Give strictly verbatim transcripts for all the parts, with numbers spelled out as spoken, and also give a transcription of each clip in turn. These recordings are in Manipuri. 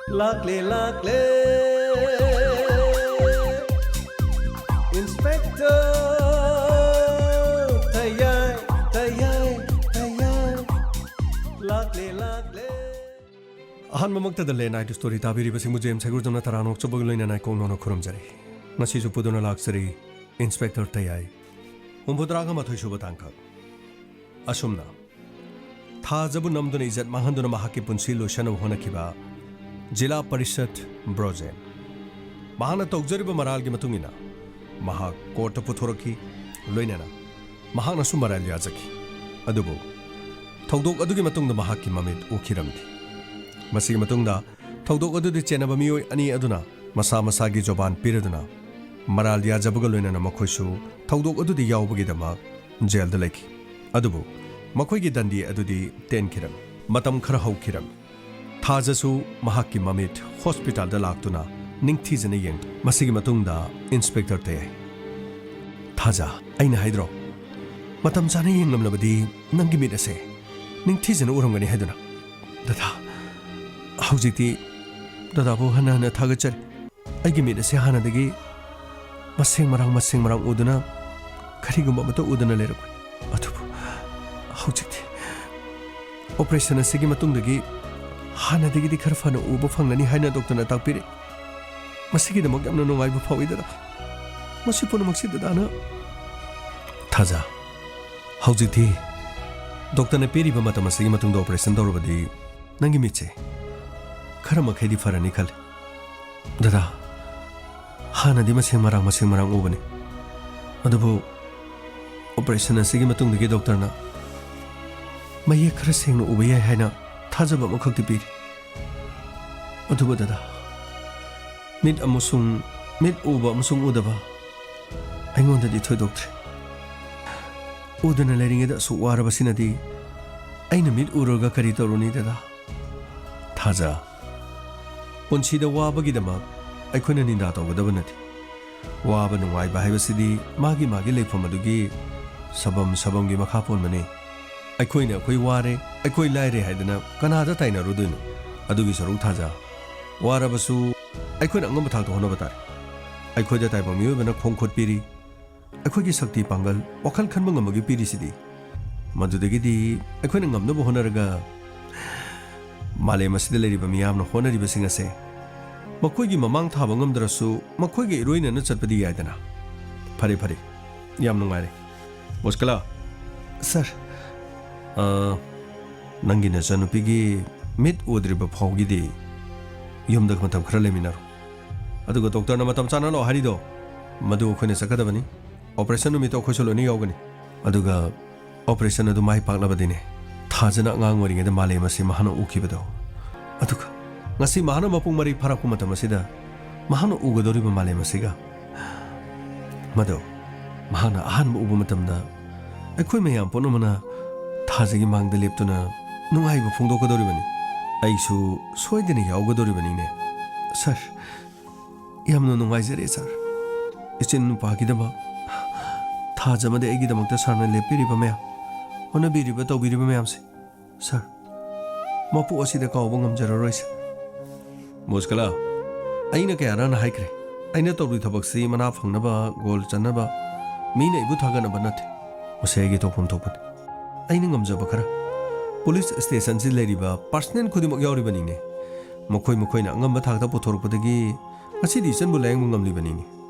ꯂꯥꯛꯂꯦ, ꯂꯥꯛꯂꯦ, Inspector ꯊꯌꯥꯏ, ꯊꯌꯥꯏ, ꯊꯌꯥꯏ꯫ ꯂꯥꯛꯂꯦ, ꯂꯥꯛꯂꯦ꯫ ꯑꯍꯥꯟꯕꯃꯛꯇꯗ ꯂꯦꯟ ꯑꯥꯏ ꯁ꯭ꯇꯣꯔꯤ ꯇꯥꯕꯤꯔꯤꯕꯁꯤꯡꯕꯨ ꯖꯦꯝꯁ ꯍꯩꯒ꯭ꯔꯨꯖꯝꯅ ꯇꯔꯥꯝꯅ ꯑꯣꯛꯆꯕꯒ ꯂꯣꯏꯅꯅ ꯏꯀꯣꯛ ꯅꯧꯅ ꯈꯨꯔꯨꯝꯖꯔꯤ꯫ ꯉꯁꯤꯁꯨ ꯄꯨꯗꯨꯅ ꯂꯥꯛꯆꯔꯤ ꯏꯟꯁꯄꯦꯛꯇꯔ ꯊꯌꯥꯏ꯫ ꯍꯨꯝꯐꯨꯇꯔꯥꯒ ꯃꯥꯊꯣꯏ ꯁꯨꯕ ꯇꯥꯡꯀꯛ꯫ ꯑꯁꯨꯝꯅ ꯊꯥꯖꯕꯨ ꯅꯝꯗꯨꯅ ꯏꯖꯠ ꯃꯥꯡꯍꯟꯗꯨꯅ ꯃꯍꯥꯛꯀꯤ ꯄꯨꯟꯁꯤ ꯂꯣꯏꯁꯤꯟꯅꯕ ꯍꯣꯠꯅꯈꯤꯕ ꯖꯤꯂꯥ ꯄꯔꯤꯁꯠ ꯕ꯭ꯔꯣꯖꯦꯟ꯫ ꯃꯍꯥꯛꯅ ꯇꯧꯖꯔꯤꯕ ꯃꯔꯥꯜꯒꯤ ꯃꯇꯨꯡ ꯏꯟꯅ ꯃꯍꯥꯛ ꯀꯣꯔꯠꯇ ꯄꯨꯊꯣꯔꯛꯈꯤ, ꯂꯣꯏꯅꯅ ꯃꯍꯥꯛꯅꯁꯨ ꯃꯔꯥꯜ ꯌꯥꯖꯈꯤ꯫ ꯑꯗꯨꯕꯨ ꯊꯧꯗꯣꯛ ꯑꯗꯨꯒꯤ ꯃꯇꯨꯡꯗ ꯃꯍꯥꯛꯀꯤ ꯃꯃꯤꯠ ꯎꯈꯤꯔꯝꯗꯦ꯫ ꯃꯁꯤꯒꯤ ꯃꯇꯨꯡꯗ ꯊꯧꯗꯣꯛ ꯑꯗꯨꯗ ꯆꯦꯟꯅꯕ ꯃꯤꯑꯣꯏ ꯑꯅꯤ ꯑꯗꯨꯅ ꯃꯁꯥ ꯃꯁꯥꯒꯤ ꯖꯣꯕꯥꯟ ꯄꯤꯔꯗꯨꯅ ꯃꯔꯥꯜ ꯌꯥꯖꯕꯒ ꯂꯣꯏꯅꯅ ꯃꯈꯣꯏꯁꯨ ꯊꯧꯗꯣꯛ ꯑꯗꯨꯗ ꯌꯥꯎꯕꯒꯤꯗꯃꯛ ꯖꯦꯜꯗ ꯂꯩꯈꯤ꯫ ꯑꯗꯨꯕꯨ ꯃꯈꯣꯏꯒꯤ ꯗꯟꯗꯤ ꯑꯗꯨꯗꯤ ꯇꯦꯟꯈꯤꯔꯝꯃꯤ꯫ ꯃꯇꯝ ꯈꯔ ꯍꯧꯈꯤꯔꯝꯃꯤ꯫ ꯊꯥꯖꯁꯨ ꯃꯍꯥꯛꯀꯤ ꯃꯃꯤꯠ ꯍꯣꯁꯄꯤꯇꯥꯜꯗ ꯂꯥꯛꯇꯨꯅ ꯅꯤꯡꯊꯤꯖꯅ ꯌꯦꯡꯂꯤ꯫ ꯃꯁꯤꯒꯤ ꯃꯇꯨꯡꯗ ꯏꯟꯁꯄꯦꯛꯇꯔ ꯊꯌꯥꯏ꯫ ꯊꯥꯖ, ꯑꯩꯅ ꯍꯥꯏꯗ꯭ꯔꯣ? ꯃꯇꯝ ꯆꯥꯅ ꯌꯦꯡꯂꯝꯂꯕꯗꯤ ꯅꯪꯒꯤ ꯃꯤꯠ ꯑꯁꯦ ꯅꯤꯡꯊꯤꯖꯅ ꯎꯔꯝꯒꯅꯤ ꯍꯥꯏꯗꯨꯅ꯫ ꯗꯗꯥ, ꯍꯧꯖꯤꯛꯇꯤ ꯗꯗꯥꯕꯨ ꯍꯟꯅ ꯍꯟꯅ ꯊꯥꯒꯠꯆꯔꯤ꯫ ꯑꯩꯒꯤ ꯃꯤꯠ ꯑꯁꯦ ꯍꯥꯟꯅꯗꯒꯤ ꯃꯁꯦꯡ ꯃꯔꯥꯡ, ꯃꯁꯦꯡ ꯃꯔꯥꯡ ꯎꯗꯨꯅ ꯀꯔꯤꯒꯨꯝꯕ ꯑꯃꯠꯇ ꯎꯗꯅ ꯂꯩꯔꯝꯒꯅꯤ꯫ ꯑꯗꯨꯕꯨ ꯍꯧꯖꯤꯛꯇꯤ ꯑꯣꯄꯔꯦꯁꯟ ꯑꯁꯤꯒꯤ ꯃꯇꯨꯡꯗꯒꯤ ꯍꯥꯟꯅꯗꯒꯤꯗꯤ ꯈꯔ ꯐꯅ ꯎꯕ ꯐꯪꯂꯅꯤ ꯍꯥꯏꯅ ꯗꯣꯛꯇꯔꯅ ꯇꯥꯛꯄꯤꯔꯦ꯫ ꯃꯁꯤꯒꯤꯗꯃꯛ ꯌꯥꯝꯅ ꯅꯨꯡꯉꯥꯏꯕ ꯐꯥꯎꯏ, ꯗꯗꯥ꯫ ꯃꯁꯤ ꯄꯨꯝꯅꯃꯛꯁꯤ ꯗꯗꯥꯅ꯫ ꯊꯥꯖ, ꯍꯧꯖꯤꯛꯇꯤ ꯗꯣꯛꯇꯔꯅ ꯄꯤꯔꯤꯕ ꯃꯇꯝ ꯑꯁꯤꯒꯤ ꯃꯇꯨꯡꯗ ꯑꯣꯄꯔꯦꯁꯟ ꯇꯧꯔꯕꯗꯤ ꯅꯪꯒꯤ ꯃꯤꯠꯁꯦ ꯈꯔ ꯃꯈꯩꯗꯤ ꯐꯔꯅꯤ ꯈꯜꯂꯤ꯫ ꯗꯗꯥ, ꯍꯥꯟꯅꯗꯤ ꯃꯁꯦꯡ ꯃꯔꯥꯡ, ꯃꯁꯦꯡ ꯃꯔꯥꯡ ꯎꯕꯅꯤ꯫ ꯑꯗꯨꯕꯨ ꯑꯣꯄꯔꯦꯁꯟ ꯑꯁꯤꯒꯤ ꯃꯇꯨꯡꯗꯒꯤ ꯗꯣꯛꯇꯔꯅ ꯃꯌꯦꯛ ꯈꯔ ꯁꯦꯡꯅ ꯎꯕ ꯌꯥꯏ ꯍꯥꯏꯅ ꯊꯥꯖꯕ ꯑꯃꯈꯛꯇꯤ ꯄꯤꯔꯤ꯫ ꯑꯗꯨꯕꯨ ꯗꯗꯥ, ꯃꯤꯠ ꯑꯃꯁꯨꯡ, ꯃꯤꯠ ꯎꯕ ꯑꯃꯁꯨꯡ ꯎꯗꯕ ꯑꯩꯉꯣꯟꯗꯗꯤ ꯊꯣꯏꯗꯣꯛꯇ꯭ꯔꯦ꯫ ꯎꯗꯅ ꯂꯩꯔꯤꯉꯩꯗ ꯑꯁꯨꯛ ꯋꯥꯔꯕꯁꯤꯅꯗꯤ ꯑꯩꯅ ꯃꯤꯠ ꯎꯔꯒ ꯀꯔꯤ ꯇꯧꯔꯨꯅꯤ, ꯗꯗꯥ? ꯊꯥꯖ, ꯄꯨꯟꯁꯤꯗ ꯋꯥꯕꯒꯤꯗꯃꯛ ꯑꯩꯈꯣꯏꯅ ꯅꯤꯟꯗꯥ ꯇꯧꯒꯗꯕ ꯅꯠꯇꯦ꯫ ꯋꯥꯕ ꯅꯨꯡꯉꯥꯏꯕ ꯍꯥꯏꯕꯁꯤꯗꯤ ꯃꯥꯒꯤ ꯃꯥꯒꯤ ꯂꯩꯐꯝ ꯑꯗꯨꯒꯤ ꯁꯕꯝ ꯁꯕꯝꯒꯤ ꯃꯈꯥ ꯄꯣꯟꯕꯅꯤ꯫ ꯑꯩꯈꯣꯏꯅ ꯑꯩꯈꯣꯏ ꯋꯥꯔꯦ, ꯑꯩꯈꯣꯏ ꯂꯥꯏꯔꯦ ꯍꯥꯏꯗꯅ ꯀꯅꯥꯗ ꯇꯥꯏꯅꯔꯨꯗꯣꯏꯅꯣ? ꯑꯗꯨꯒꯤ ꯁꯔꯨꯛ ꯊꯥꯖ, ꯋꯥꯔꯕꯁꯨ ꯑꯩꯈꯣꯏꯅ ꯑꯉꯝꯕ ꯊꯥꯛꯇ ꯍꯣꯠꯅꯕ ꯇꯥꯔꯦ꯫ ꯑꯩꯈꯣꯏꯗ ꯇꯥꯏꯕꯪ ꯃꯤꯑꯣꯏꯕꯅ ꯈꯣꯡ ꯈꯨꯠ ꯄꯤꯔꯤ, ꯑꯩꯈꯣꯏꯒꯤ ꯁꯛꯇꯤ, ꯄꯥꯡꯒꯜ, ꯋꯥꯈꯜ ꯈꯟꯕ ꯉꯝꯕꯒꯤ ꯄꯤꯔꯤꯁꯤꯗꯤ꯫ ꯃꯗꯨꯗꯒꯤꯗꯤ ꯑꯩꯈꯣꯏꯅ ꯉꯝꯅꯕ ꯍꯣꯠꯅꯔꯒ ꯃꯥꯂꯦꯝ ꯑꯁꯤꯗ ꯂꯩꯔꯤꯕ ꯃꯤꯌꯥꯝꯅ ꯍꯣꯠꯅꯔꯤꯕꯁꯤꯡ ꯑꯁꯦ ꯃꯈꯣꯏꯒꯤ ꯃꯃꯥꯡ ꯊꯥꯕ ꯉꯝꯗ꯭ꯔꯁꯨ ꯃꯈꯣꯏꯒ ꯏꯔꯣꯏꯅꯅ ꯆꯠꯄꯗꯤ ꯌꯥꯏꯗꯅ꯫ ꯐꯔꯦ, ꯐꯔꯦ, ꯌꯥꯝ ꯅꯨꯡꯉꯥꯏꯔꯦ꯫ ꯃꯨꯁꯀꯂꯥ꯫ ꯁꯥꯔ꯫ ꯑ, ꯅꯪꯒꯤ ꯅꯆꯟꯅꯨꯄꯤꯒꯤ ꯃꯤꯠ ꯎꯗ꯭ꯔꯤꯕ ꯐꯥꯎꯒꯤꯗꯤ ꯌꯨꯝꯗ ꯃꯇꯝ ꯈꯔ ꯂꯩꯃꯤꯟꯅꯔꯣ꯫ ꯑꯗꯨꯒ ꯗꯣꯛꯇꯔꯅ ꯃꯇꯝ ꯆꯥꯅ ꯂꯥꯛꯑꯣ ꯍꯥꯏꯔꯤꯗꯣ, ꯃꯗꯨ ꯑꯩꯈꯣꯏꯅ ꯆꯠꯀꯗꯕꯅꯤ꯫ ꯑꯣꯄꯔꯦꯁꯟ ꯅꯨꯃꯤꯠꯇꯣ ꯑꯩꯈꯣꯏꯁꯨ ꯂꯣꯏꯅ ꯌꯥꯎꯒꯅꯤ꯫ ꯑꯗꯨꯒ ꯑꯣꯄꯔꯦꯁꯟ ꯑꯗꯨ ꯃꯥꯏ ꯄꯥꯛꯂꯕꯗꯤꯅꯦ, ꯊꯥꯖꯅ ꯑꯉꯥꯡ ꯑꯣꯏꯔꯤꯉꯩꯗ ꯃꯥꯂꯦꯝ ꯑꯁꯤ ꯃꯍꯥꯛꯅ ꯎꯈꯤꯕꯗꯣ, ꯑꯗꯨꯒ ꯉꯁꯤ ꯃꯍꯥꯛꯅ ꯃꯄꯨꯡ ꯃꯔꯩ ꯐꯥꯔꯛꯄ ꯃꯇꯝ ꯑꯁꯤꯗ ꯃꯍꯥꯛꯅ ꯎꯒꯗꯧꯔꯤꯕ ꯃꯥꯂꯦꯝ ꯑꯁꯤꯒ, ꯃꯗꯣ ꯃꯍꯥꯛꯅ ꯑꯍꯥꯟꯕ ꯎꯕ ꯃꯇꯝꯗ ꯑꯩꯈꯣꯏ ꯃꯌꯥꯝ ꯄꯨꯝꯅꯃꯛꯅ ꯊꯥꯖꯒꯤ ꯃꯥꯡꯗ ꯂꯦꯞꯇꯨꯅ ꯅꯨꯡꯉꯥꯏꯕ ꯐꯣꯡꯗꯣꯛꯀꯗꯧꯔꯤꯕꯅꯤ꯫ ꯑꯩꯁꯨ ꯁꯣꯏꯗꯅ ꯌꯥꯎꯒꯗꯧꯔꯤꯕꯅꯤꯅꯦ꯫ ꯁꯥꯔ, ꯌꯥꯝꯅ ꯅꯨꯡꯉꯥꯏꯖꯔꯦ ꯁꯥꯔ꯫ ꯏꯆꯤꯟ ꯅꯨꯄꯥꯒꯤꯗꯃꯛ ꯊꯥꯖ ꯑꯃꯗꯤ ꯑꯩꯒꯤꯗꯃꯛꯇ ꯁꯥꯔꯅ ꯂꯦꯞꯄꯤꯔꯤꯕ ꯃꯌꯥꯝ, ꯍꯣꯠꯅꯕꯤꯔꯤꯕ ꯇꯧꯕꯤꯔꯤꯕ ꯃꯌꯥꯝꯁꯦ, ꯁꯥꯔ, ꯃꯄꯣꯛ ꯑꯁꯤꯗ ꯀꯥꯎꯕ ꯉꯝꯖꯔꯔꯣꯏ ꯁꯥꯔ꯫ ꯃꯨꯁꯀꯂꯥ, ꯑꯩꯅ ꯀꯌꯥꯔꯛꯅ ꯍꯥꯏꯈ꯭ꯔꯦ, ꯑꯩꯅ ꯇꯧꯔꯤ ꯊꯕꯛꯁꯤ ꯃꯅꯥ ꯐꯪꯅꯕ, ꯒꯣꯜ ꯆꯟꯅꯕ, ꯃꯤꯅ ꯑꯩꯕꯨ ꯊꯥꯒꯠꯅꯕ ꯅꯠꯇꯦ꯫ ꯃꯁꯤ ꯑꯩꯒꯤ ꯊꯣꯛꯐꯝ ꯊꯣꯛꯄꯅꯤ꯫ ꯑꯩꯅ ꯉꯝꯖꯕ ꯈꯔ꯫ ꯄꯨꯂꯤꯁ ꯁ꯭ꯇꯦꯁꯟꯁꯤ ꯂꯩꯔꯤꯕ ꯄꯥꯔꯁꯅꯦꯜ ꯈꯨꯗꯤꯡꯃꯛ ꯌꯥꯎꯔꯤꯕꯅꯤꯅꯦ꯫ ꯃꯈꯣꯏ ꯃꯈꯣꯏꯅ ꯑꯉꯝꯕ ꯊꯥꯛꯇ ꯄꯨꯊꯣꯔꯛꯄꯗꯒꯤ ꯉꯁꯤꯗꯤ ꯏꯆꯟꯕꯨ ꯂꯥꯌꯦꯡꯕ ꯉꯝꯂꯤꯕꯅꯤꯅꯦ꯫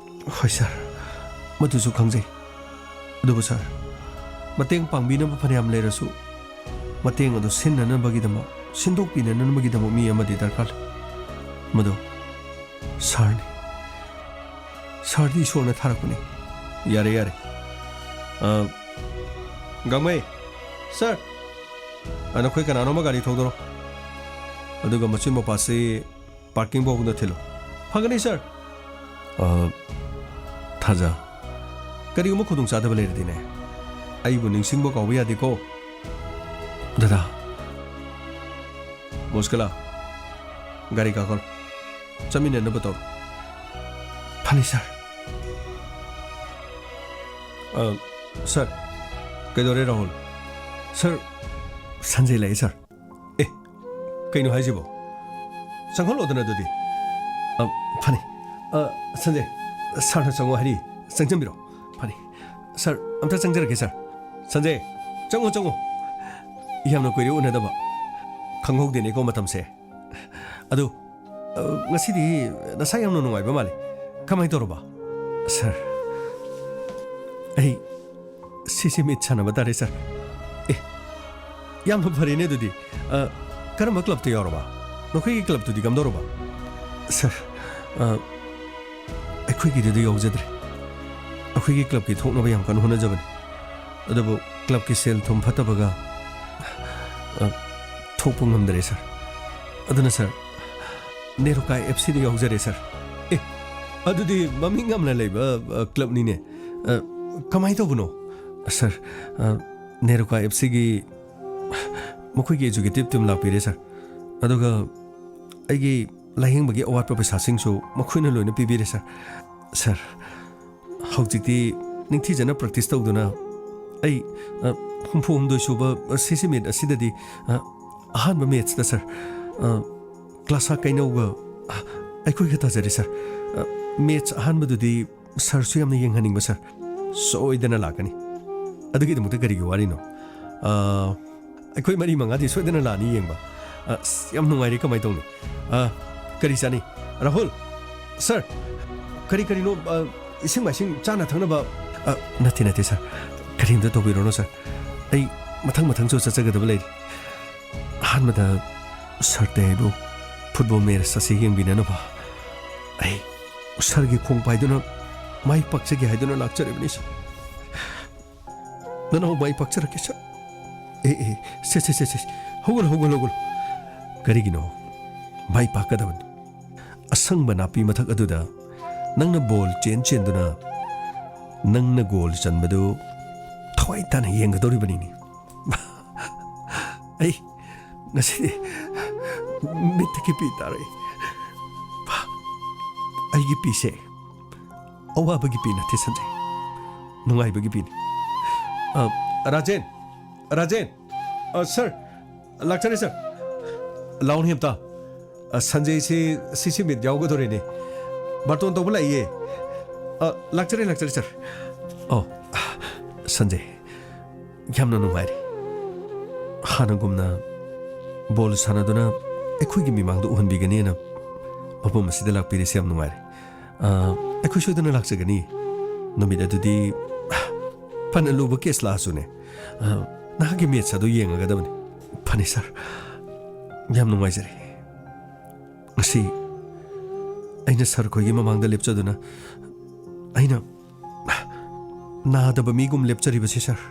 ꯍꯣꯏ ꯁꯥꯔ, ꯃꯗꯨꯁꯨ ꯈꯪꯖꯩ꯫ ꯑꯗꯨꯕꯨ ꯁꯥꯔ, ꯃꯇꯦꯡ ꯄꯥꯡꯕꯤꯅꯕ ꯐꯅꯌꯥꯝ ꯂꯩꯔꯁꯨ, ꯃꯇꯦꯡ ꯑꯗꯨ ꯁꯤꯟꯅꯅꯕꯒꯤꯗꯃꯛ, ꯁꯤꯟꯗꯣꯛꯄꯤꯅꯅꯕꯒꯤꯗꯃꯛ ꯃꯤ ꯑꯃꯗꯤ ꯗꯔꯀꯥꯔ ꯂꯩ꯫ ꯃꯗꯨ ꯁꯥꯔꯅꯤ꯫ ꯁꯥꯔꯗꯤ ꯏꯁꯣꯔꯅ ꯊꯥꯔꯛꯄꯅꯤ꯫ ꯌꯥꯔꯦ, ꯌꯥꯔꯦ꯫ ꯑ, ꯒꯥꯡꯃꯩ꯫ ꯁꯥꯔ꯫ ꯑ, ꯅꯈꯣꯏ ꯀꯅꯥꯅꯣꯝꯃ ꯒꯥꯔꯤ ꯊꯧꯗꯣꯔꯣ꯫ ꯑꯗꯨꯒ ꯃꯆꯤꯟ ꯃꯄꯥꯁꯤ ꯄꯥꯔꯀꯤꯡ ꯐꯥꯎꯕꯗ ꯊꯤꯜꯂꯨ꯫ ꯐꯒꯅꯤ, ꯁꯥꯔ꯫ ꯑ, ꯊꯥꯖ, ꯀꯔꯤꯒꯨꯝꯕ ꯈꯨꯗꯣꯡꯆꯥꯗꯕ ꯂꯩꯔꯗꯤꯅꯦ, ꯑꯩꯕꯨ ꯅꯤꯡꯁꯤꯡꯕ ꯀꯥꯎꯕ ꯌꯥꯗꯦꯀꯣ꯫ ꯗꯗꯥ꯫ ꯃꯨꯁꯀꯂꯥ, ꯒꯥꯔꯤ ꯀꯥꯈꯠꯂꯣ꯫ ꯆꯠꯃꯤꯟꯅꯅꯕ ꯇꯧꯔꯣ꯫ ꯐꯅꯤ, ꯁꯥꯔ꯫ ꯑ, ꯁꯥꯔ, ꯀꯩꯗꯧꯔꯦ, ꯔꯥꯍꯨꯜ? ꯁꯥꯔ, ꯁꯟꯖꯦ ꯂꯥꯛꯑꯦ, ꯁꯥꯔ꯫ ꯑꯦ, ꯀꯩꯅꯣ ꯍꯥꯏꯁꯤꯕꯣ? ꯆꯪꯍꯜꯂꯣꯗꯅ ꯑꯗꯨꯗꯤ꯫ ꯑ, ꯐꯅꯤ꯫ ꯑ, ꯁꯟꯖꯦ, ꯁꯥꯔꯅ ꯆꯪꯉꯣ ꯍꯥꯏꯔꯤ꯫ ꯆꯪꯖꯟꯕꯤꯔꯣ꯫ ꯐꯅꯤ꯫ ꯁꯥꯔ, ꯑꯝꯇ ꯆꯪꯖꯔꯛꯀꯦ, ꯁꯥꯔ꯫ ꯁꯟꯖꯦ, ꯆꯪꯉꯣ, ꯆꯪꯉꯣ꯫ ꯌꯥꯝꯅ ꯀꯨꯏꯔꯦ ꯎꯅꯗꯕ꯫ ꯈꯪꯍꯧꯗꯦꯅꯦꯀꯣ ꯃꯇꯝꯁꯦ꯫ ꯑꯗꯨ, ꯑ, ꯉꯁꯤꯗꯤ ꯅꯁꯥ ꯌꯥꯝꯅ ꯅꯨꯡꯉꯥꯏꯕ ꯃꯥꯜꯂꯤ꯫ ꯀꯃꯥꯏ ꯇꯧꯔꯕ? ꯁꯥꯔ, ꯑꯩ ꯁꯤꯁꯤ ꯃꯤꯠ ꯁꯥꯟꯅꯕ ꯇꯥꯔꯦ, ꯁꯥꯔ꯫ ꯑꯦ, ꯌꯥꯝꯅ ꯐꯔꯦꯅꯦ ꯑꯗꯨꯗꯤ꯫ ꯑ, ꯀꯔꯝꯕ ꯀ꯭ꯂꯕꯇ ꯌꯥꯎꯔꯕ? ꯅꯈꯣꯏꯒꯤ ꯀ꯭ꯂꯕꯇꯨꯗꯤ ꯀꯝꯗꯧꯔꯕ? ꯁꯥꯔ, ꯑ, ꯑꯩꯈꯣꯏꯒꯤꯗꯨꯗꯤ ꯌꯥꯎꯖꯗ꯭ꯔꯦ꯫ ꯑꯩꯈꯣꯏꯒꯤ ꯀ꯭ꯂꯕꯀꯤ ꯊꯣꯛꯅꯕ ꯌꯥꯝ ꯀꯟꯅ ꯍꯣꯠꯅꯖꯕꯅꯤ꯫ ꯑꯗꯨꯕꯨ ꯀ꯭ꯂꯕꯀꯤ ꯁꯦꯜ ꯊꯨꯝ ꯐꯠꯇꯕꯒ, ꯑ, ꯊꯣꯛꯄ ꯉꯝꯗ꯭ꯔꯦ, ꯁꯥꯔ꯫ ꯑꯗꯨꯅ, ꯁꯥꯔ, ꯅꯦꯔꯣꯀꯥ ꯑꯦꯐ ꯁꯤꯗ ꯌꯥꯎꯖꯔꯦ, ꯁꯥꯔ꯫ ꯑꯦ, ꯑꯗꯨꯗꯤ ꯃꯃꯤꯡ ꯌꯥꯝꯅ ꯂꯩꯕ, ꯑ, ꯀ꯭ꯂꯕꯅꯤꯅꯦ꯫ ꯑ, ꯀꯃꯥꯏꯅ ꯇꯧꯕꯅꯣ? ꯁꯥꯔ, ꯑ, ꯅꯦꯔꯣꯀꯥ ꯑꯦꯐ ꯁꯤꯒꯤ ꯃꯈꯣꯏꯒꯤ ꯑꯦꯛꯖꯤꯀ꯭ꯌꯨꯇꯤꯚ ꯇꯤꯝ ꯂꯥꯛꯄꯤꯔꯦ, ꯁꯥꯔ꯫ ꯑꯗꯨꯒ ꯑꯩꯒꯤ ꯂꯥꯌꯦꯡꯕꯒꯤ ꯑꯋꯥꯠꯄ ꯄꯩꯁꯥꯁꯤꯡꯁꯨ ꯃꯈꯣꯏꯅ ꯂꯣꯏꯅ ꯄꯤꯕꯤꯔꯦ, ꯁꯥꯔ꯫ ꯁꯥꯔ, ꯍꯧꯖꯤꯛꯇꯤ ꯅꯤꯡꯊꯤꯖꯅ ꯄ꯭ꯔꯦꯛꯇꯤꯁ ꯇꯧꯗꯨꯅ ꯑꯩ, ꯑ, ꯍꯨꯝꯐꯨ ꯍꯨꯝꯗꯣꯏ ꯁꯨꯕ ꯁꯤꯁꯤ ꯃꯤꯠ ꯑꯁꯤꯗꯗꯤ, ꯑ, ꯑꯍꯥꯟꯕ ꯃꯦꯠꯁꯇ, ꯁꯥꯔ, ꯑ, ꯀ꯭ꯂꯥꯁꯥ ꯀꯩꯅꯧꯒ, ꯑ, ꯑꯩꯈꯣꯏꯒ ꯇꯥꯖꯔꯦ, ꯁꯥꯔ꯫ ꯑ, ꯃꯦꯠꯁ ꯑꯍꯥꯟꯕꯗꯨꯗꯤ ꯁꯥꯔꯁꯨ ꯌꯥꯝꯅ ꯌꯦꯡꯍꯟꯅꯤꯡꯕ, ꯁꯥꯔ꯫ ꯁꯣꯏꯗꯅ ꯂꯥꯛꯀꯅꯤ꯫ ꯑꯗꯨꯒꯤꯗꯃꯛꯇ ꯀꯔꯤꯒꯤ ꯋꯥꯔꯤꯅꯣ? ꯑ, ꯑꯩꯈꯣꯏ ꯃꯔꯤ ꯃꯉꯥꯗꯤ ꯁꯣꯏꯗꯅ ꯂꯥꯛꯑꯅꯤ ꯌꯦꯡꯕ꯫ ꯑꯁ, ꯌꯥꯝ ꯅꯨꯡꯉꯥꯏꯔꯦ, ꯀꯃꯥꯏ ꯇꯧꯅꯤ? ꯑ, ꯀꯔꯤ ꯆꯥꯅꯤ? ꯔꯥꯍꯨꯜ, ꯁꯥꯔ, ꯀꯔꯤ ꯀꯔꯤꯅꯣ, ꯑ, ꯏꯁꯤꯡ ꯃꯥꯏꯁꯤꯡ ꯆꯥꯅ ꯊꯛꯅꯕ? ꯑ, ꯅꯠꯇꯦ, ꯅꯠꯇꯦ, ꯁꯥꯔ, ꯀꯔꯤꯝꯇ ꯇꯧꯕꯤꯔꯨꯅꯨ, ꯁꯥꯔ꯫ ꯑꯩ ꯃꯊꯪ ꯃꯊꯪꯁꯨ ꯆꯠꯆꯒꯗꯕ ꯂꯩꯔꯤ꯫ ꯑꯍꯥꯟꯕꯗ ꯁꯥꯔ ꯇꯦꯕꯨ ꯐꯨꯠꯕꯣꯜ ꯃꯦꯠꯆ ꯑꯁꯤ ꯌꯦꯡꯕꯤꯅꯅꯕ ꯑꯩ ꯁꯥꯔꯒꯤ ꯈꯣꯡ ꯄꯥꯏꯗꯨꯅ ꯃꯥꯏ ꯄꯥꯛꯆꯒꯦ ꯍꯥꯏꯗꯨꯅ ꯂꯥꯛꯆꯔꯤꯕꯅꯤ, ꯁꯥꯔ꯫ ꯅꯅꯥꯎ ꯃꯥꯏ ꯄꯥꯛꯆꯔꯛꯀꯦ, ꯁꯥꯔ꯫ ꯑꯦ, ꯑꯦ, ꯁꯦ, ꯁꯦ, ꯁꯦ, ꯁꯦ, ꯍꯧꯒꯠꯂꯣ, ꯍꯧꯒꯠꯂꯣ, ꯍꯧꯒꯠꯂꯣ꯫ ꯀꯔꯤꯒꯤꯅꯣ ꯃꯥꯏ ꯄꯥꯛꯀꯗꯕꯅꯤ? ꯑꯁꯪꯕ ꯅꯥꯄꯤ ꯃꯊꯛ ꯑꯗꯨꯗ ꯅꯪꯅ ꯕꯣꯜ ꯆꯦꯟ ꯆꯦꯟꯗꯨꯅ ꯅꯪꯅ ꯒꯣꯜ ꯆꯟꯕꯗꯨ ꯊꯋꯥꯏ ꯇꯥꯅ ꯌꯦꯡꯒꯗꯧꯔꯤꯕꯅꯤꯅꯦ꯫ ꯑꯩ ꯉꯁꯤꯗꯤ ꯃꯤꯠꯇꯒꯤ ꯄꯤ ꯇꯥꯔꯛꯏ꯫ ꯑꯩꯒꯤ ꯄꯤꯁꯦ ꯑꯋꯥꯕꯒꯤ ꯄꯤ ꯅꯠꯇꯦ, ꯁꯟꯖꯦ꯫ ꯅꯨꯡꯉꯥꯏꯕꯒꯤ ꯄꯤꯅꯤ꯫ ꯑ, ꯔꯥꯖꯦꯟ! ꯔꯥꯖꯦꯟ! ꯑ, ꯁꯥꯔ! ꯂꯥꯛꯆꯔꯦ, ꯁꯥꯔ꯫ ꯂꯥꯎꯅꯦ ꯑꯝꯇ꯫ ꯑ, ꯁꯟꯖꯦꯁꯤ ꯁꯤꯁꯤ ꯃꯤꯠ ꯌꯥꯎꯒꯗꯧꯔꯤꯅꯦ꯫ ꯕꯥꯔꯇꯣꯟ ꯇꯧꯕ ꯂꯥꯛꯏꯌꯦ꯫ ꯑ, ꯂꯥꯛꯆꯔꯦ, ꯂꯥꯛꯆꯔꯦ, ꯁꯥꯔ꯫ ꯑꯣ, ꯁꯟꯖꯦ, ꯌꯥꯝꯅ ꯅꯨꯡꯉꯥꯏꯔꯦ꯫ ꯍꯥꯟꯅꯒꯨꯝꯅ ꯕꯣꯜ ꯁꯥꯟꯅꯗꯨꯅ ꯑꯩꯈꯣꯏꯒꯤ ꯃꯤꯃꯥꯡꯗ ꯎꯍꯟꯕꯤꯒꯅꯤꯅ ꯃꯐꯝ ꯑꯁꯤꯗ ꯂꯥꯛꯄꯤꯔꯤꯁꯦ ꯌꯥꯝ ꯅꯨꯡꯉꯥꯏꯔꯦ꯫ ꯑ, ꯑꯩꯈꯣꯏ ꯁꯣꯏꯗꯅ ꯂꯥꯛꯆꯒꯅꯤ꯫ ꯅꯨꯃꯤꯠ ꯑꯗꯨꯗꯤ ꯐꯅ ꯂꯨꯕ ꯀꯦꯁ ꯂꯥꯛꯑꯁꯨꯅꯦ, ꯑ, ꯅꯍꯥꯛꯀꯤ ꯃꯦꯠꯁ ꯑꯗꯨ ꯌꯦꯡꯉꯒꯗꯕꯅꯤ꯫ ꯐꯅꯤ, ꯁꯥꯔ꯫ ꯌꯥꯝ ꯅꯨꯡꯉꯥꯏꯖꯔꯦ꯫ ꯉꯁꯤ ꯑꯩꯅ ꯁꯥꯔ ꯈꯣꯏꯒꯤ ꯃꯃꯥꯡꯗ ꯂꯦꯞꯆꯗꯨꯅ ꯑꯩꯅ ꯅꯥꯗꯕ ꯃꯤꯒꯨꯝ ꯂꯦꯞꯆꯔꯤꯕꯁꯤ, ꯁꯥꯔ,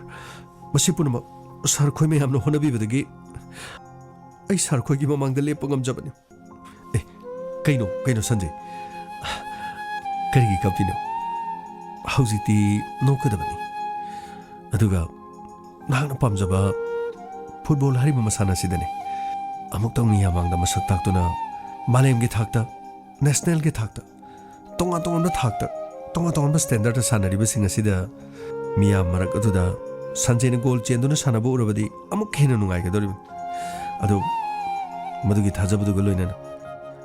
ꯃꯁꯤ ꯄꯨꯝꯅꯃꯛ ꯁꯥꯔ ꯈꯣꯏ ꯃꯌꯥꯝꯅ ꯍꯣꯠꯅꯕꯤꯕꯗꯒꯤ ꯑꯩ ꯁꯥꯔ ꯈꯣꯏꯒꯤ ꯃꯃꯥꯡꯗ ꯂꯦꯞꯄ ꯉꯝꯖꯕꯅꯤ꯫ ꯑꯦ, ꯀꯩꯅꯣ, ꯀꯩꯅꯣ, ꯁꯟꯖꯦ? ꯀꯔꯤꯒꯤ ꯀꯞꯄꯤꯅꯣ? ꯍꯧꯖꯤꯛꯇꯤ ꯅꯣꯛꯀꯗꯕꯅꯤ꯫ ꯑꯗꯨꯒ ꯅꯍꯥꯛꯅ ꯄꯥꯝꯖꯕ ꯐꯨꯠꯕꯣꯜ ꯍꯥꯏꯔꯤꯕ ꯃꯁꯥꯟꯅ ꯑꯁꯤꯗꯅꯤ꯫ ꯑꯃꯨꯛꯇꯪ ꯃꯤꯌꯥꯝ ꯃꯥꯡꯗ ꯃꯁꯛ ꯇꯥꯛꯇꯨꯅ ꯃꯥꯂꯦꯝꯒꯤ ꯊꯥꯛꯇ, ꯅꯦꯁꯅꯦꯜꯒꯤ ꯊꯥꯛꯇ, ꯇꯣꯉꯥꯟ ꯇꯣꯉꯥꯟꯕ ꯊꯥꯛꯇ, ꯇꯣꯉꯥꯟ ꯇꯣꯉꯥꯟꯕ ꯁ꯭ꯇꯦꯟꯗꯔꯗ ꯁꯥꯟꯅꯔꯤꯕꯁꯤꯡ ꯑꯁꯤꯗ ꯃꯤꯌꯥꯝ ꯃꯔꯛ ꯑꯗꯨꯗ ꯁꯟꯖꯦꯅ ꯒꯣꯜ ꯆꯦꯟꯗꯨꯅ ꯁꯥꯟꯅꯕ ꯎꯔꯕꯗꯤ ꯑꯃꯨꯛ ꯍꯦꯟꯅ ꯅꯨꯡꯉꯥꯏꯒꯗꯧꯔꯤꯕꯅꯤ꯫ ꯑꯗꯨ ꯃꯗꯨꯒꯤ ꯊꯥꯖꯕꯗꯨꯒ ꯂꯣꯏꯅꯅ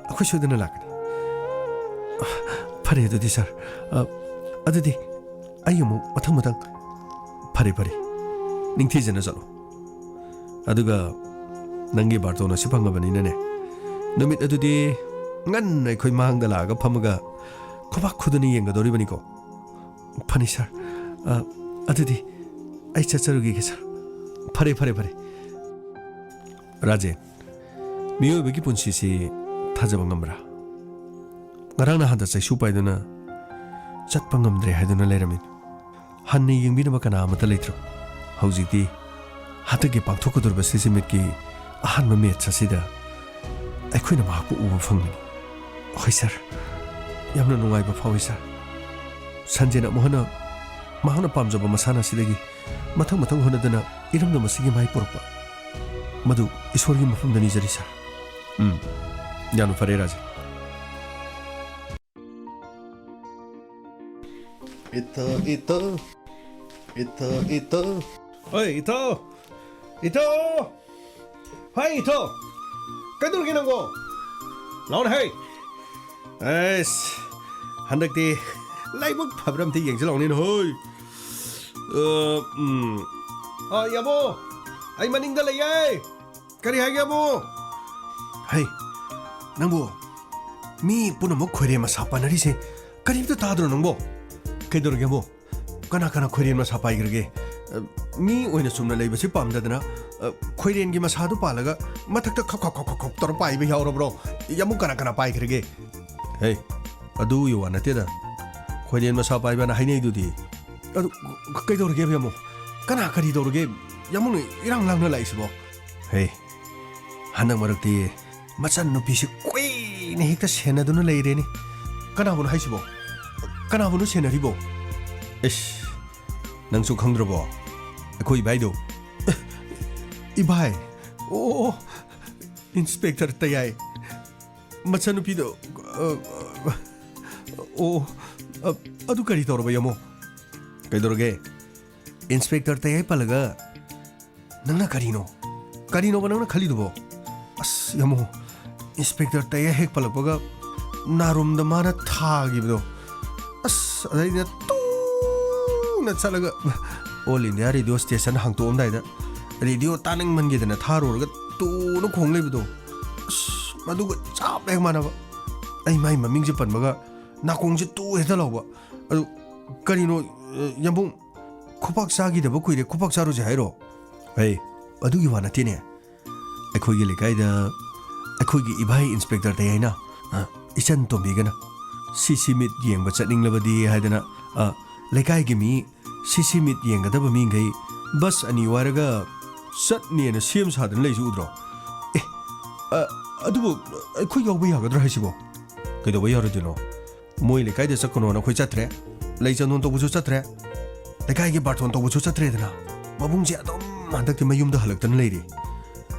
ꯑꯩꯈꯣꯏ ꯁꯣꯏꯗꯅ ꯂꯥꯛꯀꯅꯤ꯫ ꯐꯔꯦ ꯑꯗꯨꯗꯤ, ꯁꯥꯔ꯫ ꯑ, ꯑꯗꯨꯗꯤ ꯑꯩ ꯑꯃꯨꯛ ꯃꯊꯪ ꯃꯊꯪ꯫ ꯐꯔꯦ, ꯐꯔꯦ꯫ ꯅꯤꯡꯊꯤꯖꯅ ꯆꯠꯂꯣ꯫ ꯑꯗꯨꯒ ꯅꯪꯒꯤ ꯕꯥꯔꯇꯣꯟ ꯑꯁꯤ ꯐꯪꯉꯕꯅꯤꯅꯅꯦ, ꯅꯨꯃꯤꯠ ꯑꯗꯨꯗꯤ ꯉꯟꯅ ꯑꯩꯈꯣꯏ ꯃꯥꯡꯗ ꯂꯥꯛꯑꯒ ꯐꯝꯃꯒ ꯈꯨꯕꯥꯛ ꯈꯨꯗꯅ ꯌꯦꯡꯒꯗꯧꯔꯤꯕꯅꯤꯀꯣ꯫ ꯐꯅꯤ, ꯁꯥꯔ꯫ ꯑ, ꯑꯗꯨꯗꯤ ꯑꯩ ꯆꯠꯆꯔꯨꯈꯤꯒꯦ, ꯁꯥꯔ꯫ ꯐꯔꯦ, ꯐꯔꯦ, ꯐꯔꯦ꯫ ꯔꯥꯖꯦꯟ, ꯃꯤꯑꯣꯏꯕꯒꯤ ꯄꯨꯟꯁꯤꯁꯤ ꯊꯥꯖꯕ ꯉꯝꯕ꯭ꯔꯥ? ꯉꯔꯥꯡ ꯅꯍꯥꯟꯗ ꯆꯩꯁꯨ ꯄꯥꯏꯗꯨꯅ ꯆꯠꯄ ꯉꯝꯗ꯭ꯔꯦ ꯍꯥꯏꯗꯨꯅ ꯂꯩꯔꯝꯃꯤ꯫ ꯍꯟꯅ ꯌꯦꯡꯕꯤꯅꯕ ꯀꯅꯥ ꯑꯃꯠꯇ ꯂꯩꯇ꯭ꯔꯕ꯫ ꯍꯧꯖꯤꯛꯇꯤ ꯍꯟꯗꯛꯀꯤ ꯄꯥꯡꯊꯣꯛꯀꯗꯧꯔꯤꯕ ꯁꯤꯁꯤ ꯃꯤꯠꯀꯤ ꯑꯍꯥꯟꯕ ꯃꯦꯠꯆ ꯑꯁꯤꯗ ꯑꯩꯈꯣꯏꯅ ꯃꯍꯥꯛꯄꯨ ꯎꯕ ꯐꯪꯒꯅꯤ꯫ ꯍꯣꯏ, ꯁꯥꯔ꯫ ꯌꯥꯝꯅ ꯅꯨꯡꯉꯥꯏꯕ ꯐꯥꯎꯏ, ꯁꯥꯔ꯫ ꯁꯟꯖꯦꯅ ꯑꯃꯨꯛ ꯍꯟꯅ ꯃꯍꯥꯛꯅ ꯄꯥꯝꯖꯕ ꯃꯁꯥꯟꯅ ꯑꯁꯤꯗꯒꯤ ꯃꯊꯪ ꯃꯊꯪ ꯍꯣꯠꯅꯗꯨꯅ ꯏꯔꯝꯗꯝ ꯑꯁꯤꯒꯤ ꯃꯥꯏ ꯄꯨꯔꯛꯄ, ꯃꯗꯨ ꯏꯁꯣꯔꯒꯤ ꯃꯐꯝꯗ ꯅꯤꯖꯔꯤ, ꯁꯥꯔ꯫ ꯎꯝ, ꯌꯥꯝꯅ ꯐꯔꯦ, ꯔꯥꯖꯦꯟ꯫ ꯏꯊꯣ, ꯏꯊꯣ, ꯏꯊꯣ, ꯏꯊꯣ꯫ ꯍꯣꯏ, ꯏꯊꯣ! ꯏꯊꯣ! ꯍꯥꯏ, ꯏꯊꯣ! ꯀꯩꯗꯧꯔꯒꯦ ꯅꯪꯕꯣ? ꯂꯥꯎꯅꯦ ꯍꯦ꯫ ꯑꯦꯁ, ꯍꯟꯗꯛꯇꯤ ꯂꯥꯏꯕꯛ ꯐꯕ꯭ꯔꯥ ꯑꯝꯇ ꯌꯦꯡꯁꯤ ꯂꯥꯎꯅꯦ ꯍꯣꯏ꯫ ꯑ, ꯎꯝ꯫ ꯑ, ꯌꯥꯕꯣ, ꯑꯩ ꯃꯅꯤꯡꯗ ꯂꯩꯌꯦ꯫ ꯀꯔꯤ ꯍꯥꯏꯒꯦ, ꯌꯥꯕꯣ? ꯍꯩ, ꯅꯪꯕꯨ ꯃꯤ ꯄꯨꯝꯅꯃꯛ ꯈꯣꯏꯔꯦꯝ ꯃꯁꯥ ꯄꯥꯟꯅꯔꯤꯁꯦ ꯀꯔꯤꯝꯇ ꯇꯥꯗ꯭ꯔꯣ ꯅꯪꯕꯣ? ꯀꯩꯗꯧꯔꯒꯦꯕꯣ? ꯀꯅꯥ ꯀꯅꯥ ꯈꯣꯏꯔꯦꯟ ꯃꯁꯥ ꯄꯥꯏꯈ꯭ꯔꯒꯦ? ꯑ, ꯃꯤ ꯑꯣꯏꯅ ꯆꯨꯝꯅ ꯂꯩꯕꯁꯤ ꯄꯥꯝꯗꯗꯅ, ꯑ, ꯈꯣꯏꯔꯦꯟꯒꯤ ꯃꯁꯥꯗꯨ ꯄꯥꯜꯂꯒ ꯃꯊꯛꯇ ꯈꯞ ꯈꯞ ꯈꯞ ꯈꯞ ꯈꯞ ꯇꯧꯔ ꯄꯥꯏꯕ ꯌꯥꯎꯔꯕ꯭ꯔꯣ? ꯌꯥꯝꯕꯨꯡ ꯀꯅꯥ ꯀꯅꯥ ꯄꯥꯏꯈ꯭ꯔꯒꯦ? ꯍꯦ, ꯑꯗꯨꯒꯤ ꯋꯥ ꯅꯠꯇꯦꯗ꯫ ꯈꯣꯏꯔꯦꯟ ꯃꯁꯥ ꯄꯥꯏꯕꯅ ꯍꯥꯏꯅꯩꯗꯨꯗꯤ꯫ ꯑꯗꯨ ꯀꯩꯗꯧꯔꯒꯦ ꯌꯥꯝꯕꯨꯡ? ꯀꯅꯥ ꯀꯔꯤ ꯇꯧꯔꯒꯦ? ꯌꯥꯝꯕꯨꯡꯅ ꯏꯔꯥꯡ ꯂꯥꯡꯅ ꯂꯥꯛꯏꯁꯤꯕꯣ? ꯍꯦ, ꯍꯟꯗꯛ ꯃꯔꯛꯇꯤ ꯃꯆꯟꯅꯨꯄꯤꯁꯤ ꯀꯨꯏꯅ ꯍꯦꯛꯇ ꯁꯦꯟꯅꯗꯨꯅ ꯂꯩꯔꯦꯅꯦ꯫ ꯀꯅꯥꯕꯨꯅꯣ ꯍꯥꯏꯁꯤꯕꯣ? ꯀꯅꯥꯕꯨꯅꯣ ꯁꯦꯟꯅꯔꯤꯕꯣ? ꯏꯁ, ꯅꯪꯁꯨ ꯈꯪꯗ꯭ꯔꯕꯣ? ꯑꯩꯈꯣꯏ ꯏꯕꯥꯏꯗꯣ꯫ ꯏꯕꯥꯏ? ꯑꯣ, ꯏꯟꯁꯄꯦꯛꯇꯔ ꯇꯌꯥꯏ꯫ ꯃꯆꯟꯅꯨꯄꯤꯗꯣ, ꯑ, ꯑ, ꯑꯣ, ꯑ, ꯑꯗꯨ ꯀꯔꯤ ꯇꯧꯔꯕ, ꯌꯥꯝꯕꯨꯡ? ꯀꯩꯗꯧꯔꯒꯦ? ꯏꯟꯁꯄꯦꯛꯇꯔ ꯇꯌꯥꯏ ꯄꯜꯂꯒ ꯅꯪꯅ ꯀꯔꯤꯅꯣ? ꯀꯔꯤꯅꯣꯕ ꯅꯪꯅ ꯈꯜꯂꯤꯗꯨꯕꯣ? ꯑꯁ, ꯌꯥꯝꯕꯨꯡ, ꯏꯟꯁꯄꯦꯛꯇꯔ ꯇꯌꯥꯏ ꯍꯦꯛ ꯄꯜꯂꯛꯄꯒ ꯅꯥꯔꯨꯝꯗ ꯃꯥꯅ ꯊꯥꯈꯤꯕꯗꯣ꯫ ꯑꯁ, ꯑꯗꯩꯗ ꯇꯨꯅ ꯆꯠꯂꯒ All India Radio Station ꯍꯥꯡꯇꯣꯛꯑꯝꯗꯥꯏꯗ ꯔꯦꯗꯤꯑꯣ ꯇꯥꯅꯤꯡꯃꯟꯒꯤꯗꯅ ꯊꯥꯔꯨꯔꯒ ꯇꯨꯅ ꯈꯣꯡ ꯂꯩꯕꯗꯣ꯫ ꯑꯁ, ꯃꯗꯨꯒ ꯆꯞ ꯍꯦꯛ ꯃꯥꯟꯅꯕ꯫ ꯑꯩ ꯃꯥꯏ ꯃꯃꯤꯡꯁꯦ ꯄꯟꯕꯒ ꯅꯥꯀꯣꯡꯁꯦ ꯇꯨ ꯍꯦꯛꯇ ꯂꯥꯎꯕ꯫ ꯑꯗꯨ ꯀꯔꯤꯅꯣ, ꯑ, ꯌꯥꯝꯕꯨꯡ, ꯈꯨꯄꯥꯛ ꯆꯥꯈꯤꯗꯕ ꯀꯨꯏꯔꯦ, ꯈꯨꯄꯥꯛ ꯆꯥꯔꯨꯁꯦ ꯍꯥꯏꯔꯣ? ꯍꯩ, ꯑꯗꯨꯒꯤ ꯋꯥ ꯅꯠꯇꯦꯅꯦ꯫ ꯑꯩꯈꯣꯏꯒꯤ ꯂꯩꯀꯥꯏꯗ ꯑꯩꯈꯣꯏꯒꯤ ꯏꯕꯥꯏ ꯏꯟꯁꯄꯦꯛꯇꯔ ꯇꯌꯥꯏꯅ, ꯑ, ꯏꯆꯟ ꯇꯣꯝꯕꯤꯒꯅ ꯁꯤꯁꯤ ꯃꯤꯠ ꯌꯦꯡꯕ ꯆꯠꯅꯤꯡꯂꯕꯗꯤ ꯍꯥꯏꯗꯅ, ꯑ, ꯂꯩꯀꯥꯏꯒꯤ ꯃꯤ ꯁꯤꯁꯤ ꯃꯤꯠ ꯌꯦꯡꯒꯗꯕ ꯃꯤꯈꯩ ꯕꯁ ꯑꯅꯤ ꯋꯥꯏꯔꯒ ꯆꯠꯅꯦꯅ ꯁꯦꯝ ꯁꯥꯗꯅ ꯂꯩꯁꯤ ꯎꯗ꯭ꯔꯣ? ꯑꯦ, ꯑ, ꯑꯗꯨꯕꯨ ꯑꯩꯈꯣꯏ ꯌꯥꯎꯕ ꯌꯥꯒꯗ꯭ꯔꯥ ꯍꯥꯏꯁꯤꯕꯣ? ꯀꯩꯗꯧꯕ ꯌꯥꯔꯣꯏꯗꯣꯏꯅꯣ? ꯃꯣꯏ ꯂꯩꯀꯥꯏꯗ ꯆꯠꯀꯅꯣꯅ ꯑꯩꯈꯣꯏ ꯆꯠꯇ꯭ꯔꯦ, ꯂꯩ ꯆꯟꯗꯣꯟ ꯇꯧꯕꯁꯨ ꯆꯠꯇ꯭ꯔꯦ, ꯂꯩꯀꯥꯏꯒꯤ ꯕꯥꯔꯇꯣꯟ ꯇꯧꯕꯁꯨ ꯆꯠꯇ꯭ꯔꯦꯗꯅ꯫ ꯃꯕꯨꯡꯁꯦ ꯑꯗꯨꯝ ꯍꯟꯗꯛꯇꯤ ꯃꯌꯨꯝꯗ ꯍꯜꯂꯛꯇꯅ ꯂꯩꯔꯤ꯫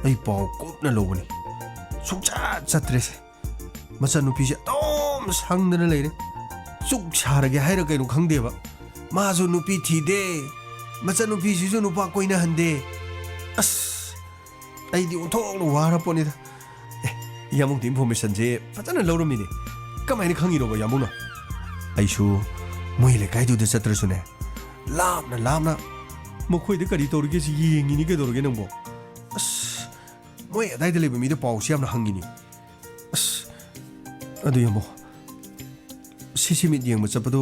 ꯑꯩ ꯄꯥꯎ ꯀꯨꯞꯅ ꯂꯧꯕꯅꯤ, ꯁꯨꯡꯆꯠ ꯆꯠꯇ꯭ꯔꯦꯁꯦ꯫ ꯃꯆꯟꯅꯨꯄꯤꯁꯦ ꯑꯗꯨꯝ ꯁꯪꯗꯅ ꯂꯩꯔꯦ꯫ ꯆꯨꯛ ꯁꯥꯔꯒꯦ ꯍꯥꯏꯔ ꯀꯩꯅꯣ ꯈꯪꯗꯦꯕ, ꯃꯥꯁꯨ ꯅꯨꯄꯤ ꯊꯤꯗꯦ, ꯃꯆꯟꯅꯨꯄꯤꯁꯤꯁꯨ ꯅꯨꯄꯥ ꯀꯣꯏꯅꯍꯟꯗꯦ꯫ ꯑꯁ, ꯑꯩꯗꯤ ꯑꯣꯟꯊꯣꯛꯅ ꯋꯥꯔ ꯄꯣꯠꯅꯤꯗ꯫ ꯑꯦ, ꯌꯥꯝꯕꯨꯡꯗꯤ informationꯁꯦ ꯐꯖꯅ ꯂꯧꯔꯝꯃꯤꯅꯦ꯫ ꯀꯃꯥꯏꯅ ꯈꯪꯉꯤꯅꯣꯕ ꯌꯥꯝꯕꯨꯡꯅ? ꯑꯩꯁꯨ ꯃꯣꯏ ꯂꯩꯀꯥꯏꯗꯨꯗ ꯆꯠꯇ꯭ꯔꯁꯨꯅꯦ, ꯂꯥꯞꯅ ꯂꯥꯞꯅ ꯃꯈꯣꯏꯗ ꯀꯔꯤ ꯇꯧꯔꯤꯒꯦ ꯁꯤ ꯌꯦꯡꯉꯤꯅꯤ ꯀꯩꯗꯧꯔꯒꯦ ꯅꯪꯕꯣ? ꯑꯁ, ꯃꯣꯏ ꯑꯗꯥꯏꯗ ꯂꯩꯕ ꯃꯤꯗ ꯄꯥꯎꯁꯤ ꯌꯥꯝꯅ ꯍꯪꯉꯤꯅꯤ꯫ ꯑꯁ, ꯑꯗꯨ ꯌꯥꯝꯕꯨꯡ, ꯁꯤꯁꯤ ꯃꯤꯠ ꯌꯦꯡꯕ ꯆꯠꯄꯗꯣ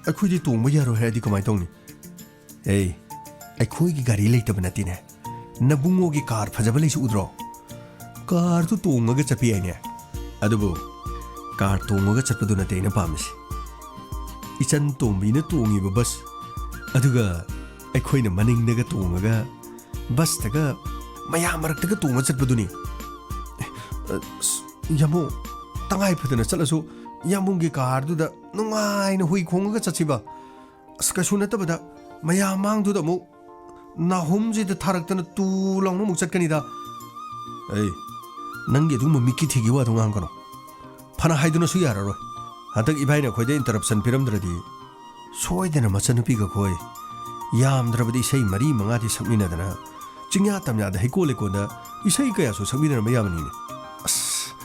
ꯑꯩꯈꯣꯏꯗꯤ ꯇꯣꯡꯕ ꯌꯥꯔꯣꯏ ꯍꯥꯏꯔꯗꯤ ꯀꯃꯥꯏꯅ ꯇꯧꯅꯤ? ꯑꯦ, ꯑꯩꯈꯣꯏꯒꯤ ꯒꯥꯔꯤ ꯂꯩꯇꯕ ꯅꯠꯇꯦꯅꯦ꯫ ꯅꯕꯨꯡꯉꯣꯒꯤ car ꯐꯖꯕ ꯂꯩꯁꯤ ꯎꯗ꯭ꯔꯣ? Carꯗꯨ ꯇꯣꯡꯉꯒ ꯆꯠꯄ ꯌꯥꯏꯅꯦ꯫ ꯑꯗꯨꯕꯨ car ꯇꯣꯡꯉꯒ ꯆꯠꯄꯗꯨ ꯅꯠꯇꯦ ꯑꯩꯅ ꯄꯥꯝꯃꯤꯁꯤ꯫ ꯏꯆꯟ ꯇꯣꯝꯕꯤꯅ ꯇꯣꯡꯉꯤꯕ bus, ꯑꯗꯨꯒ ꯑꯩꯈꯣꯏꯅ ꯃꯅꯤꯡꯗꯒ ꯇꯣꯡꯉꯒ busꯇꯒ ꯃꯌꯥꯝ ꯃꯔꯛꯇꯒ ꯇꯣꯡꯉ ꯆꯠꯄꯗꯨꯅꯤ꯫ ꯑꯦ, ꯑꯁ, ꯌꯥꯝꯕꯨꯡ, ꯇꯉꯥꯏ ꯐꯗꯅ ꯆꯠꯂꯁꯨ ꯌꯥꯝꯕꯨꯡꯒꯤ carꯗꯨꯗ ꯅꯨꯡꯉꯥꯏꯅ ꯍꯨꯏ ꯈꯣꯡꯉꯒ ꯆꯠꯁꯤꯕ꯫ ꯑꯁ, ꯀꯩꯁꯨ ꯅꯠꯇꯕꯗ ꯃꯌꯥꯝ ꯃꯥꯡꯗꯨꯗ ꯑꯃꯨꯛ ꯅꯥꯍꯨꯝꯁꯤꯗ ꯊꯥꯔꯛꯇꯅ ꯇꯨ ꯂꯥꯎꯅ ꯑꯃꯨꯛ ꯆꯠꯀꯅꯤꯗ꯫ ꯑꯩ, ꯅꯪꯒꯤ ꯑꯗꯨꯒꯨꯝꯕ ꯃꯤꯠꯀꯤ ꯊꯤꯒꯤ ꯋꯥꯗꯣ ꯉꯥꯡꯒꯅꯨ꯫ ꯐꯅ ꯍꯥꯏꯗꯨꯅꯁꯨ ꯌꯥꯔꯔꯣꯏ꯫ ꯍꯟꯗꯛ ꯏꯕꯥꯏꯅ ꯑꯩꯈꯣꯏꯗ interruption ꯄꯤꯔꯝꯗ꯭ꯔꯗꯤ ꯁꯣꯏꯗꯅ ꯃꯆꯟꯅꯨꯄꯤꯒ ꯑꯩꯈꯣꯏ ꯌꯥꯝꯗ꯭ꯔꯕꯗꯤ ꯏꯁꯩ ꯃꯔꯤ ꯃꯉꯥꯗꯤ ꯁꯛꯃꯤꯟꯅꯗꯅ ꯆꯤꯡꯌꯥ ꯇꯝꯌꯥꯗ ꯍꯩꯀꯣꯜ ꯂꯩꯀꯣꯜꯗ ꯏꯁꯩ ꯀꯌꯥꯁꯨ ꯁꯛꯃꯤꯟꯅꯔꯝꯕ ꯌꯥꯕꯅꯤꯅꯦ꯫ ꯑꯁ,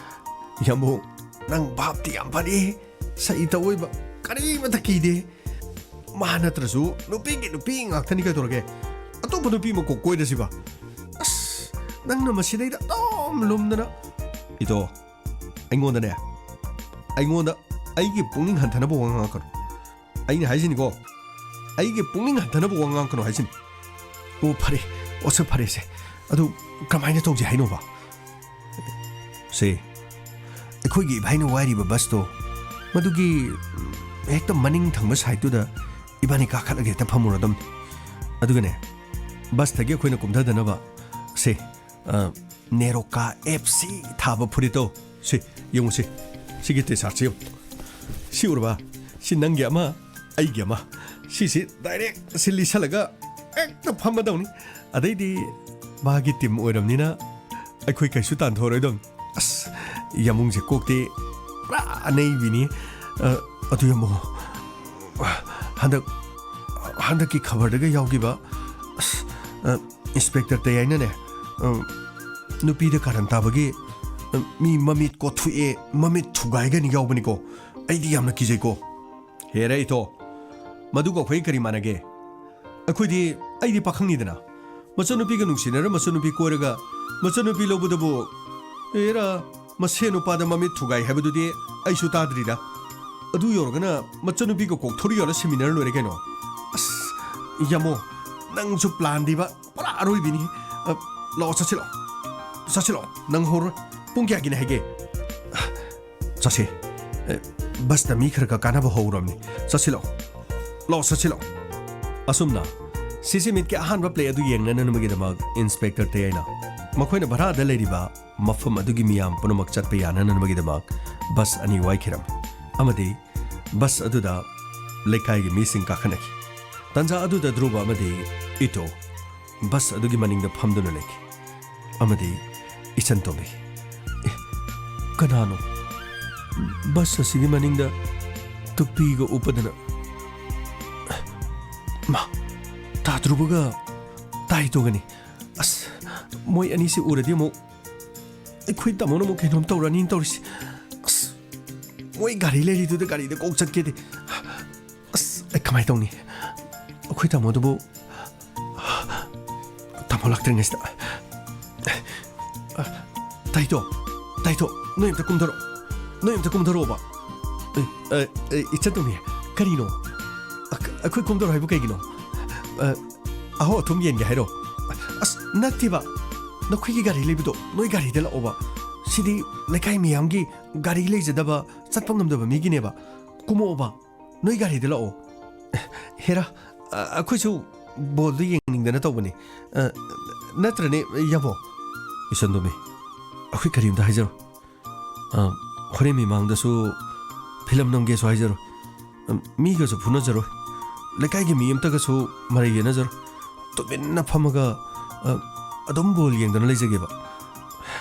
ꯌꯥꯝꯕꯨꯡ, ꯅꯪ ꯚꯥꯞꯇꯤ ꯌꯥꯝ ꯐꯔꯤ꯫ ꯁꯛꯏ ꯇꯧꯑꯣꯏꯕ ꯀꯔꯤꯃꯇ ꯀꯤꯗꯦ꯫ ꯃꯥ ꯅꯠꯇ꯭ꯔꯁꯨ ꯅꯨꯄꯤꯒꯤ ꯅꯨꯄꯤ ꯉꯥꯛꯇꯅꯤ ꯀꯩꯗꯧꯔꯒꯦ? ꯑꯇꯣꯞꯄ ꯅꯨꯄꯤ ꯑꯃ ꯀꯣꯛ ꯀꯣꯏꯔꯁꯤꯕ꯫ ꯑꯁ, ꯅꯪꯅ ꯃꯁꯤꯗꯩꯗ ꯑꯗꯨꯝ ꯂꯨꯝꯗꯅ꯫ ꯏꯗꯣ, ꯑꯩꯉꯣꯟꯗꯅꯦ, ꯑꯩꯉꯣꯟꯗ ꯑꯩꯒꯤ ꯄꯨꯛꯅꯤꯡ ꯍꯟꯊꯅꯕ ꯋꯥ ꯉꯥꯡꯉꯛꯀꯅꯨ꯫ ꯑꯩꯅ ꯍꯥꯏꯁꯤꯅꯤꯀꯣ, ꯑꯩꯒꯤ ꯄꯨꯛꯅꯤꯡ ꯍꯟꯊꯅꯕ ꯋꯥ ꯉꯥꯡꯉꯛꯀꯅꯨ ꯍꯥꯏꯁꯤꯅꯤ꯫ ꯑꯣ, ꯐꯔꯦ, ꯑꯣ, ꯁꯦ, ꯐꯔꯦꯁꯦ꯫ ꯑꯗꯨ ꯀꯃꯥꯏꯅ ꯇꯧꯁꯦ ꯍꯥꯏꯅꯣꯕ? ꯁꯦ, ꯑꯩꯈꯣꯏꯒꯤ ꯏꯕꯥꯏꯅ ꯋꯥꯏꯔꯤꯕ busꯇꯣ, ꯃꯗꯨꯒꯤ ꯍꯦꯛꯇ ꯃꯅꯤꯡ ꯊꯪꯕ sideꯇꯨꯗ ꯏꯕꯥꯅꯤ ꯀꯥꯈꯠꯂꯒ ꯍꯦꯛꯇ ꯐꯝꯃꯨꯔꯗꯝꯅꯤ꯫ ꯑꯗꯨꯒꯅꯦ, busꯇꯒꯤ ꯑꯩꯈꯣꯏꯅ ꯀꯨꯝꯊꯗꯅꯕ, ꯁꯦ, ꯑ, ꯅꯦꯔꯣꯀꯥ F C ꯊꯥꯕ ꯐꯨꯔꯤꯠꯇꯣ, ꯁꯤ, ꯌꯦꯡꯉꯨ ꯁꯤ, ꯁꯤꯒꯤ T-shirtꯁꯤ ꯌꯦꯡꯉꯨ꯫ ꯁꯤ ꯎꯔꯕ? ꯁꯤ ꯅꯪꯒꯤ ꯑꯃ, ꯑꯩꯒꯤ ꯑꯃ꯫ ꯁꯤꯁꯤ direct ꯁꯤ ꯂꯤꯠꯁꯜꯂꯒ ꯍꯦꯛꯇ ꯐꯝꯃꯗꯧꯅꯤ꯫ ꯑꯗꯩꯗꯤ ꯃꯥꯒꯤ team ꯑꯣꯏꯔꯝꯅꯤꯅ ꯑꯩꯈꯣꯏ ꯀꯩꯁꯨ ꯇꯥꯟꯊꯣꯔꯣꯏꯗꯧꯅꯤ꯫ ꯑꯁ, ꯌꯥꯝꯕꯨꯡꯁꯦ ꯀꯣꯛꯇꯤ ꯄꯨꯔꯥ ꯑꯅꯩꯕꯤꯅꯤ꯫ ꯑ, ꯑꯗꯨ ꯌꯥꯝꯕꯨꯡ, ꯍꯟꯗꯛ, ꯍꯟꯗꯛꯀꯤ ꯈꯕꯔꯗꯒ ꯌꯥꯎꯈꯤꯕ, ꯑꯁ, ꯑ, Inspector ꯇꯌꯥꯏꯅꯅꯦ, ꯑ, ꯅꯨꯄꯤꯗ ꯀꯥꯔꯟ ꯇꯥꯕꯒꯤ ꯃꯤ ꯃꯃꯤꯠ ꯀꯣꯊꯣꯛꯑꯦ, ꯃꯃꯤꯠ ꯊꯨꯒꯥꯏꯒꯅꯤ ꯌꯥꯎꯕꯅꯤꯀꯣ꯫ ꯑꯩꯗꯤ ꯌꯥꯝꯅ ꯀꯤꯖꯩꯀꯣ꯫ ꯍꯦꯔꯥ ꯏꯊꯣ, ꯃꯗꯨꯒ ꯑꯩꯈꯣꯏ ꯀꯔꯤ ꯃꯥꯟꯅꯒꯦ? ꯑꯩꯈꯣꯏꯗꯤ, ꯑꯩꯗꯤ ꯄꯥꯈꯪꯅꯤꯗꯅ꯫ ꯃꯆꯟꯅꯨꯄꯤꯒ ꯅꯨꯡꯁꯤꯅꯔ ꯃꯆꯟꯅꯨꯄꯤ ꯀꯣꯏꯔꯒ ꯃꯆꯟꯅꯨꯄꯤ ꯂꯧꯕꯗꯕꯨ, ꯑꯦꯔꯥ, ꯃꯁꯦꯟ ꯅꯨꯄꯥꯗ ꯃꯃꯤꯠ ꯊꯨꯒꯥꯏ ꯍꯥꯏꯕꯗꯨꯗꯤ ꯑꯩꯁꯨ ꯇꯥꯗ꯭ꯔꯤꯗ꯫ ꯑꯗꯨ ꯌꯧꯔꯒꯅ ꯃꯆꯟꯅꯨꯄꯤꯒ ꯀꯣꯛ ꯊꯣꯔꯤ ꯌꯣꯜꯂ ꯁꯤꯃꯤꯟꯅꯔ ꯂꯣꯏꯔꯦ ꯀꯩꯅꯣ꯫ ꯑꯁ, ꯌꯥꯃꯣ, ꯅꯪꯁꯨ ꯄ꯭ꯂꯥꯟꯗꯤꯕ ꯄꯨꯔꯥ ꯑꯔꯣꯏꯕꯤꯅꯤ꯫ ꯑ, ꯂꯥꯛꯑꯣ, ꯆꯠꯁꯤꯜꯂꯛꯑꯣ꯫ ꯆꯠꯁꯤꯜꯂꯛꯑꯣ, ꯅꯪ ꯍꯧꯔꯣꯏ꯫ ꯄꯨꯡ ꯀꯌꯥꯒꯤꯅꯤ ꯍꯥꯏꯒꯦ? ꯆꯠꯁꯦ꯫ ꯑꯦ, ꯕꯁꯇ ꯃꯤ ꯈꯔ ꯈꯔ ꯀꯥꯟꯅꯕ ꯍꯧꯔꯕꯅꯤ꯫ ꯆꯠꯁꯤꯜꯂꯛꯑꯣ꯫ ꯂꯥꯛꯑꯣ, ꯆꯠꯁꯤꯜꯂꯛꯑꯣ꯫ ꯑꯁꯨꯝꯅ ꯁꯤꯁꯤ ꯃꯤꯠꯀꯤ ꯑꯍꯥꯟꯕ ꯄ꯭ꯂꯦ ꯑꯗꯨ ꯌꯦꯡꯅꯅꯕꯒꯤꯗꯃꯛ ꯏꯟꯁꯄꯦꯛꯇꯔ ꯇꯌꯥꯏꯅ ꯃꯈꯣꯏꯅ ꯚꯔꯥꯗ ꯂꯩꯔꯤꯕ ꯃꯐꯝ ꯑꯗꯨꯒꯤ ꯃꯤꯌꯥꯝ ꯄꯨꯝꯅꯃꯛ ꯆꯠꯄ ꯌꯥꯅꯅꯕꯒꯤꯗꯃꯛ ꯕꯁ ꯑꯅꯤ ꯋꯥꯏꯈꯤꯔꯝꯃꯤ꯫ ꯑꯃꯗꯤ ꯕꯁ ꯑꯗꯨꯗ ꯂꯩꯀꯥꯏꯒꯤ ꯃꯤꯁꯤꯡ ꯀꯥꯈꯠꯅꯈꯤ꯫ ꯇꯥꯟꯖꯥ ꯑꯗꯨꯗ ꯙ꯭ꯔꯨꯕ ꯑꯃꯗꯤ ꯏꯇꯣ ꯕꯁ ꯑꯗꯨꯒꯤ ꯃꯅꯤꯡꯗ ꯐꯝꯗꯨꯅ ꯂꯩꯈꯤ꯫ ꯑꯃꯗꯤ ꯏꯆꯟ ꯇꯣꯝꯕꯤ꯫ "ꯑꯦ, ꯀꯅꯥꯅꯣ? ꯕꯁ ꯑꯁꯤꯒꯤ ꯃꯅꯤꯡꯗ ꯇꯨꯄꯤꯒ ꯎꯞꯄꯗꯅ?" ꯃꯥ, ꯇꯥ ꯙ꯭ꯔꯨꯕꯒ ꯇꯥ ꯏꯇꯣꯒꯅꯤ꯫ ꯑꯁ, ꯃꯣꯏ ꯑꯅꯤꯁꯤ ꯎꯔꯗꯤ ꯑꯃꯨꯛ ꯑꯩꯈꯣꯏ ꯇꯥꯃꯣꯅ ꯑꯃꯨꯛ ꯀꯩꯅꯣꯝ ꯇꯧꯔꯅꯤꯅ ꯇꯧꯔꯤꯁꯤ꯫ ꯑꯁ, ꯃꯣꯏ ꯒꯥꯔꯤ ꯂꯩꯔꯤꯗꯨꯗ ꯒꯥꯔꯤꯗ ꯀꯣꯛ ꯆꯠꯀꯦꯗꯤ꯫ ꯑꯁ, ꯑꯩ ꯀꯃꯥꯏ ꯇꯧꯅꯤ? ꯑꯩꯈꯣꯏ ꯇꯥꯃꯣꯗꯨꯕꯨ, ꯇꯥꯃꯣ ꯂꯥꯛꯇ꯭ꯔꯤꯉꯩꯁꯤꯗ꯫ ꯇꯥꯏꯇꯣ, ꯇꯥꯏꯇꯣ, ꯅꯣꯏ ꯑꯝꯇ ꯀꯨꯝꯊꯔꯛꯑꯣ꯫ ꯅꯣꯏ ꯑꯝꯇ ꯀꯨꯝꯊꯔꯛꯑꯣꯕ꯫ ꯑꯦ, ꯑꯦ, ꯑꯦ, ꯏꯆꯟ ꯇꯣꯝꯕꯤ, ꯀꯔꯤꯅꯣ? ꯑꯩꯈ-, ꯑꯩꯈꯣꯏ ꯀꯨꯝꯊꯔꯛꯑꯣ ꯍꯥꯏꯕꯨ ꯀꯩꯒꯤꯅꯣ? ꯑ, ꯑꯍꯥꯎ ꯑꯊꯨꯝ ꯌꯦꯟꯒꯦ ꯍꯥꯏꯔꯣ? ꯑꯁ, ꯅꯠꯇꯦꯕ꯫ ꯅꯈꯣꯏꯒꯤ ꯒꯥꯔꯤ ꯂꯩꯕꯗꯣ, ꯅꯣꯏ ꯒꯥꯔꯤꯗ ꯂꯥꯛꯑꯣꯕ꯫ ꯁꯤꯗꯤ ꯂꯩꯀꯥꯏ ꯃꯤꯌꯥꯝꯒꯤ ꯒꯥꯔꯤ ꯂꯩꯖꯗꯕ, ꯆꯠꯄ ꯉꯝꯗꯕ ꯃꯤꯒꯤꯅꯦꯕ꯫ ꯀꯨꯝꯃꯛꯑꯣꯕ꯫ ꯅꯣꯏ ꯒꯥꯔꯤꯗ ꯂꯥꯛꯑꯣ꯫ ꯍꯦꯔꯥ, ꯑ, ꯑꯩꯈꯣꯏꯁꯨ ꯕꯣꯜꯗꯣ ꯌꯦꯡꯅꯤꯡꯗꯅ ꯇꯧꯕꯅꯤ꯫ ꯑ, ꯅꯠꯇ꯭ꯔꯅꯦ, ꯌꯥꯕꯣ? ꯏꯆꯟ ꯇꯣꯝꯕꯤ, ꯑꯩꯈꯣꯏ ꯀꯔꯤꯝꯇ ꯍꯥꯏꯖꯔꯣꯏ꯫ ꯑ, ꯍꯣꯔꯦꯟ ꯃꯤꯃꯥꯡꯗꯁꯨ ꯐꯤꯂꯝ ꯅꯝꯒꯦꯁꯨ ꯍꯥꯏꯖꯔꯣꯏ꯫ ꯑ, ꯃꯤꯒꯁꯨ ꯐꯨꯅꯖꯔꯣꯏ꯫ ꯂꯩꯀꯥꯏꯒꯤ ꯃꯤ ꯑꯝꯇꯒꯁꯨ ꯃꯔꯩ ꯌꯦꯠꯅꯖꯔꯣꯏ꯫ ꯇꯨꯃꯤꯟꯅ ꯐꯝꯃꯒ, ꯑ, ꯑꯗꯨꯝ ꯕꯣꯜ ꯌꯦꯡꯗꯅ ꯂꯩꯖꯒꯦꯕ꯫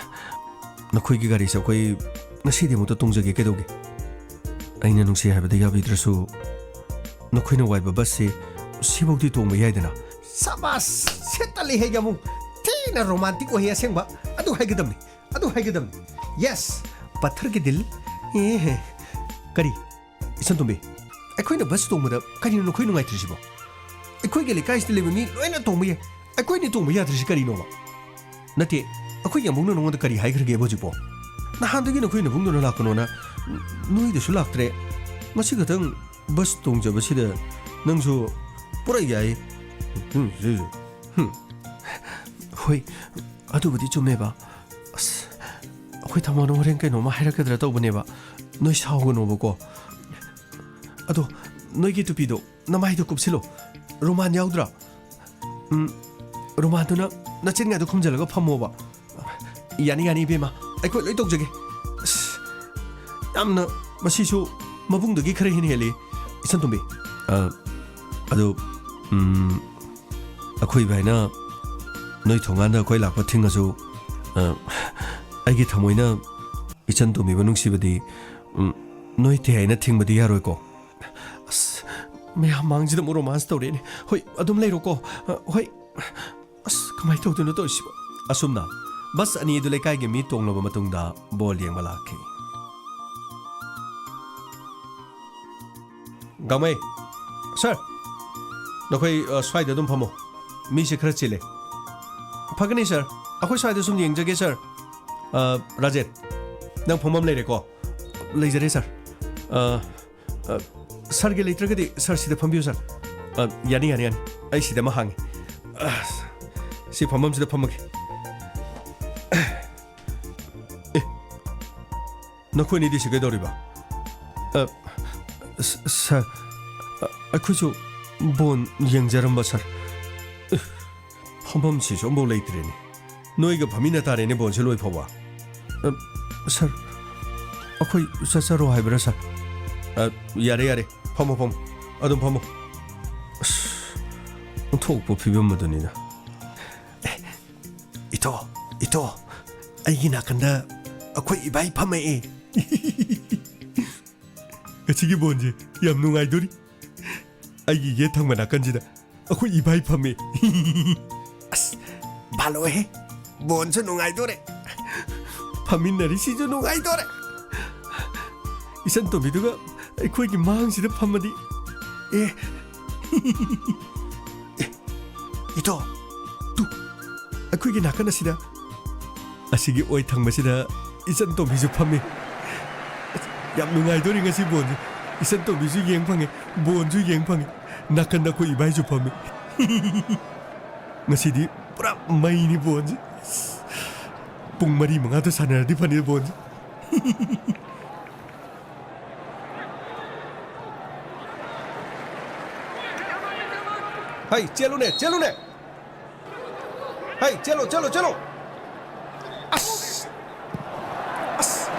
ꯅꯈꯣꯏꯒꯤ ꯒꯥꯔꯤꯁꯦ ꯑꯩꯈꯣꯏ ꯉꯁꯤꯗꯤ ꯑꯃꯨꯛꯇ ꯇꯣꯡꯖꯒꯦ, ꯀꯩꯗꯧꯒꯦ? ꯑꯩꯅ ꯅꯨꯡꯁꯤ ꯍꯥꯏꯕꯗ ꯌꯥꯕꯤꯗ꯭ꯔꯁꯨ, ꯅꯈꯣꯏꯅ ꯋꯥꯏꯕ ꯕꯁꯁꯤ ꯁꯤꯐꯧꯗꯤ ꯇꯣꯡꯕ ꯌꯥꯏꯗꯅ꯫ ꯁꯕꯥꯁ! ꯁꯦꯠꯇ ꯂꯩꯍꯩꯒ ꯑꯃꯨꯛ ꯊꯤꯅ ꯔꯣꯃꯥꯟꯇꯤꯛ ꯑꯣꯏꯍꯦ ꯑꯁꯦꯡꯕ꯫ ꯑꯗꯨ ꯍꯥꯏꯒꯗꯕꯅꯤ, ꯑꯗꯨ ꯍꯥꯏꯒꯗꯕꯅꯤ꯫ ꯌꯦꯁ, ꯄꯠꯊꯔ ꯀꯤ ꯗꯤꯜ꯫ ꯑꯦ, ꯀꯔꯤ? ꯏꯆꯟ ꯇꯣꯝꯕꯤ, ꯑꯩꯈꯣꯏꯅ ꯕꯁ ꯇꯣꯡꯕꯗ ꯀꯔꯤꯅꯣ ꯅꯈꯣꯏ ꯅꯨꯡꯉꯥꯏꯇ꯭ꯔꯤꯁꯤꯕꯣ? ꯑꯩꯈꯣꯏꯒꯤ ꯂꯩꯀꯥꯏꯁꯤꯗ ꯂꯩꯕ ꯃꯤ ꯂꯣꯏꯅ ꯇꯣꯡꯕ ꯌꯥꯏ, ꯑꯩꯈꯣꯏꯅ ꯇꯣꯡꯕ ꯌꯥꯗ꯭ꯔꯤꯁꯤ ꯀꯔꯤꯅꯣꯕ? ꯅꯠꯇꯦ, ꯑꯩꯈꯣꯏ ꯌꯥꯝꯕꯨꯡꯅ ꯅꯉꯣꯟꯗ ꯀꯔꯤ ꯍꯥꯏꯈ꯭ꯔꯒꯦꯕ ꯍꯧꯖꯤꯛꯄꯣ? ꯅꯍꯥꯟꯗꯒꯤ ꯅꯈꯣꯏ ꯅꯕꯨꯡꯗꯨꯅ ꯂꯥꯛꯀꯅꯣꯅ ꯅꯣꯏꯗꯁꯨ ꯂꯥꯛꯇ꯭ꯔꯦ, ꯉꯁꯤ ꯈꯛꯇꯪ ꯕꯁ ꯇꯣꯡꯖꯕꯁꯤꯗ ꯅꯪꯁꯨ ꯄꯨꯔꯥ ꯌꯥꯏ꯫ ꯍꯨꯝ, ꯍꯨꯝ꯫ ꯍꯣꯏ, ꯑꯗꯨꯕꯨꯗꯤ ꯆꯨꯝꯃꯦꯕ꯫ ꯑꯁ, ꯑꯩꯈꯣꯏ ꯊꯃꯣꯅ ꯍꯣꯔꯦꯟ ꯀꯩꯅꯣꯝꯃ ꯍꯥꯏꯔꯛꯀꯗ꯭ꯔꯥ ꯇꯧꯕꯅꯦꯕ꯫ ꯅꯣꯏ ꯁꯥꯎꯒꯅꯣꯕꯀꯣ꯫ ꯑꯗꯣ ꯅꯣꯏꯒꯤ ꯇꯨꯄꯤꯗꯣ ꯅꯃꯥꯏꯗ ꯀꯨꯞꯁꯤꯜꯂꯣ꯫ ꯔꯨꯃꯥꯟ ꯌꯥꯎꯗ꯭ꯔꯥ? ꯎꯝ, ꯔꯨꯃꯥꯟꯗꯨꯅ ꯅꯆꯤꯟꯒꯗꯣ ꯈꯨꯝꯖꯤꯜꯂꯒ ꯐꯝꯃꯣꯕ꯫ ꯌꯥꯅꯤ, ꯌꯥꯅꯤ, ꯏꯕꯦꯝꯃ꯫ ꯑꯩꯈꯣꯏ ꯂꯣꯏ ꯇꯧꯖꯒꯦ꯫ ꯑꯁ, ꯌꯥꯝꯅ, ꯃꯁꯤꯁꯨ ꯃꯕꯨꯡꯗꯒꯤ ꯈꯔ ꯍꯦꯟꯅ ꯍꯦꯜꯂꯤ, ꯏꯆꯟ ꯇꯣꯝꯕꯤ꯫ ꯑ, ꯑꯗꯨ, ꯎꯝ, ꯑꯩꯈꯣꯏ ꯏꯕꯥꯏꯅ ꯅꯣꯏ ꯊꯣꯡꯒꯥꯟꯗ ꯑꯩꯈꯣꯏ ꯂꯥꯛꯄ ꯊꯤꯡꯉꯁꯨ, ꯑ, ꯑꯩꯒꯤ ꯊꯃꯣꯏꯅ ꯏꯆꯟ ꯇꯣꯝꯕꯤꯕꯨ ꯅꯨꯡꯁꯤꯕꯗꯤ, ꯎꯝ, ꯅꯣꯏ ꯇꯦ ꯍꯥꯏꯅ ꯊꯤꯡꯕꯗꯤ ꯌꯥꯔꯣꯏꯀꯣ꯫ ꯑꯁ, ꯃꯌꯥꯝ ꯃꯥꯡꯁꯤꯗ ꯑꯃꯨꯛ ꯔꯣꯃꯥꯟꯁ ꯇꯧꯔꯦꯅꯦ꯫ ꯍꯣꯏ, ꯑꯗꯨꯝ ꯂꯩꯔꯣꯀꯣ꯫ ꯑ, ꯍꯣꯏ꯫ ꯑꯁ, ꯀꯃꯥꯏꯅ ꯇꯧꯗꯣꯏꯅꯣ ꯇꯧꯔꯤꯁꯤꯕꯣ? ꯑꯁꯨꯝꯅ ꯕꯁ ꯑꯅꯤ ꯑꯗꯨ ꯂꯩꯀꯥꯏꯒꯤ ꯃꯤ ꯇꯣꯡꯂꯕ ꯃꯇꯨꯡꯗ ꯕꯣꯜ ꯌꯦꯡꯕ ꯂꯥꯛꯈꯤ꯫ ꯒꯥꯡꯃꯩ, ꯁꯥꯔ, ꯅꯈꯣꯏ, ꯑ, ꯁ꯭ꯋꯥꯏꯗ ꯑꯗꯨꯝ ꯐꯝꯃꯣ꯫ ꯃꯤꯁꯦ ꯈꯔ ꯆꯤꯜꯂꯦ꯫ ꯐꯒꯅꯤ, ꯁꯥꯔ꯫ ꯑꯩꯈꯣꯏ ꯁ꯭ꯋꯥꯏꯗ ꯁꯨꯝ ꯌꯦꯡꯖꯒꯦ, ꯁꯥꯔ꯫ ꯑ, ꯔꯥꯖꯦꯟ, ꯅꯪ ꯐꯝꯐꯝ ꯂꯩꯔꯦꯀꯣ? ꯂꯩꯖꯔꯦ, ꯁꯥꯔ꯫ ꯑ, ꯑ, ꯁꯥꯔꯒꯤ ꯂꯩꯇ꯭ꯔꯒꯗꯤ, ꯁꯥꯔ, ꯁꯤꯗ ꯐꯝꯕꯤꯌꯨ, ꯁꯥꯔ꯫ ꯑ, ꯌꯥꯅꯤ, ꯌꯥꯅꯤ, ꯌꯥꯅꯤ꯫ ꯑꯩ ꯁꯤꯗ ꯑꯃ ꯍꯥꯡꯉꯤ꯫ ꯑ, ꯁꯤ ꯐꯝꯐꯝꯁꯤꯗ ꯐꯝꯃꯒꯦ꯫ ꯑꯦ, ꯅꯈꯣꯏꯅꯤꯗꯤ ꯁꯤ ꯀꯩꯗꯧꯔꯤꯕ? ꯑ, ꯁ-, ꯁꯥꯔ, ꯑ, ꯑꯩꯈꯣꯏꯁꯨ ꯕꯣꯟ ꯌꯦꯡꯖꯔꯝꯕ, ꯁꯥꯔ꯫ ꯑ, ꯐꯝꯐꯝꯁꯤꯁꯨ ꯑꯃꯐꯥꯎ ꯂꯩꯇ꯭ꯔꯦꯅꯦ꯫ ꯅꯣꯏꯒ ꯐꯝꯃꯤꯟꯅ ꯇꯥꯔꯦꯅꯦ ꯕꯣꯟꯁꯦ ꯂꯣꯏ ꯐꯥꯎꯕ꯫ ꯑ, ꯁꯥꯔ, ꯑꯩꯈꯣꯏ ꯆꯠꯆꯔꯣ ꯍꯥꯏꯕ꯭ꯔꯥ, ꯁꯥꯔ? ꯑ, ꯌꯥꯔꯦ, ꯌꯥꯔꯦ꯫ ꯐꯝꯃꯣ, ꯐꯝꯃꯣ꯫ ꯑꯗꯨꯝ ꯐꯝꯃꯣ꯫ ꯑꯁ, ꯑꯣꯟꯊꯣꯛꯄ ꯐꯤꯕꯝ ꯑꯗꯨꯅꯤꯗ꯫ ꯑꯦ, ꯏꯇꯣ, ꯏꯇꯣ, ꯑꯩꯒꯤ ꯅꯥꯀꯟꯗ ꯑꯩꯈꯣꯏ ꯏꯕꯥꯏ ꯐꯝꯃꯛꯑꯦ꯫ ꯉꯁꯤꯒꯤ ꯕꯣꯟꯁꯦ ꯌꯥꯝ ꯅꯨꯡꯉꯥꯏꯗꯣꯔꯤ꯫ ꯑꯩꯒꯤ ꯌꯦꯠ ꯊꯪꯕ ꯅꯥꯀꯟꯁꯤꯗ ꯑꯩꯈꯣꯏ ꯏꯕꯥꯏ ꯐꯝꯃꯦ꯫ ꯑꯁ, ꯚꯥꯂꯣꯍꯦ, ꯕꯣꯟꯁꯨ ꯅꯨꯡꯉꯥꯏꯗꯣꯔꯦ꯫ ꯐꯝꯃꯤꯟꯅꯔꯤꯁꯤꯁꯨ ꯅꯨꯡꯉꯥꯏꯗꯣꯔꯦ꯫ ꯏꯆꯟ ꯇꯣꯝꯕꯤꯗꯨꯒ ꯑꯩꯈꯣꯏꯒꯤ ꯃꯥꯡꯁꯤꯗ ꯐꯝꯃꯗꯤ꯫ ꯑꯦ꯫ ꯑꯦ, ꯏꯇꯣ, ꯇꯨ, ꯑꯩꯈꯣꯏꯒꯤ ꯅꯥꯀꯟ ꯑꯁꯤꯗ, ꯑꯁꯤꯒꯤ ꯑꯣꯏ ꯊꯪꯕꯁꯤꯗ ꯏꯆꯟ ꯇꯣꯝꯕꯤꯁꯨ ꯐꯝꯃꯤ꯫ ꯌꯥꯝ ꯅꯨꯡꯉꯥꯏꯗꯣꯔꯤ ꯉꯁꯤ ꯕꯣꯟꯁꯦ꯫ ꯏꯆꯟ ꯇꯣꯝꯕꯤꯁꯨ ꯌꯦꯡ ꯐꯪꯉꯦ, ꯕꯣꯟꯁꯨ ꯌꯦꯡ ꯐꯪꯉꯦ꯫ ꯅꯥꯀꯟꯗ ꯑꯩꯈꯣꯏ ꯏꯕꯥꯏꯁꯨ ꯐꯝꯃꯤ꯫ ꯉꯁꯤꯗꯤ ꯄꯨꯔꯥ ꯃꯩꯅꯤ ꯕꯣꯟꯁꯦ꯫ ꯄꯨꯡ ꯃꯔꯤ ꯃꯉꯥꯗ ꯁꯥꯟꯅꯔꯗꯤ ꯐꯅꯤ ꯕꯣꯟꯁꯦ꯫ ꯍꯩ, ꯆꯦꯜꯂꯨꯅꯦ, ꯆꯦꯜꯂꯨꯅꯦ꯫ ꯍꯩ, ꯆꯦꯜꯂꯣ, ꯆꯦꯜꯂꯣ, ꯆꯦꯜꯂꯣ꯫ ꯑꯁ! ꯑꯁ!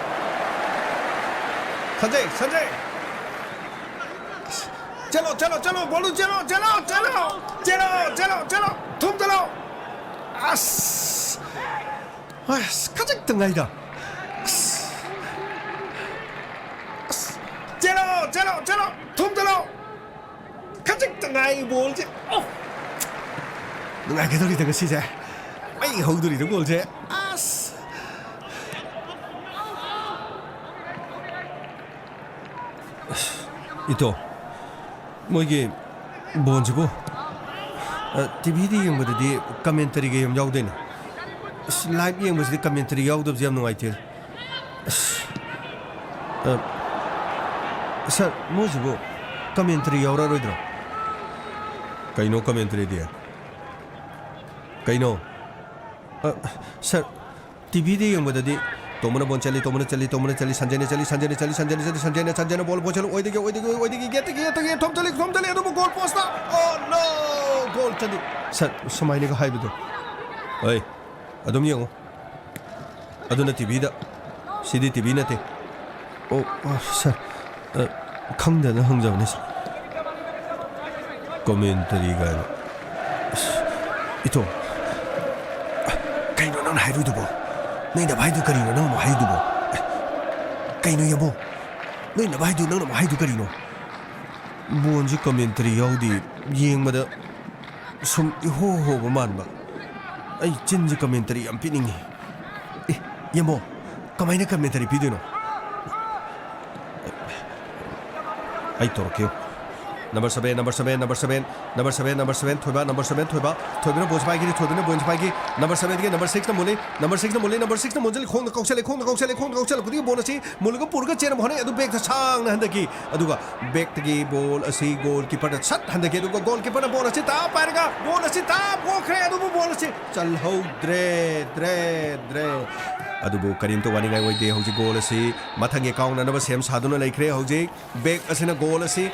ꯁꯟꯖꯦ, ꯁꯟꯖꯦ! ꯑꯁ! ꯆꯦꯜꯂꯣ, ꯆꯦꯜꯂꯣ, ꯆꯦꯜꯂꯣ, ꯕꯣꯜꯗꯨ ꯆꯦꯜꯂꯣ, ꯆꯦꯜꯂꯣ, ꯆꯦꯜꯂꯣ! ꯆꯦꯜꯂꯣ, ꯆꯦꯜꯂꯣ, ꯆꯦꯜꯂꯣ! ꯊꯨꯝꯖꯤꯜꯂꯣ! ꯑꯁ! ꯑꯁ, ꯈꯖꯤꯛꯇ ꯉꯥꯏꯗ꯫ ꯑꯁ! ꯑꯁ! ꯆꯦꯜꯂꯣ, ꯆꯦꯜꯂꯣ, ꯆꯦꯜꯂꯣ! ꯊꯨꯝꯖꯤꯜꯂꯣ! ꯈꯖꯤꯛꯇ ꯉꯥꯏ ꯕꯣꯜꯁꯦ꯫ ꯑꯣ! ꯅꯨꯡꯉꯥꯏꯒꯗꯧꯔꯤꯗ ꯉꯁꯤꯁꯦ꯫ ꯃꯩ ꯍꯧꯗꯣꯔꯤꯗ ꯕꯣꯜꯁꯦ꯫ ꯑꯁ! ꯑꯁ, ꯏꯇꯣ, ꯃꯣꯏꯒꯤ ꯕꯣꯜꯁꯤꯕꯨ, ꯑ, ꯇꯤ ꯚꯤꯗ ꯌꯦꯡꯕꯗꯗꯤ ꯀꯃꯦꯟꯇꯔꯤꯒ ꯌꯥꯝ ꯌꯥꯎꯗꯣꯏꯅꯦ꯫ ꯑꯁ, ꯂꯥꯏꯚ ꯌꯦꯡꯕꯁꯤꯗꯤ ꯀꯃꯦꯟꯇꯔꯤ ꯌꯥꯎꯗꯕꯁꯦ ꯌꯥꯝ ꯅꯨꯡꯉꯥꯏꯇꯦ꯫ ꯑꯁ, ꯑ, ꯁꯥꯔ, ꯃꯣꯏꯁꯤꯕꯨ ꯀꯃꯦꯟꯇꯔꯤ ꯌꯥꯎꯔꯛꯑꯔꯣꯏꯗ꯭ꯔꯣ? ꯀꯩꯅꯣ ꯀꯃꯦꯟꯇꯔꯤꯗꯤ? ꯀꯩꯅꯣ? ꯑ, ꯁꯥꯔ, ꯇꯤ ꯚꯤꯗ ꯌꯦꯡꯕꯗꯗꯤ ꯇꯣꯝꯕꯅ ꯕꯣꯜ ꯆꯠꯂꯤ, ꯇꯣꯝꯕꯅ ꯆꯠꯂꯤ, ꯇꯣꯝꯕꯅ ꯆꯠꯂꯤ, ꯁꯟꯖꯌꯅ ꯆꯠꯂꯤ, ꯁꯟꯖꯌꯅ ꯆꯠꯂꯤ, ꯁꯟꯖꯌꯅ ꯆꯠꯂꯤ, ꯁꯟꯖꯌꯅ, ꯁꯟꯖꯌꯅ ꯕꯣꯜ ꯄꯣꯁꯜ ꯑꯣꯏꯗꯒꯤ, ꯑꯣꯏꯗꯒꯤ, ꯑꯣꯏꯗꯒꯤ, ꯒꯦꯠꯇꯒꯤ, ꯒꯦꯠꯇꯒꯤ, ꯊꯣꯝ ꯆꯠꯂꯤ, ꯊꯣꯝ ꯆꯠꯂꯤ, ꯑꯗꯨꯕꯨ ꯒꯣꯜ ꯄꯣꯁꯇ, ꯑꯣ ꯅꯣ! ꯒꯣꯜ ꯆꯠꯂꯤ꯫ ꯁꯥꯔ, ꯁꯨꯃꯥꯏꯅꯒ ꯍꯥꯏꯕꯗꯣ꯫ ꯍꯣꯏ, ꯑꯗꯨꯝ ꯌꯦꯡꯉꯨ꯫ ꯑꯗꯨꯅ ꯇꯤ ꯚꯤꯗ, ꯁꯤꯗꯤ ꯇꯤ ꯚꯤ ꯅꯠꯇꯦ꯫ ꯑꯣ, ꯑ, ꯁꯥꯔ, ꯑ, ꯈꯪꯗꯗꯅ ꯍꯪꯖꯕꯅꯤ, ꯁꯥꯔ꯫ ꯀꯃꯦꯟꯇꯔꯤ ꯀꯥꯏꯅ꯫ ꯑꯁ, ꯏꯇꯣ, ꯑ, ꯀꯩꯅꯣ ꯅꯪꯅ ꯍꯥꯏꯔꯨꯏꯗꯨꯕꯣ? ꯅꯣꯏ ꯅꯚꯥꯏꯗꯨ ꯀꯔꯤꯅꯣ ꯅꯪꯅ ꯑꯃꯨꯛ ꯍꯥꯏꯔꯤꯗꯨꯕꯣ? ꯑ, ꯀꯩꯅꯣ ꯌꯥꯝꯕꯨꯡ? ꯅꯣꯏ ꯅꯚꯥꯏꯗꯨ ꯅꯪꯅ ꯑꯃꯨꯛ ꯍꯥꯏꯗꯨ ꯀꯔꯤꯅꯣ? ꯕꯣꯟꯁꯤ ꯀꯃꯦꯟꯇꯔꯤ ꯌꯥꯎꯗꯦ, ꯌꯦꯡꯕꯗ ꯁꯨꯝ ꯏꯍꯣ ꯍꯣꯕ ꯃꯥꯟꯕ꯫ ꯑꯩ ꯆꯤꯟꯁꯤ ꯀꯃꯦꯟꯇꯔꯤ ꯌꯥꯝ ꯄꯤꯅꯤꯡꯉꯤ꯫ ꯑꯦ, ꯌꯦꯡꯉꯣ, ꯀꯃꯥꯏꯅ ꯀꯃꯦꯟꯇꯔꯤ ꯄꯤꯗꯣꯏꯅꯣ? ꯑꯩ ꯇꯧꯔꯛꯀꯦ꯫ Number seven, number seven, number seven, number seven, number seven, ꯊꯣꯏꯕ, number seven, ꯊꯣꯏꯕ, ꯊꯣꯏꯕꯅ ꯕꯣꯜꯁꯤ ꯄꯥꯏꯈꯤꯅꯤ, ꯊꯣꯏꯕꯅ ꯕꯣꯜꯁꯤ ꯄꯥꯏꯈꯤ꯫ Number sevenꯗꯒꯤ number sixꯅ ꯃꯨꯜꯂꯤ, number sixꯅ ꯃꯨꯜꯂꯤ, number sixꯅ ꯃꯨꯟꯖꯜꯂꯤ, ꯈꯣꯡꯅ ꯀꯥꯎꯁꯜꯂꯤ, ꯈꯣꯡꯅ ꯀꯥꯎꯁꯜꯂꯛꯄꯗꯒꯤ ꯕꯣꯜ ꯑꯁꯤ ꯃꯨꯜꯂꯒ ꯄꯨꯔꯒ ꯆꯦꯟꯅꯕ ꯍꯣꯠꯅꯩ, ꯑꯗꯨ backꯇ ꯁꯥꯡꯅ ꯍꯟꯊꯈꯤ꯫ ꯑꯗꯨꯒ backꯇꯒꯤ ꯕꯣꯜ ꯑꯁꯤ goalkeeperꯗ ꯁꯠ ꯍꯟꯊꯈꯤ, ꯑꯗꯨꯒ goalkeeperꯅ ꯕꯣꯜ ꯑꯁꯤ ꯇꯥꯞ ꯄꯥꯏꯔꯒ ꯕꯣꯜ ꯑꯁꯤ ꯇꯥꯞ ꯄꯣꯛꯈ꯭ꯔꯦ, ꯑꯗꯨꯕꯨ ꯕꯣꯜ ꯑꯁꯤ ꯆꯜꯍꯧꯗ꯭ꯔꯦ, ꯗ꯭ꯔꯦ, ꯗ꯭ꯔꯦ꯫ ꯑꯗꯨꯕꯨ ꯀꯔꯤꯝꯇ ꯋꯥꯅꯤꯡꯉꯥꯏ ꯑꯣꯏꯗꯦ꯫ ꯍꯧꯖꯤꯛ ꯒꯣꯜ ꯑꯁꯤ ꯃꯊꯪꯒꯤ ꯀꯥꯎꯅꯅꯕ ꯁꯦꯝ ꯁꯥꯗꯨꯅ ꯂꯩꯈ꯭ꯔꯦ꯫ ꯍꯧꯖꯤꯛ back ꯑꯁꯤꯅ ꯒꯣꯜ ꯑꯁꯤ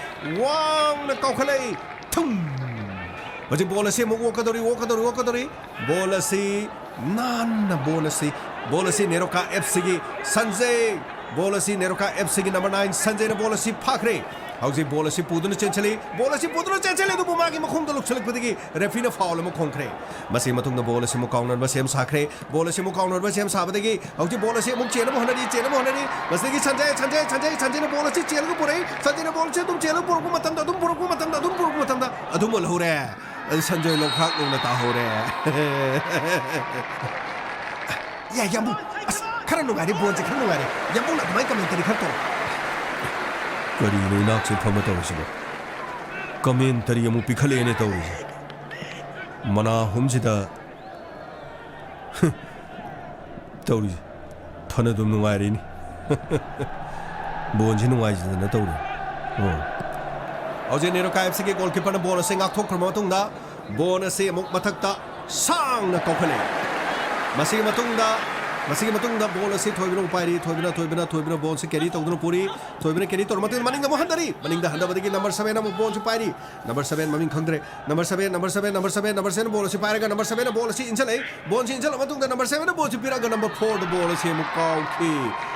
ꯋꯥꯡꯅ ꯀꯥꯎꯈꯠꯂꯛꯏ꯫ ꯊꯨꯝ! ꯍꯧꯖꯤꯛ ꯕꯣꯜ ꯑꯁꯤ ꯑꯃꯨꯛ ꯑꯣꯛꯀꯗꯧꯔꯤ, ꯑꯣꯛꯀꯗꯧꯔꯤ, ꯑꯣꯛꯀꯗꯧꯔꯤ꯫ ꯕꯣꯜ ꯑꯁꯤ ꯅꯥꯟꯅ ꯕꯣꯜ ꯑꯁꯤ, ꯕꯣꯜ ꯑꯁꯤ ꯅꯦꯔꯣꯀꯥ ꯑꯦꯐ ꯁꯤꯒꯤ ꯁꯟꯖꯦ꯫ ꯕꯣꯜ ꯑꯁꯤ ꯅꯦꯔꯣꯀꯥ ꯑꯦꯐ ꯁꯤꯒꯤ number nine ꯁꯟꯖꯦꯅ ꯕꯣꯜ ꯑꯁꯤ ꯐꯥꯈ꯭ꯔꯦ꯫ ꯍꯧꯖꯤꯛ ꯕꯣꯜ ꯑꯁꯤ ꯄꯨꯗꯨꯅ ꯆꯦꯟꯁꯤꯜꯂꯤ, ꯕꯣꯜ ꯑꯁꯤ ꯄꯨꯗꯨꯅ ꯆꯦꯟꯁꯤꯜꯂꯤ, ꯑꯗꯨꯕꯨ ꯃꯥꯒꯤ ꯃꯈꯣꯡꯗ ꯂꯨꯞꯁꯤꯜꯂꯛꯄꯗꯒꯤ ꯔꯦꯐ꯭ꯔꯤꯅ foul ꯑꯃ ꯈꯣꯡꯈ꯭ꯔꯦ꯫ ꯃꯁꯤꯒꯤ ꯃꯇꯨꯡꯗ ꯕꯣꯜ ꯑꯁꯤ ꯑꯃꯨꯛ ꯀꯥꯎꯅꯅꯕ ꯁꯦꯝ ꯁꯥꯈ꯭ꯔꯦ꯫ ꯕꯣꯜ ꯑꯁꯤ ꯑꯃꯨꯛ ꯀꯥꯎꯅꯅꯕ ꯁꯦꯝ ꯁꯥꯕꯗꯒꯤ ꯍꯧꯖꯤꯛ ꯕꯣꯜ ꯑꯁꯤ ꯑꯃꯨꯛ ꯆꯦꯟꯅꯕ ꯍꯣꯠꯅꯔꯤ, ꯆꯦꯟꯅꯕ ꯍꯣꯠꯅꯔꯤ꯫ ꯃꯁꯤꯗꯒꯤ ꯁꯟꯖꯦ, ꯁꯟꯖꯦ, ꯁꯟꯖꯦ, ꯁꯟꯖꯦꯅ ꯕꯣꯜ ꯑꯁꯤ ꯆꯦꯜꯂꯒ ꯄꯨꯔꯛꯏ꯫ ꯁꯟꯖꯦꯅ ꯕꯣꯜ ꯑꯁꯤ ꯑꯗꯨꯝ ꯆꯦꯜꯂꯒ ꯄꯨꯔꯛꯄ ꯃꯇꯝꯗ, ꯑꯗꯨꯝ ꯄꯨꯔꯛꯄ ꯃꯇꯝꯗ, ꯑꯗꯨꯝ ꯄꯨꯔꯛꯄ ꯃꯇꯝꯗ ꯑꯗꯨꯝ ꯃꯨꯜꯍꯧꯔꯦ꯫ ꯑꯗꯨ ꯁꯟꯖꯣꯏ ꯂꯣꯛꯈꯥꯛ ꯂꯣꯡꯅ ꯇꯥꯍꯧꯔꯦ꯫ ꯌꯥ, ꯌꯥꯝꯕꯨꯡ꯫ ꯑꯁ, ꯈꯔ ꯅꯨꯡꯉꯥꯏꯔꯦ, ꯕꯣꯜꯁꯦ ꯈꯔ ꯅꯨꯡꯉꯥꯏꯔꯦ꯫ ꯌꯥꯝꯕꯨꯡꯅ ꯑꯗꯨꯃꯥꯏꯅ ꯀꯃꯦꯟꯇꯔꯤ ꯈꯔ ꯇꯧꯔꯣ꯫ ꯀꯔꯤꯅꯣ ꯏꯅꯥꯛꯁꯦ ꯐꯝꯃ ꯇꯧꯔꯤꯁꯤꯕꯣ? ꯀꯃꯦꯟꯇꯔꯤ ꯑꯃꯨꯛ ꯄꯤꯈꯠꯂꯛꯑꯦꯅꯦ ꯇꯧꯔꯤꯁꯦ꯫ ꯃꯅꯥ ꯑꯍꯨꯝꯁꯤꯗ ꯇꯧꯔꯤꯁꯦ꯫ ꯐꯅ ꯑꯗꯨꯝ ꯅꯨꯡꯉꯥꯏꯔꯤꯅꯤ꯫ ꯕꯣꯟꯁꯤ ꯅꯨꯡꯉꯥꯏꯖꯗꯅ ꯇꯧꯔꯤ꯫ ꯑꯣ꯫ ꯍꯧꯖꯤꯛ ꯅꯦꯔꯣꯀꯥ ꯑꯦꯐ ꯁꯤꯒꯤ goalkeeperꯅ ꯕꯣꯜ ꯑꯁꯤ ꯉꯥꯛꯊꯣꯛꯈ꯭ꯔꯕ ꯃꯇꯨꯡꯗ ꯕꯣꯜ ꯑꯁꯤ ꯑꯃꯨꯛ ꯃꯊꯛꯇ ꯁꯥꯡꯅ ꯀꯥꯎꯈꯠꯂꯛꯏ꯫ ꯃꯁꯤꯒꯤ ꯃꯇꯨꯡꯗ, ꯃꯁꯤꯒꯤ ꯃꯇꯨꯡꯗ ꯕꯣꯜ ꯑꯁꯤ ꯊꯣꯏꯕꯅ ꯄꯥꯏꯔꯤ꯫ ꯊꯣꯏꯕꯅ, ꯊꯣꯏꯕꯅ, ꯊꯣꯏꯕꯅ ꯕꯣꯜ ꯑꯁꯤ carry ꯇꯧꯗꯨꯅ ꯄꯨꯔꯤ꯫ ꯊꯣꯏꯕꯅ carry ꯇꯧꯔ ꯃꯇꯨꯡꯗ ꯃꯅꯤꯡꯗ ꯑꯃꯨꯛ ꯍꯟꯊꯔꯤ꯫ ꯃꯅꯤꯡꯗ ꯍꯟꯊꯕꯗꯒꯤ number seven ꯑꯃꯨꯛ ꯕꯣꯜꯁꯤ ꯄꯥꯏꯔꯤ꯫ Number seven ꯃꯃꯤꯡ ꯈꯪꯗ꯭ꯔꯦ꯫ Number seven, number seven, number seven, number seven ꯕꯣꯜ ꯑꯁꯤ ꯄꯥꯏꯔꯒ number sevenꯅ ꯕꯣꯜ ꯑꯁꯤ ꯏꯟꯁꯤꯜꯂꯛꯏ꯫ ꯕꯣꯜ ꯑꯁꯤ ꯏꯟꯁꯤꯜꯂ ꯃꯇꯨꯡꯗ number sevenꯅ ꯕꯣꯜ ꯑꯁꯤ ꯄꯤꯔꯛꯑꯒ number fourꯗ ꯕꯣꯜ ꯑꯁꯤ ꯑꯃꯨꯛ ꯀꯥꯎꯈꯤ꯫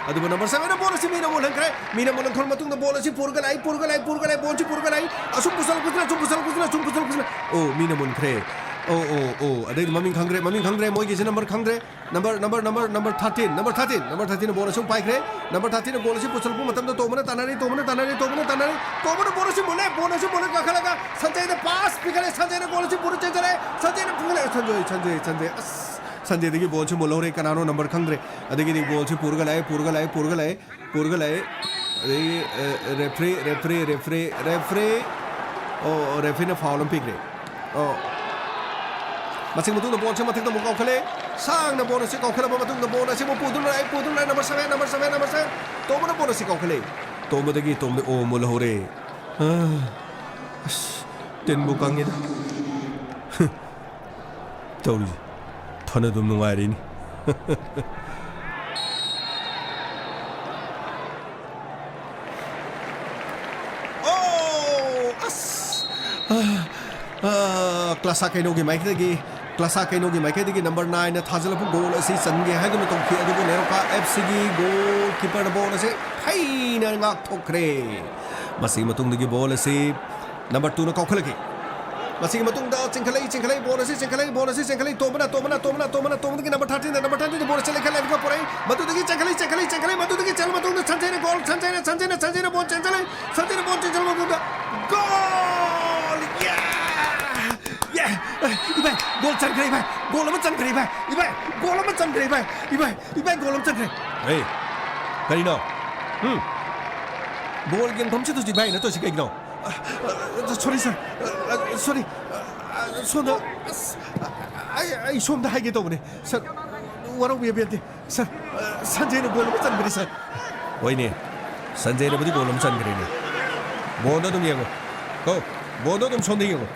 ꯑꯗꯨꯕꯨ number sevenꯅ ꯕꯣꯜ ꯑꯁꯤ ꯃꯤꯅ ꯃꯨꯜꯍꯟꯈ꯭ꯔꯦ꯫ ꯃꯤꯅ ꯃꯨꯜꯍꯟꯈ꯭ꯔꯕ ꯃꯇꯨꯡꯗ ꯕꯣꯜ ꯑꯁꯤ ꯄꯨꯔꯒ ꯂꯥꯛꯏ, ꯄꯨꯔꯒ ꯂꯥꯛꯏ, ꯄꯨꯔꯒ ꯂꯥꯛꯏ, ꯕꯣꯜ ꯑꯁꯤ ꯄꯨꯔꯒ ꯂꯥꯛꯏ꯫ ꯑꯁꯨꯝ ꯄꯨꯁꯜꯂꯛꯄꯁꯤꯅ, ꯑꯁꯨꯝ ꯄꯨꯁꯜꯂꯛꯄꯁꯤꯅ, ꯑꯁꯨꯝ ꯄꯨꯁꯜꯂꯛꯄꯁꯤꯅ꯫ ꯑꯣ, ꯃꯤꯅ ꯃꯨꯟꯈ꯭ꯔꯦ꯫ ꯑꯣ, ꯑꯣ, ꯑꯣ꯫ ꯑꯗꯩꯗꯤ ꯃꯃꯤꯡ ꯈꯪꯗ꯭ꯔꯦ, ꯃꯃꯤꯡ ꯈꯪꯗ꯭ꯔꯦ꯫ ꯃꯣꯏꯒꯤꯁꯤ number ꯈꯪꯗ꯭ꯔꯦ꯫ Number, number, number, number thirteen, number thirteen, number thirteenꯅ ꯕꯣꯜ ꯑꯁꯤ ꯄꯥꯏꯈ꯭ꯔꯦ꯫ Number thirteenꯅ ꯕꯣꯜ ꯑꯁꯤ ꯄꯨꯁꯜꯂꯛꯄ ꯃꯇꯝꯗ ꯇꯣꯝꯕꯅ ꯇꯥꯟꯅꯔꯤ, ꯇꯣꯝꯕꯅ ꯇꯥꯟꯅꯔꯤ, ꯇꯣꯝꯕꯅ ꯇꯥꯟꯅꯔꯤ꯫ ꯇꯣꯝꯕꯅ ꯕꯣꯜ ꯑꯁꯤ ꯃꯨꯜꯂꯦ, ꯕꯣꯜ ꯑꯁꯤ ꯃꯨꯜꯂ ꯀꯥꯈꯠꯂꯒ ꯁꯟꯖꯌꯗ pass ꯄꯤꯈꯠꯂꯦ꯫ ꯁꯟꯖꯌꯅ ꯒꯣꯜ ꯑꯁꯤ ꯄꯨꯔ ꯆꯦꯟꯖꯔꯦ꯫ ꯁꯟꯖꯌꯅ ꯄꯨꯈꯠꯂꯦ꯫ ꯁꯟꯖꯣꯏ, ꯁꯟꯖꯣꯏ, ꯁꯟꯖꯣꯏ꯫ ꯑꯁ! ꯁꯟꯖꯦꯗꯒꯤ ꯕꯣꯜꯁꯤ ꯃꯨꯜꯍꯧꯔꯦ, ꯀꯅꯥꯅꯣ ꯅꯝꯕꯔ ꯈꯪꯗ꯭ꯔꯦ꯫ ꯑꯗꯒꯤꯗꯤ ꯕꯣꯜꯁꯤ ꯄꯨꯔꯒ ꯂꯥꯛꯑꯦ, ꯄꯨꯔꯒ ꯂꯥꯛꯑꯦ, ꯄꯨꯔꯒ ꯂꯥꯛꯑꯦ, ꯄꯨꯔꯒ ꯂꯥꯛꯑꯦ꯫ ꯑꯗꯒꯤ, ꯑ, ꯔꯦꯐ꯭ꯔꯤ, ꯔꯦꯐ꯭ꯔꯤ, ꯔꯦꯐ꯭ꯔꯤ, ꯔꯦꯐ꯭ꯔꯤ꯫ ꯑꯣ, ꯔꯦꯐ꯭ꯔꯤꯅ ꯐꯥꯎꯜ ꯑꯃ ꯄꯤꯈ꯭ꯔꯦ꯫ ꯑꯣ꯫ ꯃꯁꯤꯒꯤ ꯃꯇꯨꯡꯗ ꯕꯣꯜꯁꯤ ꯃꯊꯛꯇ ꯑꯃꯨꯛ ꯀꯥꯎꯈꯠꯂꯦ꯫ ꯁꯥꯡꯅ ꯕꯣꯜ ꯑꯁꯤ ꯀꯥꯎꯈꯠꯂꯕ ꯃꯇꯨꯡꯗ ꯕꯣꯜ ꯑꯁꯤ ꯑꯃꯨꯛ ꯄꯨꯗꯨꯅ ꯂꯥꯛꯑꯦ, ꯄꯨꯗꯨꯅ ꯂꯥꯛꯑꯦ, number seven, number seven, number seven. ꯇꯣꯝꯕꯅ ꯕꯣꯜ ꯑꯁꯤ ꯀꯥꯎꯈꯠꯂꯦ꯫ ꯇꯣꯝꯕꯗꯒꯤ ꯇꯣꯝꯕꯗ ꯑꯣ ꯃꯨꯜꯍꯧꯔꯦ꯫ ꯑ, ꯑꯁ, ꯇꯤꯟꯕꯨ ꯀꯪꯉꯤꯗ꯫ ꯇꯧꯔꯤꯁꯦ꯫ ꯐꯅ ꯑꯗꯨꯝ ꯅꯨꯡꯉꯥꯏꯔꯤꯅꯤ꯫ ꯑꯣ, ꯑꯁ! ꯑ, ꯑ, ꯀ꯭ꯂꯥꯁꯥ ꯀꯩꯅꯣꯒꯤ ꯃꯥꯏꯀꯩꯗꯒꯤ, ꯀ꯭ꯂꯥꯁꯥ ꯀꯩꯅꯣꯒꯤ ꯃꯥꯏꯀꯩꯗꯒꯤ ꯅꯝꯕꯔ ꯅꯥꯏꯟꯅ ꯊꯥꯖꯤꯜꯂꯛꯄ ꯒꯣꯜ ꯑꯁꯤ ꯆꯟꯒꯦ ꯍꯥꯏꯗꯨꯅ ꯇꯧꯈꯤ, ꯑꯗꯨꯕꯨ ꯅꯦꯔꯣꯀꯥ ꯑꯦꯐ ꯁꯤꯒꯤ ꯒꯣꯜ ꯀꯤꯄꯔꯅ ꯕꯣꯜ ꯑꯁꯤ ꯐꯩꯅ ꯉꯥꯛꯊꯣꯛꯈ꯭ꯔꯦ꯫ ꯃꯁꯤꯒꯤ ꯃꯇꯨꯡꯗꯒꯤ ꯕꯣꯜ ꯑꯁꯤ ꯅꯝꯕꯔ ꯇꯨꯅ ꯀꯥꯎꯈꯠꯂꯛꯈꯤ꯫ ꯃꯁꯤꯒꯤ ꯃꯇꯨꯡꯗ ꯆꯤꯡꯈꯠꯂꯛꯏ, ꯆꯤꯡꯈꯠꯂꯛꯏ, ꯕꯣꯜ ꯑꯁꯤ ꯆꯤꯡꯈꯠꯂꯛꯏ, ꯕꯣꯜ ꯑꯁꯤ ꯆꯤꯡꯈꯠꯂꯛꯏ, ꯇꯣꯝꯕꯅ, ꯇꯣꯝꯕꯅ, ꯇꯣꯝꯕꯅ, ꯇꯣꯝꯕꯅ, ꯇꯣꯝꯕꯗꯒꯤ ꯅꯝꯕꯔ ꯊꯥꯔꯇꯤꯟꯗ, ꯅꯝꯕꯔ ꯊꯥꯔꯇꯤꯟꯗ ꯕꯣꯜ ꯑꯁꯤ ꯂꯩꯈꯠꯂꯦ, ꯑꯗꯨꯒ ꯄꯨꯔꯛꯏ, ꯃꯗꯨꯗꯒꯤ ꯆꯦꯟꯈꯠꯂꯛꯏ, ꯆꯦꯟꯈꯠꯂꯛꯏ, ꯆꯦꯟꯈꯠꯂꯛꯏ, ꯃꯗꯨꯗꯒꯤ ꯆꯦꯜꯂ ꯃꯇꯨꯡꯗ ꯁꯟꯖꯦꯅ ꯒꯣꯜ, ꯁꯟꯖꯦꯅ, ꯁꯟꯖꯦꯅ, ꯁꯟꯖꯦꯅ ꯕꯣꯜ ꯆꯦꯟꯖꯜꯂꯦ, ꯁꯟꯖꯦꯅ ꯕꯣꯜ ꯆꯦꯟꯖꯜꯂ ꯃꯇꯨꯡꯗ ꯒꯣꯜ! ꯌꯦ! ꯌꯦ! ꯏꯚꯥꯏ, ꯒꯣꯜ ꯆꯟꯈ꯭ꯔꯦ, ꯏꯚꯥꯏ! ꯒꯣꯜ ꯑꯃ ꯆꯟꯈ꯭ꯔꯦ, ꯏꯚꯥꯏ! ꯏꯚꯥꯏ, ꯒꯣꯜ ꯑꯃ ꯆꯟꯈ꯭ꯔꯦ, ꯏꯚꯥꯏ! ꯏꯚꯥꯏ, ꯏꯚꯥꯏ, ꯒꯣꯜ ꯑꯃ ꯆꯟꯈ꯭ꯔꯦ! ꯍꯦ, ꯀꯔꯤꯅꯣ? ꯎꯝ? ꯕꯣꯜ ꯌꯦꯡꯐꯝꯁꯤꯗꯁꯨ ꯏꯚꯥꯏ ꯅꯠꯇꯣꯏꯁꯤ ꯀꯩꯒꯤꯅꯣ? ꯑ, ꯑ, ꯁꯣꯔꯤ, ꯁꯥꯔ꯫ ꯑ, ꯑ, ꯁꯣꯔꯤ꯫ ꯑ, ꯑ, ꯁꯣꯝꯗ, ꯑꯁ, ꯑ, ꯑꯩ, ꯑꯩ ꯁꯣꯝꯗ ꯍꯥꯏꯒꯦ ꯇꯧꯕꯅꯦ꯫ ꯁꯥꯔ, ꯋꯥꯔꯧꯕꯤꯕ ꯌꯥꯗꯦ꯫ ꯁꯥꯔ, ꯑ, ꯁꯟꯖꯦꯅ ꯒꯣꯜ ꯑꯃ ꯆꯟꯈ꯭ꯔꯦ, ꯁꯥꯔ꯫ ꯍꯣꯏꯅꯦ, ꯁꯟꯖꯦꯅꯕꯨꯗꯤ ꯒꯣꯜ ꯑꯃ ꯆꯟꯈ꯭ꯔꯦꯅꯦ꯫ ꯕꯣꯜꯗꯣ ꯑꯗꯨꯝ ꯌꯦꯡꯉꯣ꯫ ꯀꯣ, ꯕꯣꯜꯗꯣ ꯑꯗꯨꯝ ꯁꯣꯝꯗ ꯌꯦꯡꯉꯣ꯫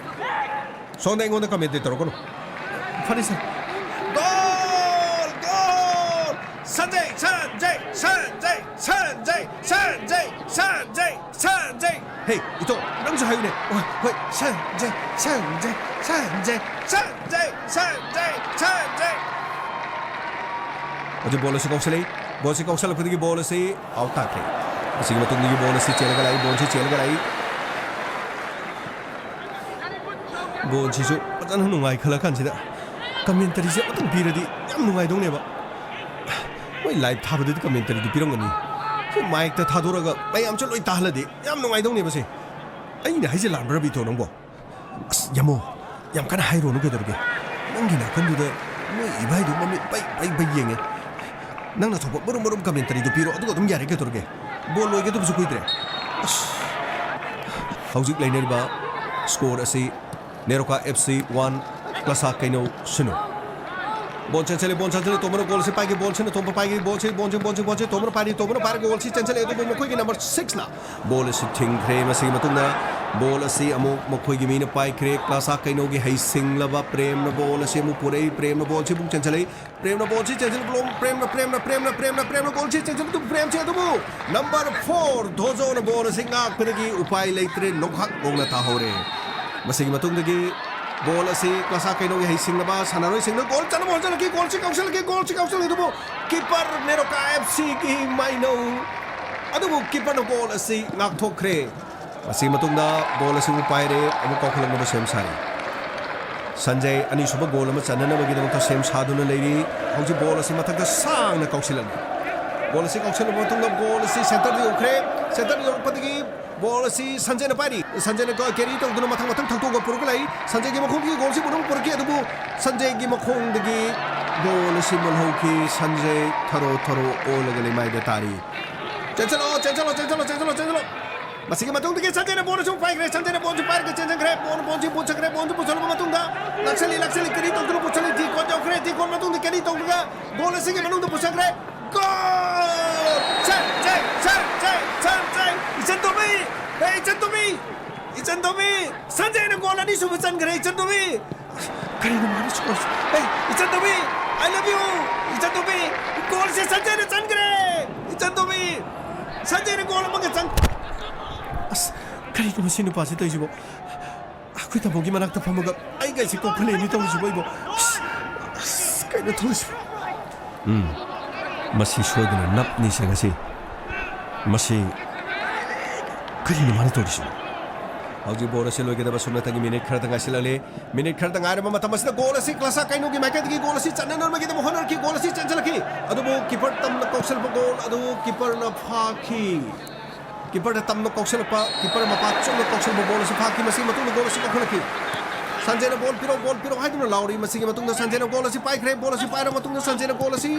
ꯁꯣꯝꯗ ꯑꯩꯉꯣꯟꯗ ꯀꯃꯦꯟꯇ꯭ꯔꯤ ꯇꯧꯔꯛꯀꯅꯨ꯫ ꯐꯅꯤ, ꯁꯥꯔ꯫ ꯒꯣꯜ! ꯒꯣꯜ! ꯁꯟꯖꯦ! ꯁꯟꯖꯦ! ꯁꯟꯖꯦ! ꯁꯟꯖꯦ! ꯁꯟꯖꯦ! ꯁꯟꯖꯦ! ꯁꯟꯖꯦ! ꯍꯦ, ꯏꯇꯣ, ꯅꯪꯁꯨ ꯍꯥꯏꯌꯨꯅꯦ꯫ ꯍꯣꯏ, ꯍꯣꯏ, ꯁꯟꯖꯦ! ꯁꯟꯖꯦ! ꯁꯟꯖꯦ! ꯁꯟꯖꯦ! ꯁꯟꯖꯦ! ꯁꯟꯖꯦ! ꯍꯧꯖꯤꯛ ꯕꯣꯜ ꯑꯁꯤ ꯀꯥꯎꯁꯜꯂꯛꯏ꯫ ꯕꯣꯜ ꯑꯁꯤ ꯀꯥꯎꯁꯜꯂꯛꯄꯗꯒꯤ ꯕꯣꯜ ꯑꯁꯤ ꯑꯥꯎꯠ ꯇꯥꯈ꯭ꯔꯦ꯫ ꯑꯁꯤꯒꯤ ꯃꯇꯨꯡꯗꯒꯤ ꯕꯣꯜ ꯑꯁꯤ ꯆꯦꯜꯂꯒ ꯂꯥꯛꯏ, ꯕꯣꯜ ꯑꯁꯤ ꯆꯦꯜꯂꯒ ꯂꯥꯛꯏ꯫ ꯕꯣꯜꯁꯤꯁꯨ ꯐꯖꯅ ꯅꯨꯡꯉꯥꯏ ꯈꯜꯂ ꯀꯥꯟꯁꯤꯗ ꯀꯃꯦꯟꯇꯔꯤꯁꯦ ꯑꯃꯇꯪ ꯄꯤꯔꯗꯤ ꯌꯥꯝ ꯅꯨꯡꯉꯥꯏꯗꯧꯅꯦꯕ꯫ ꯃꯣꯏ ꯂꯥꯏꯚ ꯊꯥꯕꯗꯗꯤ ꯀꯃꯦꯟꯇꯔꯤꯗꯤ ꯄꯤꯔꯝꯒꯅꯤ꯫ ꯁꯤ ꯃꯥꯏꯛꯇ ꯊꯥꯗꯣꯔꯒ ꯃꯌꯥꯝꯁꯨ ꯂꯣꯏ ꯇꯥꯍꯜꯂꯗꯤ ꯌꯥꯝ ꯅꯨꯡꯉꯥꯏꯗꯧꯅꯦꯕ ꯁꯦ꯫ ꯑꯩꯅ ꯍꯥꯏꯁꯦ ꯂꯥꯟꯕ꯭ꯔꯕ ꯏꯇꯣ ꯅꯪꯕꯣ? ꯑꯁ, ꯌꯥꯃꯣ, ꯌꯥꯝ ꯀꯟꯅ ꯍꯥꯏꯔꯨꯅꯨ ꯀꯩꯗꯧꯔꯒꯦ? ꯅꯪꯒꯤ ꯅꯥꯀꯟꯗꯨꯗ ꯃꯣꯏ ꯏꯕꯥꯏꯗꯨ ꯃꯃꯤꯠ ꯄꯩ ꯄꯩ ꯄꯩ ꯌꯦꯡꯉꯦ꯫ ꯅꯪꯅ ꯊꯣꯛꯄ ꯃꯔꯨꯝ ꯃꯔꯨꯝ ꯀꯃꯦꯟꯇꯔꯤꯗꯨ ꯄꯤꯔꯣ, ꯑꯗꯨꯒ ꯑꯗꯨꯝ ꯌꯥꯔꯦ, ꯀꯩꯗꯧꯔꯒꯦ? ꯕꯣꯜ ꯂꯣꯏꯒꯗꯕꯁꯨ ꯀꯨꯏꯗ꯭ꯔꯦ꯫ ꯑꯁ꯫ ꯍꯧꯖꯤꯛ ꯂꯩꯅꯔꯤꯕ ꯁ꯭ꯀꯣꯔ ꯑꯁꯤ ꯅꯦꯔꯣꯀꯥ ꯑꯦꯐ ꯁꯤ ꯋꯥꯟ, ꯀ꯭ꯂꯥꯁꯥ ꯀꯩꯅꯧ ꯁꯤꯅꯣ꯫ ꯕꯣꯜ ꯆꯦꯟꯁꯤꯜꯂꯤ, ꯕꯣꯜ ꯆꯦꯟꯁꯤꯜꯂꯤ, ꯇꯣꯝꯕꯅ ꯒꯣꯜ ꯑꯁꯤ ꯄꯥꯏꯒꯦ, ꯕꯣꯜꯁꯤꯅ ꯇꯣꯝꯕ ꯄꯥꯏꯒꯦ, ꯕꯣꯜꯁꯤ, ꯕꯣꯜꯁꯤ, ꯕꯣꯜꯁꯤ, ꯕꯣꯜꯁꯤ, ꯇꯣꯝꯕꯅ ꯄꯥꯏꯔꯤ, ꯇꯣꯝꯕꯅ ꯄꯥꯏꯔꯒ ꯒꯣꯜꯁꯤ ꯆꯦꯟꯁꯤꯜꯂꯤ, ꯑꯗꯨꯕꯨ ꯃꯈꯣꯏꯒꯤ ꯅꯝꯕꯔ ꯁꯤꯛꯁꯅ ꯕꯣꯜ ꯑꯁꯤ ꯊꯤꯡꯈ꯭ꯔꯦ꯫ ꯃꯁꯤꯒꯤ ꯃꯇꯨꯡꯗ ꯕꯣꯜ ꯑꯁꯤ ꯑꯃꯨꯛ ꯃꯈꯣꯏꯒꯤ ꯃꯤꯅ ꯄꯥꯏꯈ꯭ꯔꯦ꯫ ꯀ꯭ꯂꯥꯁꯥ ꯀꯩꯅꯧꯒꯤ ꯍꯩꯁꯤꯡꯂꯕ ꯄ꯭ꯔꯦꯝꯅ ꯕꯣꯜ ꯑꯁꯤ ꯑꯃꯨꯛ ꯄꯨꯔꯛꯏ꯫ ꯄ꯭ꯔꯦꯝꯅ ꯕꯣꯜꯁꯤ ꯑꯃꯨꯛ ꯆꯦꯟꯁꯤꯜꯂꯤ꯫ ꯄ꯭ꯔꯦꯝꯅ ꯕꯣꯜꯁꯤ ꯆꯦꯟꯁꯤꯜꯂꯤ꯫ ꯄ꯭ꯔꯦꯝꯅ, ꯄ꯭ꯔꯦꯝꯅ, ꯄ꯭ꯔꯦꯝꯅ, ꯄ꯭ꯔꯦꯝꯅ, ꯄ꯭ꯔꯦꯝꯅ ꯒꯣꯜꯁꯤ ꯆꯦꯟꯁꯤꯜꯂꯤ꯫ ꯑꯗꯨꯕꯨ ꯄ꯭ꯔꯦꯝꯁꯤ ꯑꯗꯨꯕꯨ ꯅꯝꯕꯔ ꯐꯣꯔ ꯙꯣꯖꯣꯅ ꯕꯣꯜ ꯑꯁꯤ ꯉꯥꯛꯄꯗꯒꯤ ꯎꯄꯥꯏ ꯂꯩꯇ꯭ꯔꯦ꯫ ꯅꯣꯛꯍꯛ ꯅꯣꯛꯅ ꯇꯥꯍꯧꯔꯦ꯫ ꯃꯁꯤꯒꯤ ꯃꯇꯨꯡꯗꯒꯤ ꯕꯣꯜ ꯑꯁꯤ ꯀ꯭ꯂꯥꯁꯥ ꯀꯩꯅꯧꯒꯤ ꯍꯩꯁꯤꯡꯂꯕ ꯁꯥꯟꯅꯔꯣꯏꯁꯤꯡꯅ ꯒꯣꯜ ꯆꯟꯅꯕ ꯍꯣꯠꯅꯔꯛꯈꯤ꯫ ꯒꯣꯜꯁꯤ ꯀꯥꯎꯁꯤꯜꯂꯛꯈꯤ꯫ ꯒꯣꯜꯁꯤ ꯀꯥꯎꯁꯤꯜꯂꯛꯈꯤ꯫ ꯑꯗꯨꯕꯨ ꯀꯤꯄꯔ ꯅꯦꯔꯣꯀꯥ ꯑꯦꯐ ꯁꯤꯒꯤ ꯃꯥꯏꯅꯧ ꯑꯗꯨꯕꯨ ꯀꯤꯄꯔꯅ ꯒꯣꯜ ꯑꯁꯤ ꯉꯥꯛꯊꯣꯛꯈ꯭ꯔꯦ꯫ ꯃꯁꯤꯒꯤ ꯃꯇꯨꯡꯗ ꯕꯣꯜ ꯑꯁꯤꯕꯨ ꯄꯥꯏꯔꯦ, ꯑꯃꯨꯛ ꯀꯥꯎꯈꯠꯂꯛꯅꯕ ꯁꯦꯝ ꯁꯥꯔꯤ꯫ ꯁꯟꯖꯌ ꯑꯅꯤꯁꯨꯕ ꯒꯣꯜ ꯑꯃ ꯆꯟꯅꯅꯕꯒꯤꯗꯃꯛꯇ ꯁꯦꯝ ꯁꯥꯗꯨꯅ ꯂꯩꯔꯤ꯫ ꯍꯧꯖꯤꯛ ꯕꯣꯜ ꯑꯁꯤ ꯃꯊꯛꯇ ꯁꯥꯡꯅ ꯀꯥꯎꯁꯤꯜꯂꯛꯂꯤ꯫ ꯕꯣꯜ ꯑꯁꯤ ꯀꯥꯎꯁꯤꯜꯂꯕ ꯃꯇꯨꯡꯗ ꯕꯣꯜ ꯑꯁꯤ ꯁꯦꯟꯇꯔꯗ ꯌꯧꯈ꯭ꯔꯦ꯫ ꯁꯦꯟꯇꯔꯗ ꯌꯧꯔꯛꯄꯗꯒꯤ ꯕꯣꯜ ꯑꯁꯤ ꯁꯟꯖꯌꯅ ꯄꯥꯏꯔꯤ꯫ ꯁꯟꯖꯌꯅ ꯀ-, ꯀꯦꯔꯤ ꯇꯧꯗꯨꯅ ꯃꯊꯪ ꯃꯊꯪ ꯊꯧꯗꯣꯛꯑꯒ ꯄꯨꯔꯛꯂꯛꯏ꯫ ꯁꯟꯖꯌꯒꯤ ꯃꯈꯣꯡꯒꯤ ꯒꯣꯜꯁꯤ ꯃꯅꯨꯡ ꯄꯨꯔꯛꯈꯤ, ꯑꯗꯨꯕꯨ ꯁꯟꯖꯌꯒꯤ ꯃꯈꯣꯡꯗꯒꯤ ꯕꯣꯜ ꯑꯁꯤ ꯃꯨꯜꯍꯧꯈꯤ꯫ ꯁꯟꯖꯌ ꯊꯔꯣ ꯊꯔꯣ ꯑꯣꯜꯂꯒ ꯂꯩꯃꯥꯏꯗ ꯇꯥꯔꯤ꯫ ꯆꯦꯟꯁꯤꯜꯂꯣ, ꯆꯦꯟꯁꯤꯜꯂꯣ, ꯆꯦꯟꯁꯤꯜꯂꯣ, ꯆꯦꯟꯁꯤꯜꯂꯣ, ꯆꯦꯟꯁꯤꯜꯂꯣ꯫ ꯃꯁꯤꯒꯤ ꯃꯇꯨꯡꯗꯒꯤ ꯁꯟꯖꯌꯅ ꯕꯣꯜ ꯑꯁꯤ ꯄꯥꯏꯈ꯭ꯔꯦ꯫ ꯁꯟꯖꯌꯅ ꯕꯣꯜꯁꯤ ꯄꯥꯏꯔꯒ ꯆꯦꯟꯁꯤꯟꯈ꯭ꯔꯦ꯫ ꯕꯣꯜ, ꯕꯣꯜꯁꯤ ꯄꯨꯁꯟꯈ꯭ꯔꯦ꯫ ꯕꯣꯜꯁꯤ ꯄꯨꯁꯜꯂꯕ ꯃꯇꯨꯡꯗ ꯂꯥꯛꯁꯜꯂꯤ, ꯂꯥꯛꯁꯜꯂꯤ, ꯀꯦꯔꯤ ꯇꯧꯗꯨꯅ ꯄꯨꯁꯜꯂꯤ꯫ ꯗꯤ ꯀꯣꯟ ꯌꯧꯈ꯭ꯔꯦ꯫ ꯗꯤ ꯀꯣꯟ ꯃꯇꯨꯡꯗ ꯀꯦꯔꯤ ꯇꯧꯔꯒ ꯒꯣꯜ ꯑꯁꯤꯒꯤ ꯃꯅꯨꯡꯗ ꯄꯨꯁꯟꯈ꯭ꯔꯦ꯫ ꯒꯣꯜ! ꯁꯟꯖꯌ, ꯁꯟꯖꯌ, ꯁꯟꯖꯌ! ꯏꯆꯟ ꯇꯣꯝꯕꯤ! ꯍꯦ, ꯏꯆꯟ ꯇꯣꯝꯕꯤ! ꯏꯆꯟ ꯇꯣꯝꯕꯤ! ꯁꯟꯖꯌꯅ ꯒꯣꯜ ꯑꯅꯤꯁꯨꯕ ꯆꯟꯈ꯭ꯔꯦ, ꯏꯆꯟ ꯇꯣꯝꯕꯤ! ꯀꯔꯤꯅꯣ ꯃꯥꯅ ꯁ꯭ꯀꯣꯔꯁꯦ? ꯑꯦ, ꯏꯆꯟ ꯇꯣꯝꯕꯤ! I love you! ꯏꯆꯟ ꯇꯣꯝꯕꯤ! ꯒꯣꯜꯁꯦ ꯁꯟꯖꯌꯅ ꯆꯟꯈ꯭ꯔꯦ! ꯏꯆꯟ ꯇꯣꯝꯕꯤ! ꯁꯟꯖꯌꯅ ꯒꯣꯜ ꯑꯃꯒ ꯆꯟ-, ꯑꯁ, ꯀꯔꯤꯅꯣ ꯃꯁꯤ ꯅꯨꯄꯥꯁꯤ ꯇꯧꯔꯤꯁꯤꯕꯣ? ꯑꯩꯈꯣꯏ ꯇꯥꯃꯣꯒꯤ ꯃꯅꯥꯛꯇ ꯐꯝꯃꯒ ꯑꯩꯒ ꯑꯩꯁꯦ ꯀꯣꯛꯐꯜꯂꯦꯅꯤ ꯇꯧꯔꯤꯁꯤꯕꯣ ꯑꯩꯕꯣ? ꯑꯁ, ꯑꯁ, ꯀꯩꯅꯣ ꯇꯧꯔꯤꯁꯤꯕꯣ? ꯎꯝ, ꯃꯁꯤ ꯁꯣꯏꯗꯅ ꯅꯞꯅꯤꯁꯦ ꯉꯁꯤ꯫ ꯃꯁꯤ ꯀꯔꯤꯅꯣ ꯃꯥꯅ ꯇꯧꯔꯤꯁꯤꯕꯣ? ꯍꯧꯖꯤꯛ ꯕꯣꯜ ꯑꯁꯤ ꯂꯣꯏꯒꯗꯕ ꯁꯨꯞꯅꯇꯒꯤ ꯃꯤꯅꯤꯠ ꯈꯔꯇ ꯉꯥꯏꯁꯤꯜꯂꯛꯂꯤ꯫ ꯃꯤꯅꯤꯠ ꯈꯔꯇ ꯉꯥꯏꯔꯕ ꯃꯇꯝ ꯑꯁꯤꯗ ꯒꯣꯜ ꯑꯁꯤ ꯀ꯭ꯂꯥꯁꯥ ꯀꯩꯅꯣꯒꯤ ꯃꯥꯏꯀꯩꯗꯒꯤ ꯒꯣꯜ ꯑꯁꯤ ꯆꯟꯅꯅꯕꯒꯤꯗꯃꯛ ꯍꯣꯠꯅꯔꯛꯈꯤ꯫ ꯒꯣꯜ ꯑꯁꯤ ꯆꯦꯟꯁꯤꯜꯂꯛꯈꯤ꯫ ꯑꯗꯨꯕꯨ ꯀꯤꯄꯔ ꯇꯝꯅ ꯀꯥꯎꯁꯤꯜꯂꯛꯄ ꯒꯣꯜ ꯑꯗꯨ ꯀꯤꯄꯔꯅ ꯐꯥꯈꯤ꯫ ꯀꯤꯄꯔꯗ ꯇꯝꯅ ꯀꯥꯎꯁꯤꯜꯂꯛꯄ, ꯀꯤꯄꯔ ꯃꯄꯥ ꯆꯨꯝꯅ ꯀꯥꯎꯁꯤꯜꯂꯛꯄ ꯒꯣꯜ ꯑꯁꯤ ꯐꯥꯈꯤ꯫ ꯃꯁꯤꯒꯤ ꯃꯇꯨꯡꯗ ꯒꯣꯜ ꯑꯁꯤ ꯀꯥꯎꯈꯠꯂꯛꯈꯤ꯫ ꯁꯟꯖꯦꯅ ꯕꯣꯜ ꯄꯤꯔꯣ, ꯕꯣꯜ ꯄꯤꯔꯣ ꯍꯥꯏꯗꯨꯅ ꯂꯥꯎꯔꯤ꯫ ꯃꯁꯤꯒꯤ ꯃꯇꯨꯡꯗ ꯁꯟꯖꯦꯅ ꯒꯣꯜ ꯑꯁꯤ ꯄꯥꯏꯈ꯭ꯔꯦ꯫ ꯕꯣꯜ ꯑꯁꯤ ꯄꯥꯏꯔꯕ ꯃꯇꯨꯡꯗ ꯁꯟꯖꯦꯅ ꯒꯣꯜ ꯑꯁꯤ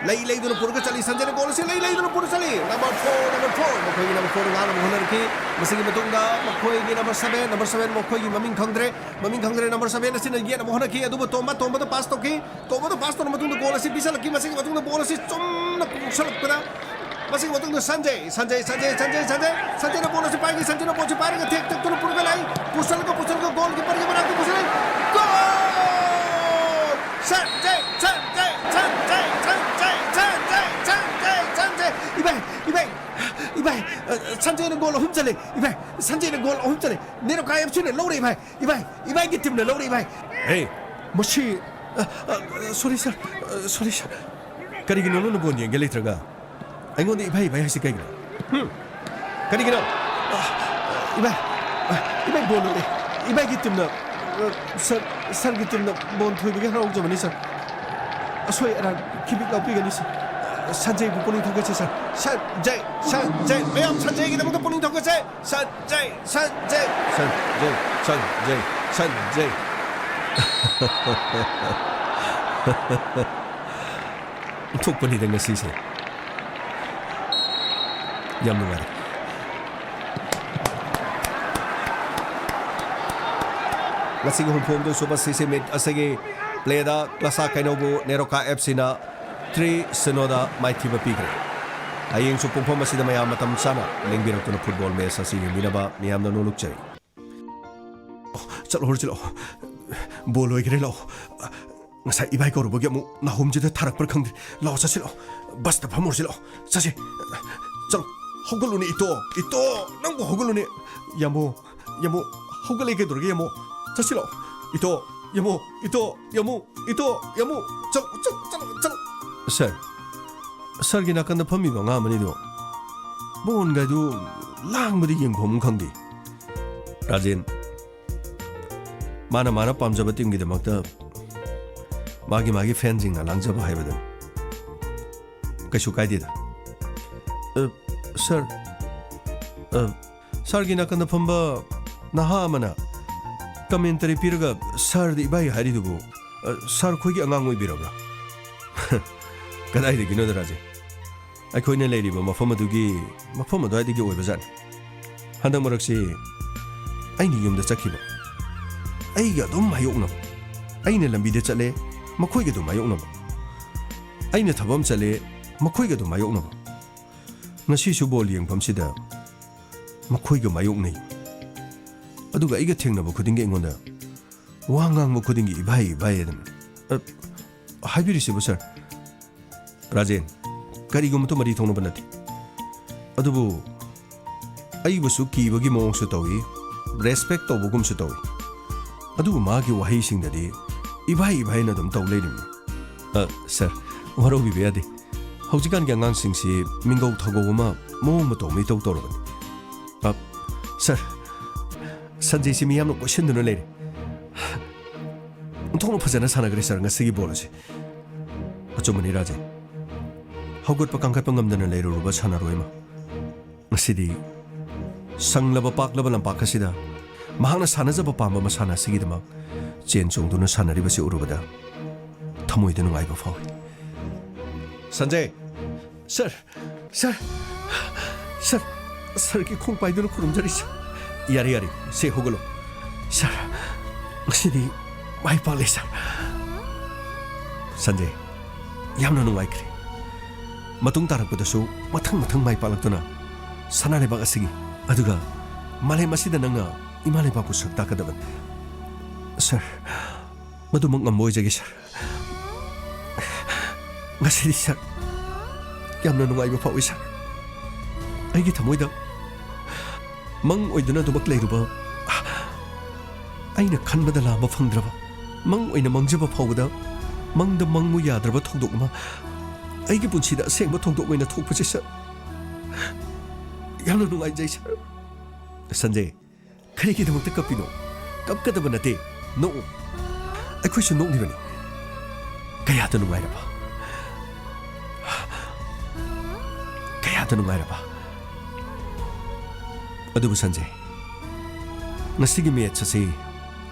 ꯂꯩ ꯂꯩꯗꯨꯅ ꯄꯨꯔꯒ ꯆꯠꯂꯤ꯫ ꯁꯟꯖꯦꯅ ꯒꯣꯜ ꯑꯁꯤ ꯂꯩ ꯂꯩꯗꯨꯅ ꯄꯨꯔꯒ ꯆꯠꯂꯤ꯫ Number four, number four, ꯃꯈꯣꯏꯒꯤ number four ꯉꯥꯛꯅꯕ ꯍꯣꯠꯅꯔꯛꯈꯤ꯫ ꯃꯁꯤꯒꯤ ꯃꯇꯨꯡꯗ ꯃꯈꯣꯏꯒꯤ number seven, number seven ꯃꯈꯣꯏꯒꯤ ꯃꯃꯤꯡ ꯈꯪꯗ꯭ꯔꯦ꯫ ꯃꯃꯤꯡ ꯈꯪꯗ꯭ꯔꯦ꯫ Number seven ꯑꯁꯤꯅ ꯌꯦꯠꯅꯕ ꯍꯣꯠꯅꯈꯤ, ꯑꯗꯨꯕꯨ ꯇꯣꯝꯕ, ꯇꯣꯝꯕꯗ pass ꯇꯧꯈꯤ꯫ ꯇꯣꯝꯕꯗ pass ꯇꯧꯔꯕ ꯃꯇꯨꯡꯗ ꯒꯣꯜ ꯑꯁꯤ ꯄꯤꯁꯜꯂꯛꯈꯤ꯫ ꯃꯁꯤꯒꯤ ꯃꯇꯨꯡꯗ ꯕꯣꯜ ꯑꯁꯤ ꯆꯨꯝꯅ ꯀꯣꯛꯁꯜꯂꯛꯄꯗ, ꯃꯁꯤꯒꯤ ꯃꯇꯨꯡꯗ ꯁꯟꯖꯦ, ꯁꯟꯖꯦ, ꯁꯟꯖꯦ, ꯁꯟꯖꯦ, ꯁꯟꯖꯦ, ꯁꯟꯖꯦꯅ ꯕꯣꯜ ꯑꯁꯤ ꯄꯥꯏꯈꯤ꯫ ꯁꯟꯖꯦꯅ ꯕꯣꯜ ꯑꯁꯤ ꯄꯥꯏꯔꯒ ꯊꯦꯛ ꯊꯦꯛꯇꯨꯅ ꯄꯨꯔꯒ ꯂꯥꯛꯏ꯫ ꯄꯨꯁꯜꯂꯒ, ꯄꯨꯁꯜꯂꯒ ꯒꯣꯜ ꯀꯤꯄꯔꯒꯤ ꯃꯅꯥꯛꯇ ꯄꯨꯁꯜꯂꯛꯏ꯫ ꯒꯣꯜ! ꯁꯟꯖꯦ, ꯁꯟꯖꯦ, ꯁꯟꯖꯦ, ꯁꯟꯖꯦ, ꯁꯟꯖꯦ, ꯁꯟꯖꯦ, ꯁꯟꯖꯦ! ꯏꯚꯥꯏ, ꯏꯚꯥꯏ, ꯏꯚꯥꯏ, ꯑ, ꯁꯟꯖꯦꯅ ꯒꯣꯜ ꯑꯍꯨꯝ ꯆꯜꯂꯦ꯫ ꯏꯚꯥꯏ, ꯁꯟꯖꯦꯅ ꯒꯣꯜ ꯑꯍꯨꯝ ꯆꯜꯂꯦ꯫ ꯅꯦꯔꯣꯀꯥ ꯑꯦꯐ ꯁꯤꯅ ꯂꯧꯔꯦ, ꯏꯚꯥꯏ꯫ ꯏꯚꯥꯏ, ꯏꯚꯥꯏꯒꯤ ꯇꯤꯝꯅ ꯂꯧꯔꯦ, ꯏꯚꯥꯏ꯫ ꯍꯦ! ꯃꯁꯤ, ꯑ, ꯑ, sorry, sir. ꯑ, sorry, sir. ꯀꯔꯤꯒꯤꯅꯣ ꯅꯪꯅ ꯕꯣꯜ ꯌꯦꯡꯒꯦ ꯂꯩꯇ꯭ꯔꯒ ꯑꯩꯉꯣꯟꯗ ꯏꯚꯥꯏ, ꯏꯚꯥꯏ ꯍꯥꯏꯁꯤ ꯀꯩꯒꯤꯅꯣ? ꯍꯨꯝ? ꯀꯔꯤꯒꯤꯅꯣ? ꯑ, ꯏꯚꯥꯏ, ꯑ, ꯏꯚꯥꯏ ꯕꯣꯜ ꯂꯧꯔꯦ꯫ ꯏꯚꯥꯏꯒꯤ ꯇꯤꯝꯅ, ꯑ, sir, sirꯒꯤ ꯇꯤꯝꯅ ꯕꯣꯜ ꯊꯣꯏꯕꯒꯤ ꯍꯔꯥꯎꯖꯕꯅꯤ, sir. ꯑꯁꯣꯏ ꯑꯔꯥꯟ ꯈꯤꯕꯤꯛ ꯂꯥꯎꯕꯤꯒꯅꯤ, sir. ꯁꯟꯖꯩꯕꯨ ꯄꯨꯛꯅꯤꯡ ꯊꯧꯒꯠꯁꯤ, sir. ꯁꯟꯖꯩ, ꯁꯟꯖꯩ, ꯃꯌꯥꯝ ꯁꯟꯖꯩꯒꯤꯗꯃꯛꯇ ꯄꯨꯛꯅꯤꯡ ꯊꯧꯒꯠꯁꯤ꯫ ꯁꯟꯖꯩ, ꯁꯟꯖꯩ꯫ ꯁꯟꯖꯩ, ꯁꯟꯖꯩ, ꯁꯟꯖꯩ꯫ ꯑꯣꯟꯊꯣꯛꯄꯅꯤꯗ ꯉꯁꯤꯁꯦ꯫ ꯌꯥꯝ ꯅꯨꯡꯉꯥꯏꯔꯦ꯫ ꯉꯁꯤꯒꯤ ꯍꯨꯝꯐꯨ ꯍꯨꯝꯗꯣꯏ ꯁꯨꯕ ꯁꯤꯁꯤ ꯃꯤꯠ ꯑꯁꯤꯒꯤ playꯗ ꯀ꯭ꯂꯥꯁꯥ ꯀꯩꯅꯧꯕꯨ ꯅꯦꯔꯣꯀꯥ ꯑꯦꯐ ꯁꯤꯅ three zero ꯗ ꯃꯥꯏꯊꯤꯕ ꯄꯤꯈ꯭ꯔꯦ꯫ ꯍꯌꯦꯡꯁꯨ ꯄꯨꯡꯐꯝ ꯑꯁꯤꯗ ꯃꯌꯥꯝ ꯃꯇꯝ ꯆꯥꯅ ꯂꯦꯡꯕꯤꯔꯛꯇꯨꯅ football match ꯑꯁꯤ ꯌꯦꯡꯕꯤꯅꯕ ꯃꯤꯌꯥꯝꯅ ꯅꯣꯂꯨꯛꯆꯔꯤ꯫ ꯆꯠꯂꯣ, ꯍꯣꯔ ꯆꯠꯂꯣ꯫ ꯕꯣꯜ ꯂꯣꯏꯈ꯭ꯔꯦ, ꯂꯥꯛꯑꯣ꯫ ꯉꯁꯥꯏ ꯏꯕꯥꯏ ꯀꯧꯔꯨꯕꯒꯤ ꯑꯃꯨꯛ ꯅꯥꯍꯨꯝꯁꯤꯗ ꯊꯥꯔꯛꯄ꯭ꯔꯥ ꯈꯪꯗ꯭ꯔꯦ꯫ ꯂꯥꯛꯑꯣ, ꯆꯠꯁꯤ ꯂꯥꯛꯑꯣ꯫ ꯕꯁꯇ ꯐꯝꯃꯨꯔꯁꯤ ꯂꯥꯛꯑꯣ꯫ ꯆꯠꯁꯤ꯫ ꯆꯠꯂꯣ꯫ ꯍꯧꯒꯠꯂꯨꯅꯦ, ꯏꯇꯣ꯫ ꯏꯇꯣ, ꯅꯪꯕꯨ ꯍꯧꯒꯠꯂꯨꯅꯦ꯫ ꯌꯥꯝꯕꯨ, ꯌꯥꯝꯕꯨ, ꯍꯧꯒꯠꯂꯦ ꯀꯩꯗꯧꯔꯒꯦ, ꯌꯥꯝꯕꯨ? ꯆꯠꯁꯤ ꯂꯥꯛꯑꯣ꯫ ꯏꯇꯣ, ꯌꯥꯝꯕꯨ, ꯏꯇꯣ, ꯌꯥꯝꯕꯨ, ꯏꯇꯣ, ꯌꯥꯝꯕꯨ꯫ ꯆꯠꯂꯣ, ꯆꯠꯂꯣ, ꯆꯠꯂꯣ, ꯆꯠꯂꯣ꯫ ꯁꯥꯔ, ꯁꯥꯔꯒꯤ ꯅꯥꯀꯟꯗ ꯐꯝꯃꯤꯕ ꯑꯉꯥꯡ ꯑꯃꯅꯤꯗꯣ ꯕꯣꯟꯒꯗꯨ ꯂꯥꯡꯕꯗꯤ ꯌꯦꯡꯐꯝ ꯈꯪꯗꯦ꯫ ꯔꯥꯖꯦꯟ, ꯃꯥꯅ ꯃꯥꯅ ꯄꯥꯝꯖꯕ ꯇꯤꯝꯒꯤꯗꯃꯛꯇ ꯃꯥꯒꯤ ꯃꯥꯒꯤ ꯐꯦꯟꯁꯤꯡꯅ ꯂꯥꯡꯖꯕ ꯍꯥꯏꯕꯗꯨꯅꯤ꯫ ꯀꯩꯁꯨ ꯀꯥꯏꯗꯦꯗ꯫ ꯑ, ꯁꯥꯔ, ꯑ, ꯁꯥꯔꯒꯤ ꯅꯥꯀꯟꯗ ꯐꯝꯕ ꯅꯍꯥ ꯑꯃꯅ ꯀꯃꯦꯟꯇꯔꯤ ꯄꯤꯔꯒ ꯁꯥꯔꯗ ꯏꯕꯥꯏ ꯍꯥꯏꯔꯤꯗꯨꯕꯨ, ꯑ, ꯁꯥꯔ ꯈꯣꯏꯒꯤ ꯑꯉꯥꯡ ꯑꯣꯏꯕꯤꯔꯕ꯭ꯔꯥ? ꯀꯗꯥꯏꯗꯒꯤꯅꯣꯗ, ꯔꯥꯖꯦꯟ? ꯑꯩꯈꯣꯏꯅ ꯂꯩꯔꯤꯕ ꯃꯐꯝ ꯑꯗꯨꯒꯤ, ꯃꯐꯝ ꯑꯗꯨꯋꯥꯏꯗꯒꯤ ꯑꯣꯏꯕꯖꯥꯠꯅꯤ꯫ ꯍꯟꯗꯛ ꯃꯔꯛꯁꯤ ꯑꯩꯅ ꯌꯨꯝꯗ ꯆꯠꯈꯤꯕ, ꯑꯩꯒ ꯑꯗꯨꯝ ꯃꯥꯌꯣꯛꯅꯕ꯫ ꯑꯩꯅ ꯂꯝꯕꯤꯗ ꯆꯠꯂꯦ, ꯃꯈꯣꯏꯒ ꯑꯗꯨꯝ ꯃꯥꯌꯣꯛꯅꯕ꯫ ꯑꯩꯅ ꯊꯕꯛ ꯑꯃ ꯆꯠꯂꯦ, ꯃꯈꯣꯏꯒ ꯑꯗꯨꯝ ꯃꯥꯌꯣꯛꯅꯕ꯫ ꯉꯁꯤꯁꯨ ꯕꯣꯜ ꯌꯦꯡꯐꯝꯁꯤꯗ ꯃꯈꯣꯏꯒ ꯃꯥꯌꯣꯛꯅꯩ꯫ ꯑꯗꯨꯒ ꯑꯩꯒ ꯊꯦꯡꯅꯕ ꯈꯨꯗꯤꯡꯒꯤ ꯑꯩꯉꯣꯟꯗ ꯋꯥ ꯉꯥꯡꯕ ꯈꯨꯗꯤꯡꯒꯤ "ꯏꯚꯥꯏ, ꯏꯚꯥꯏ" ꯑꯗꯨꯝ꯫ ꯑ, ꯍꯥꯏꯕꯤꯔꯤꯁꯤꯕꯨ, ꯁꯥꯔ? ꯔꯥꯖꯦꯟ, ꯀꯔꯤꯒꯨꯝꯕꯇ ꯃꯔꯤ ꯊꯣꯛꯅꯕ ꯅꯠꯇꯦ꯫ ꯑꯗꯨꯕꯨ ꯑꯩꯕꯨꯁꯨ ꯀꯤꯕꯒꯤ ꯃꯑꯣꯡꯁꯨ ꯇꯧꯏ, ꯔꯦꯁꯄꯦꯛ ꯇꯧꯕꯒꯨꯝꯁꯨ ꯇꯧꯏ꯫ ꯑꯗꯨꯕꯨ ꯃꯥꯒꯤ ꯋꯥꯍꯩꯁꯤꯡꯗꯗꯤ "ꯏꯚꯥꯏ, ꯏꯚꯥꯏꯅ" ꯑꯗꯨꯝ ꯇꯧ ꯂꯩꯔꯤꯕꯅꯤ꯫ ꯑ, ꯁꯥꯔ, ꯋꯥꯔꯧꯕꯤꯕ ꯌꯥꯗꯦ꯫ ꯍꯧꯖꯤꯛꯀꯥꯟꯒꯤ ꯑꯉꯥꯡꯁꯤꯡꯁꯤ ꯃꯤꯡꯒꯧ ꯊꯧꯒꯧ ꯑꯃ, ꯃꯑꯣꯡ ꯃꯇꯧ ꯑꯃ ꯏꯇꯧ ꯇꯧꯔꯕꯅꯤ꯫ ꯑ, ꯁꯥꯔ, ꯁꯟꯖꯦꯁꯤ ꯃꯤ ꯌꯥꯝꯅ ꯀꯣꯏꯁꯤꯟꯗꯨꯅ ꯂꯩꯔꯦ꯫ ꯑꯣꯟꯊꯣꯛꯅ ꯐꯖꯅ ꯁꯥꯟꯅꯈ꯭ꯔꯦ, ꯁꯥꯔ, ꯉꯁꯤꯒꯤ ꯕꯣꯜ ꯑꯁꯤ꯫ ꯑꯆꯨꯝꯕꯅꯤ, ꯔꯥꯖꯦꯟ꯫ ꯍꯧꯒꯠꯄ ꯀꯥꯡꯈꯠꯄ ꯉꯝꯗꯅ ꯂꯩꯔꯨꯔꯕ ꯁꯥꯟꯅꯔꯣꯏ ꯑꯃ ꯉꯁꯤꯗꯤ ꯁꯪꯂꯕ ꯄꯥꯛꯂꯕ ꯂꯝꯄꯥꯛ ꯑꯁꯤꯗ ꯃꯍꯥꯛꯅ ꯁꯥꯟꯅꯖꯕ ꯄꯥꯝꯕ ꯃꯁꯥꯟꯅ ꯑꯁꯤꯒꯤꯗꯃꯛ ꯆꯦꯟ ꯆꯣꯡꯗꯨꯅ ꯁꯥꯟꯅꯔꯤꯕꯁꯤ ꯎꯔꯨꯕꯗ ꯊꯃꯣꯏꯗ ꯅꯨꯡꯉꯥꯏꯕ ꯐꯥꯎꯏ꯫ ꯁꯟꯖꯦ! ꯁꯥꯔ! ꯁꯥꯔ! ꯁꯥꯔ! ꯁꯥꯔꯒꯤ ꯈꯣꯡ ꯄꯥꯏꯗꯨꯅ ꯈꯨꯔꯨꯝꯖꯔꯤ, ꯁꯥꯔ꯫ ꯌꯥꯔꯦ, ꯌꯥꯔꯦ, ꯁꯦ ꯍꯧꯒꯠꯂꯣ꯫ ꯁꯥꯔ, ꯉꯁꯤꯗꯤ ꯃꯥꯏ ꯄꯥꯛꯂꯦ, ꯁꯥꯔ꯫ ꯁꯟꯖꯦ, ꯌꯥꯝꯅ ꯅꯨꯡꯉꯥꯏꯈ꯭ꯔꯦ꯫ ꯃꯇꯨꯡ ꯇꯥꯔꯛꯄꯗꯁꯨ ꯃꯊꯪ ꯃꯊꯪ ꯃꯥꯏ ꯄꯥꯛꯂꯛꯇꯨꯅ ꯁꯅꯥ ꯂꯩꯕꯥꯛ ꯑꯁꯤꯒꯤ, ꯑꯗꯨꯒ ꯃꯥꯂꯦꯝ ꯑꯁꯤꯗ ꯅꯪꯅ ꯏꯃꯥ ꯂꯩꯕꯥꯛꯄꯨ ꯁꯛ ꯇꯥꯛꯀꯗꯕꯅꯤ꯫ ꯁꯥꯔ, ꯃꯗꯨꯃꯛ ꯉꯝꯕ ꯑꯣꯏꯖꯒꯦ, ꯁꯥꯔ꯫ ꯉꯁꯤꯗꯤ, ꯁꯥꯔ, ꯌꯥꯝꯅ ꯅꯨꯡꯉꯥꯏꯕ ꯐꯥꯎꯏ, ꯁꯥꯔ꯫ ꯑꯩꯒꯤ ꯊꯃꯣꯏꯗ ꯃꯪ ꯑꯣꯏꯗꯨꯅ ꯑꯗꯨꯃꯛ ꯂꯩꯔꯨꯕ, ꯑꯩꯅ ꯈꯟꯕꯗ ꯂꯥꯝꯕ ꯐꯪꯗ꯭ꯔꯕ, ꯃꯪ ꯑꯣꯏꯅ ꯃꯪꯖꯕ ꯐꯥꯎꯕꯗ ꯃꯪꯗ ꯃꯪꯉꯨ ꯌꯥꯗ꯭ꯔꯕ ꯊꯧꯗꯣꯛ ꯑꯃ ꯑꯩꯒꯤ ꯄꯨꯟꯁꯤꯗ ꯑꯁꯦꯡꯕ ꯊꯧꯗꯣꯛ ꯑꯣꯏꯅ ꯊꯣꯛꯄꯁꯦ, ꯁꯥꯔ, ꯌꯥꯝꯅ ꯅꯨꯡꯉꯥꯏꯖꯩ, ꯁꯥꯔ꯫ ꯁꯟꯖꯦ, ꯀꯔꯤꯒꯤꯗꯃꯛꯇ ꯀꯞꯄꯤꯅꯣ? ꯀꯞꯀꯗꯕ ꯅꯠꯇꯦ, ꯅꯣꯛꯎ꯫ ꯑꯩꯈꯣꯏꯁꯨ ꯅꯣꯛꯂꯤꯕꯅꯤ꯫ ꯀꯌꯥꯗ ꯅꯨꯡꯉꯥꯏꯔꯕ! ꯀꯌꯥꯗ ꯅꯨꯡꯉꯥꯏꯔꯕ! ꯑꯗꯨꯕꯨ ꯁꯟꯖꯦ, ꯉꯁꯤꯒꯤ ꯃꯦꯠꯆ ꯑꯁꯤ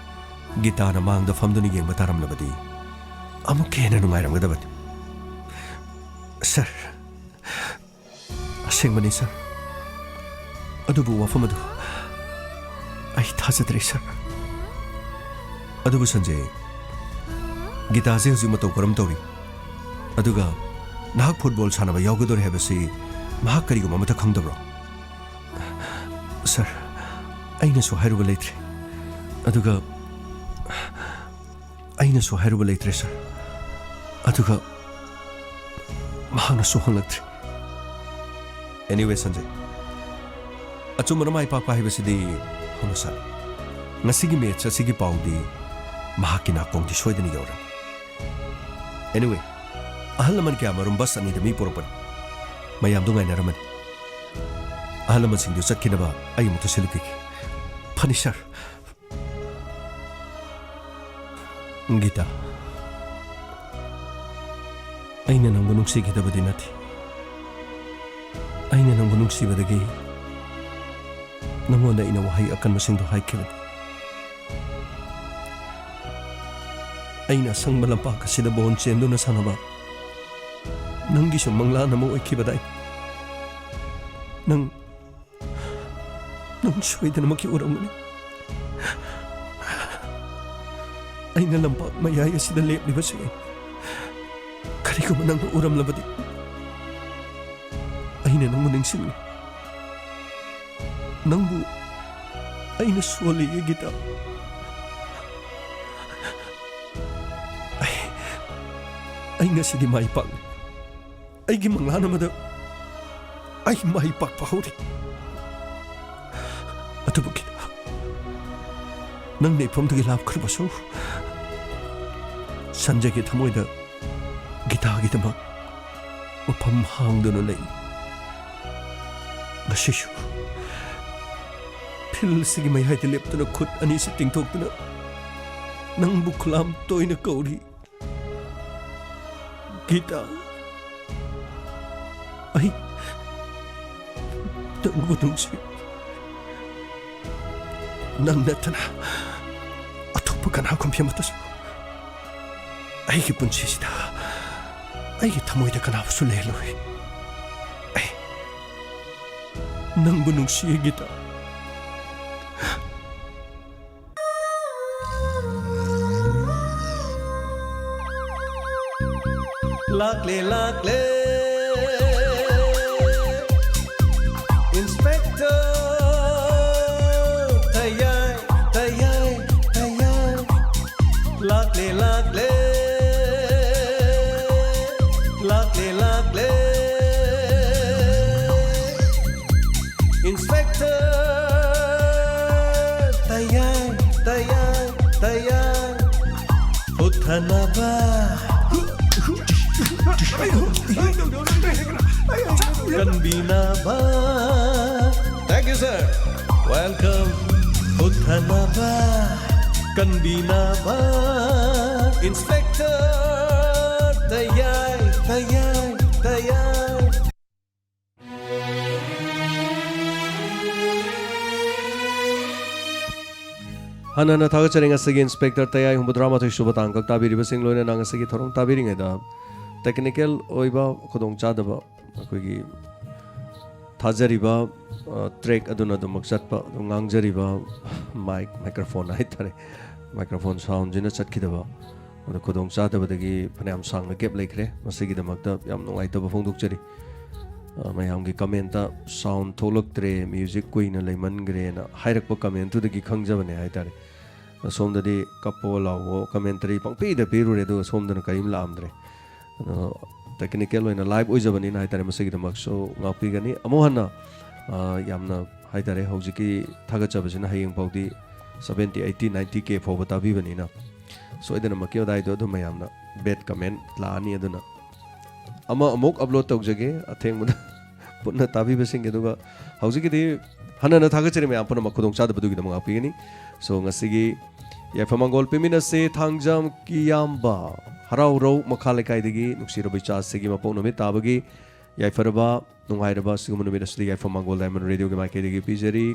ꯒꯤꯇꯥꯅ ꯃꯥꯡꯗ ꯐꯝꯗꯨꯅ ꯌꯦꯡꯕ ꯇꯥꯔꯝꯂꯕꯗꯤ ꯑꯃꯨꯛꯀ ꯍꯦꯟꯅ ꯅꯨꯡꯉꯥꯏꯔꯝꯒꯗꯕꯅꯤ꯫ ꯁꯥꯔ, ꯑꯁꯦꯡꯕꯅꯤ, ꯁꯥꯔ꯫ ꯑꯗꯨꯕꯨ ꯋꯥꯐꯝ ꯑꯗꯨ ꯑꯩ ꯊꯥꯖꯗ꯭ꯔꯦ, ꯁꯥꯔ꯫ ꯑꯗꯨꯕꯨ ꯁꯟꯖꯦ, ꯒꯤꯇꯥꯁꯦ ꯍꯧꯖꯤꯛ ꯃꯇꯧ ꯀꯔꯝ ꯇꯧꯔꯤ? ꯑꯗꯨꯒ ꯅꯍꯥꯛ ꯐꯨꯠꯕꯣꯜ ꯁꯥꯟꯅꯕ ꯌꯥꯎꯒꯗꯧꯔꯦ ꯍꯥꯏꯕꯁꯤ ꯃꯍꯥꯛ ꯀꯔꯤꯒꯨꯝꯕ ꯑꯃꯠꯇ ꯈꯪꯗꯕ꯭ꯔꯣ? ꯁꯥꯔ, ꯑꯩꯅꯁꯨ ꯍꯥꯏꯔꯨꯕ ꯂꯩꯇ꯭ꯔꯦ꯫ ꯑꯗꯨꯒ ꯑꯩꯅꯁꯨ ꯍꯥꯏꯔꯨꯕ ꯂꯩꯇ꯭ꯔꯦ, ꯁꯥꯔ꯫ ꯑꯗꯨꯒ ꯃꯍꯥꯛꯅꯁꯨ ꯍꯪꯂꯛꯇ꯭ꯔꯦ꯫ Anyway, ꯁꯟꯖꯦ, ꯑꯆꯨꯝꯕꯅ ꯃꯥꯏ ꯄꯥꯛꯄ ꯍꯥꯏꯕꯁꯤꯗꯤ ꯍꯧꯅꯁꯥꯅꯤ꯫ ꯉꯁꯤꯒꯤ ꯃꯦꯠꯆ ꯑꯁꯤꯒꯤ ꯄꯥꯎꯗꯤ ꯃꯍꯥꯛꯀꯤ ꯅꯥꯀꯣꯡꯗꯤ ꯁꯣꯏꯗꯅ ꯌꯧꯔꯅꯤ꯫ Anyway, ꯑꯍꯜ ꯂꯃꯟ ꯀꯌꯥꯃꯔꯨꯝ ꯕꯁ ꯑꯅꯤꯗ ꯃꯤ ꯄꯨꯔꯛꯄꯅꯤ꯫ ꯃꯌꯥꯝꯗꯨ ꯉꯥꯏꯅꯔꯝꯃꯅꯤ꯫ ꯑꯍꯜ ꯂꯃꯟꯁꯤꯡꯗꯨ ꯆꯠꯈꯤꯅꯕ ꯑꯩ ꯑꯃꯨꯛꯇ ꯁꯤꯜꯂꯨꯈꯤꯒꯦ꯫ ꯐꯅꯤ, ꯁꯥꯔ꯫ ꯒꯤꯇꯥ, ꯑꯩꯅ ꯅꯪꯕꯨ ꯅꯨꯡꯁꯤꯈꯤꯗꯕꯗꯤ ꯅꯠꯇꯦ꯫ ꯑꯩꯅ ꯅꯪꯕꯨ ꯅꯨꯡꯁꯤꯕꯗꯒꯤ ꯅꯪꯉꯣꯟꯗ ꯑꯩꯅ ꯋꯥꯍꯩ ꯑꯀꯟꯕꯁꯤꯡꯗꯣ ꯍꯥꯏꯈꯤꯕꯅꯤ꯫ ꯑꯩꯅ ꯑꯁꯪꯕ ꯂꯝꯄꯥꯛ ꯑꯁꯤꯗ ꯕꯣꯜ ꯆꯦꯟꯗꯨꯅ ꯁꯥꯟꯅꯕ ꯅꯪꯒꯤꯁꯨ ꯃꯪꯂꯥꯟ ꯑꯃ ꯑꯣꯏꯈꯤꯕꯗꯥꯏ? ꯅꯪ, ꯅꯪ ꯁꯣꯏꯗꯅꯃꯛꯀꯤ ꯎꯔꯝꯒꯅꯤ꯫ ꯑꯩꯅ ꯂꯝꯄꯥꯛ ꯃꯌꯥꯏ ꯑꯁꯤꯗ ꯂꯦꯞꯂꯤꯕꯁꯤ ꯀꯔꯤꯒꯨꯝꯕ ꯅꯪꯅ ꯎꯔꯝꯂꯕꯗꯤ, ꯑꯩꯅ ꯅꯪꯕꯨ ꯅꯤꯡꯁꯤꯡꯂꯤ꯫ ꯅꯪꯕꯨ ꯑꯩꯅ ꯁꯣꯜꯂꯤꯌꯦ, ꯒꯤꯇꯥ꯫ ꯑꯩ, ꯑꯩ ꯉꯁꯤꯗꯤ ꯃꯥꯏ ꯄꯥꯛꯂꯦ꯫ ꯑꯩꯒꯤ ꯃꯪꯂꯥꯟ ꯑꯃꯗ ꯑꯩ ꯃꯥꯏ ꯄꯥꯛꯄ ꯍꯧꯔꯦ꯫ ꯑꯗꯨꯕꯨ ꯒꯤꯇꯥ, ꯅꯪꯅ ꯏꯐꯝꯗꯒꯤ ꯂꯥꯞꯈ꯭ꯔꯕꯁꯨ, ꯁꯟꯖꯌꯒꯤ ꯊꯃꯣꯏꯗ ꯒꯤꯇꯥꯒꯤꯗꯃꯛ ꯃꯐꯝ ꯍꯥꯡꯗꯨꯅ ꯂꯩ꯫ ꯉꯁꯤꯁꯨ ꯐꯤꯜꯁꯤꯒꯤ ꯃꯌꯥꯏꯗ ꯂꯦꯞꯇꯨꯅ ꯈꯨꯠ ꯑꯅꯤꯁꯤ ꯇꯤꯡꯊꯣꯛꯇꯨꯅ ꯅꯪꯕꯨ ꯈꯨꯂꯥꯝ ꯇꯣꯏꯅ ꯀꯧꯔꯤ꯫ ꯒꯤꯇꯥ, ꯑꯩ ꯅꯪꯕꯨ ꯅꯨꯡꯁꯤ꯫ ꯅꯪ ꯅꯠꯇꯅ ꯑꯇꯣꯞꯄ ꯀꯅꯥꯒꯨꯝꯕꯤ ꯑꯃꯠꯇꯁꯨ ꯑꯩꯒꯤ ꯄꯨꯟꯁꯤꯁꯤꯗ, ꯑꯩꯒꯤ ꯊꯃꯣꯏꯗ ꯀꯅꯥꯕꯨꯁꯨ ꯂꯩꯍꯜꯂꯣꯏ꯫ ꯑꯩ ꯅꯪꯕꯨ ꯅꯨꯡꯁꯤꯌꯦ, ꯒꯤꯇꯥ꯫ ꯂꯥꯛꯂꯦ, ꯂꯥꯛꯂꯦ, Inspector ꯊꯌꯥꯏ, ꯊꯌꯥꯏ, ꯊꯌꯥꯏ꯫ ꯂꯥꯛꯂꯦ, ꯂꯥꯛꯂꯦ, ꯂꯥꯛꯂꯦ, ꯂꯥꯛꯂꯦ, Inspector ꯊꯌꯥꯏ, ꯊꯌꯥꯏ, ꯊꯌꯥꯏ꯫ ꯍꯨꯠꯊꯅꯕ, ꯀꯟꯕꯤꯅꯕ꯫ Thank you, sir. Welcome. ꯍꯨꯠꯊꯅꯕ, ꯀꯟꯕꯤꯅꯕ, Inspector ꯊꯌꯥꯏ, ꯊꯌꯥꯏ, ꯊꯌꯥꯏ꯫ ꯍꯟꯅ ꯍꯟꯅ ꯊꯥꯒꯠꯆꯔꯤ, ꯉꯁꯤꯒꯤ Inspector ꯊꯌꯥꯏ ꯍꯨꯝꯐꯨꯇꯔꯥ ꯃꯥꯊꯣꯏ ꯁꯨꯕ ꯇꯥꯡꯀꯛ ꯇꯥꯕꯤꯔꯤꯕꯁꯤꯡ, ꯂꯣꯏꯅꯅ ꯉꯁꯤꯒꯤ ꯊꯧꯔꯝ ꯇꯥꯕꯤꯔꯤꯉꯩꯗ technical ꯑꯣꯏꯕ ꯈꯨꯗꯣꯡꯆꯥꯗꯕ, ꯑꯩꯈꯣꯏꯒꯤ ꯊꯥꯖꯔꯤꯕ, ꯑ, track ꯑꯗꯨꯅ ꯑꯗꯨꯃꯛ ꯆꯠꯄ, ꯑꯗꯨ ꯉꯥꯡꯖꯔꯤꯕ mic, microphone ꯍꯥꯏꯇꯥꯔꯦ, microphone soundꯁꯤꯅ ꯆꯠꯈꯤꯗꯕ, ꯑꯗꯣ ꯈꯨꯗꯣꯡꯆꯥꯗꯕꯗꯒꯤ ꯐꯅꯌꯥꯝ ꯁꯥꯡꯅ gap ꯂꯩꯈ꯭ꯔꯦ꯫ ꯃꯁꯤꯒꯤꯗꯃꯛꯇ ꯌꯥꯝ ꯅꯨꯡꯉꯥꯏꯇꯕ ꯐꯣꯡꯗꯣꯛꯆꯔꯤ꯫ ꯑ, ꯃꯌꯥꯝꯒꯤ commentꯇ sound ꯊꯣꯛꯂꯛꯇ꯭ꯔꯦ, music ꯀꯨꯏꯅ ꯂꯩꯃꯟꯈ꯭ꯔꯦꯅ ꯍꯥꯏꯔꯛꯄ commentꯇꯨꯗꯒꯤ ꯈꯪꯖꯕꯅꯦ ꯍꯥꯏꯇꯥꯔꯦ꯫ ꯑꯁꯣꯝꯗꯗꯤ ꯀꯞꯄꯣ ꯂꯥꯎꯋꯣ commentary ꯄꯪꯄꯤꯗ ꯄꯤꯔꯨꯔꯦ, ꯑꯗꯨꯒ ꯁꯣꯝꯗꯅ ꯀꯔꯤꯝ ꯂꯥꯛꯑꯝꯗ꯭ꯔꯦ꯫ ꯑꯗꯣ technical ꯑꯣꯏꯅ live ꯑꯣꯏꯖꯕꯅꯤꯅ ꯍꯥꯏꯇꯥꯔꯦ, ꯃꯁꯤꯒꯤꯗꯃꯛꯁꯨ ꯉꯥꯛꯄꯤꯒꯅꯤ꯫ ꯑꯃꯨꯛ ꯍꯟꯅ, ꯑ, ꯌꯥꯝꯅ ꯍꯥꯏꯇꯥꯔꯦ, ꯍꯧꯖꯤꯛꯀꯤ ꯊꯥꯒꯠꯆꯕꯁꯤꯅ ꯍꯌꯦꯡ ꯐꯥꯎꯗꯤ seventy, eighty, ninety K ꯐꯥꯎꯕ ꯇꯥꯕꯤꯕꯅꯤꯅ ꯁꯣꯏꯗꯅꯃꯛꯀꯤ ꯑꯗꯥꯏꯗꯣ ꯑꯗꯨꯝ ꯃꯌꯥꯝꯅ bad comment ꯂꯥꯛꯑꯅꯤ꯫ ꯑꯗꯨꯅ ꯑꯃ ꯑꯃꯨꯛ upload ꯇꯧꯖꯒꯦ ꯑꯊꯦꯡꯕꯗ ꯄꯨꯟꯅ ꯇꯥꯕꯤꯕꯁꯤꯡꯒꯤ꯫ ꯑꯗꯨꯒ ꯍꯧꯖꯤꯛꯀꯤꯗꯤ ꯍꯟꯅ ꯍꯟꯅ ꯊꯥꯒꯠꯆꯔꯤ ꯃꯌꯥꯝ ꯄꯨꯝꯅꯃꯛ, ꯈꯨꯗꯣꯡꯆꯥꯗꯕꯗꯨꯒꯤꯗꯃꯛ ꯉꯥꯛꯄꯤꯒꯅꯤ꯫ So, ꯉꯁꯤꯒꯤ ꯌꯥꯏꯐ ꯃꯪꯒꯣꯜ ꯄꯤꯃꯤꯟꯅꯁꯦ ꯊꯥꯡꯖꯝ ꯀꯤꯌꯥꯝꯕ ꯍꯔꯥꯎꯔꯧ ꯃꯈꯥ ꯂꯩꯀꯥꯏꯗꯒꯤ ꯅꯨꯡꯁꯤꯔꯕ ꯏꯆꯥꯁꯤꯒꯤ ꯃꯄꯣꯛ ꯅꯨꯃꯤꯠ ꯇꯥꯕꯒꯤ ꯌꯥꯏꯐꯔꯕ, ꯅꯨꯡꯉꯥꯏꯔꯕ ꯁꯤꯒꯨꯝꯕ ꯅꯨꯃꯤꯠ ꯑꯁꯤꯗ ꯌꯥꯏꯐ ꯃꯪꯒꯣꯜ Diamond Radioꯒꯤ ꯃꯥꯏꯀꯩꯗꯒꯤ ꯄꯤꯖꯔꯤ꯫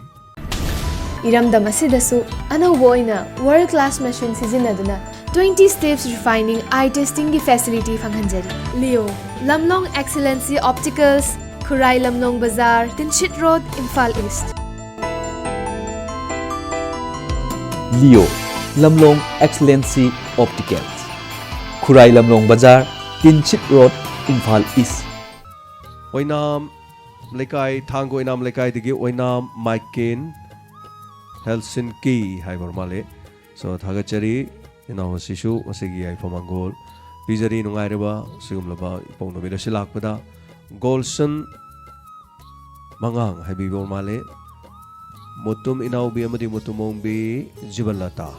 ꯏꯔꯝꯗꯝ ꯑꯁꯤꯗꯁꯨ ꯑꯅꯧꯕ ꯑꯣꯏꯅ world class machine ꯁꯤꯖꯤꯟꯅꯗꯨꯅ twenty steps refining eye testing ꯒꯤ facility ꯐꯪꯍꯟꯖꯔꯤ꯫ Leo, Lamlong Excellency Opticals, ꯈꯨꯔꯥꯏ ꯂꯝꯂꯣꯡ ꯕꯖꯥꯔ, Tinsid road, Imphal east. Leo, Lamlong Excellency Opticals, ꯈꯨꯔꯥꯏ ꯂꯝꯂꯣꯡ ꯕꯖꯥꯔ, ꯇꯤꯟꯁꯤꯠ ꯔꯣꯗ, ꯏꯝꯐꯥꯜ ꯏꯁ꯭ꯠ꯫ ꯑꯣꯏꯅꯥꯝ ꯂꯩꯀꯥꯏ, ꯊꯥꯡꯒ ꯑꯣꯏꯅꯥꯝ ꯂꯩꯀꯥꯏꯗꯒꯤ ꯑꯣꯏꯅꯥꯝ ꯃꯥꯏꯀꯦꯟ ꯍꯦꯜꯁꯤꯟꯀꯤ ꯍꯥꯏꯕ ꯑꯣꯏꯔ ꯃꯥꯜꯂꯦ꯫ ꯁꯣ, ꯊꯥꯒꯠꯆꯔꯤ꯫ ꯏꯅꯥꯎ ꯑꯁꯤꯁꯨ ꯉꯁꯤꯒꯤ ꯌꯥꯏꯐ ꯃꯪꯒꯣꯜ ꯄꯤꯖꯔꯤ꯫ ꯅꯨꯡꯉꯥꯏꯔꯕ ꯁꯤꯒꯨꯝꯂꯕ ꯏꯄꯣꯛ ꯅꯨꯃꯤꯠ ꯑꯁꯤ ꯂꯥꯛꯄꯗ ꯒꯣꯜꯁꯟ ꯃꯉꯥꯡ ꯍꯥꯏꯕꯤꯕ ꯑꯣꯏꯔ ꯃꯥꯜꯂꯦ꯫ ꯃꯨꯇꯨꯝ ꯏꯅꯥꯎꯕꯤ ꯑꯃꯗꯤ ꯃꯨꯇꯨꯝ ꯑꯣꯡꯕꯤ ꯖꯤꯕꯟꯂꯇꯥ꯫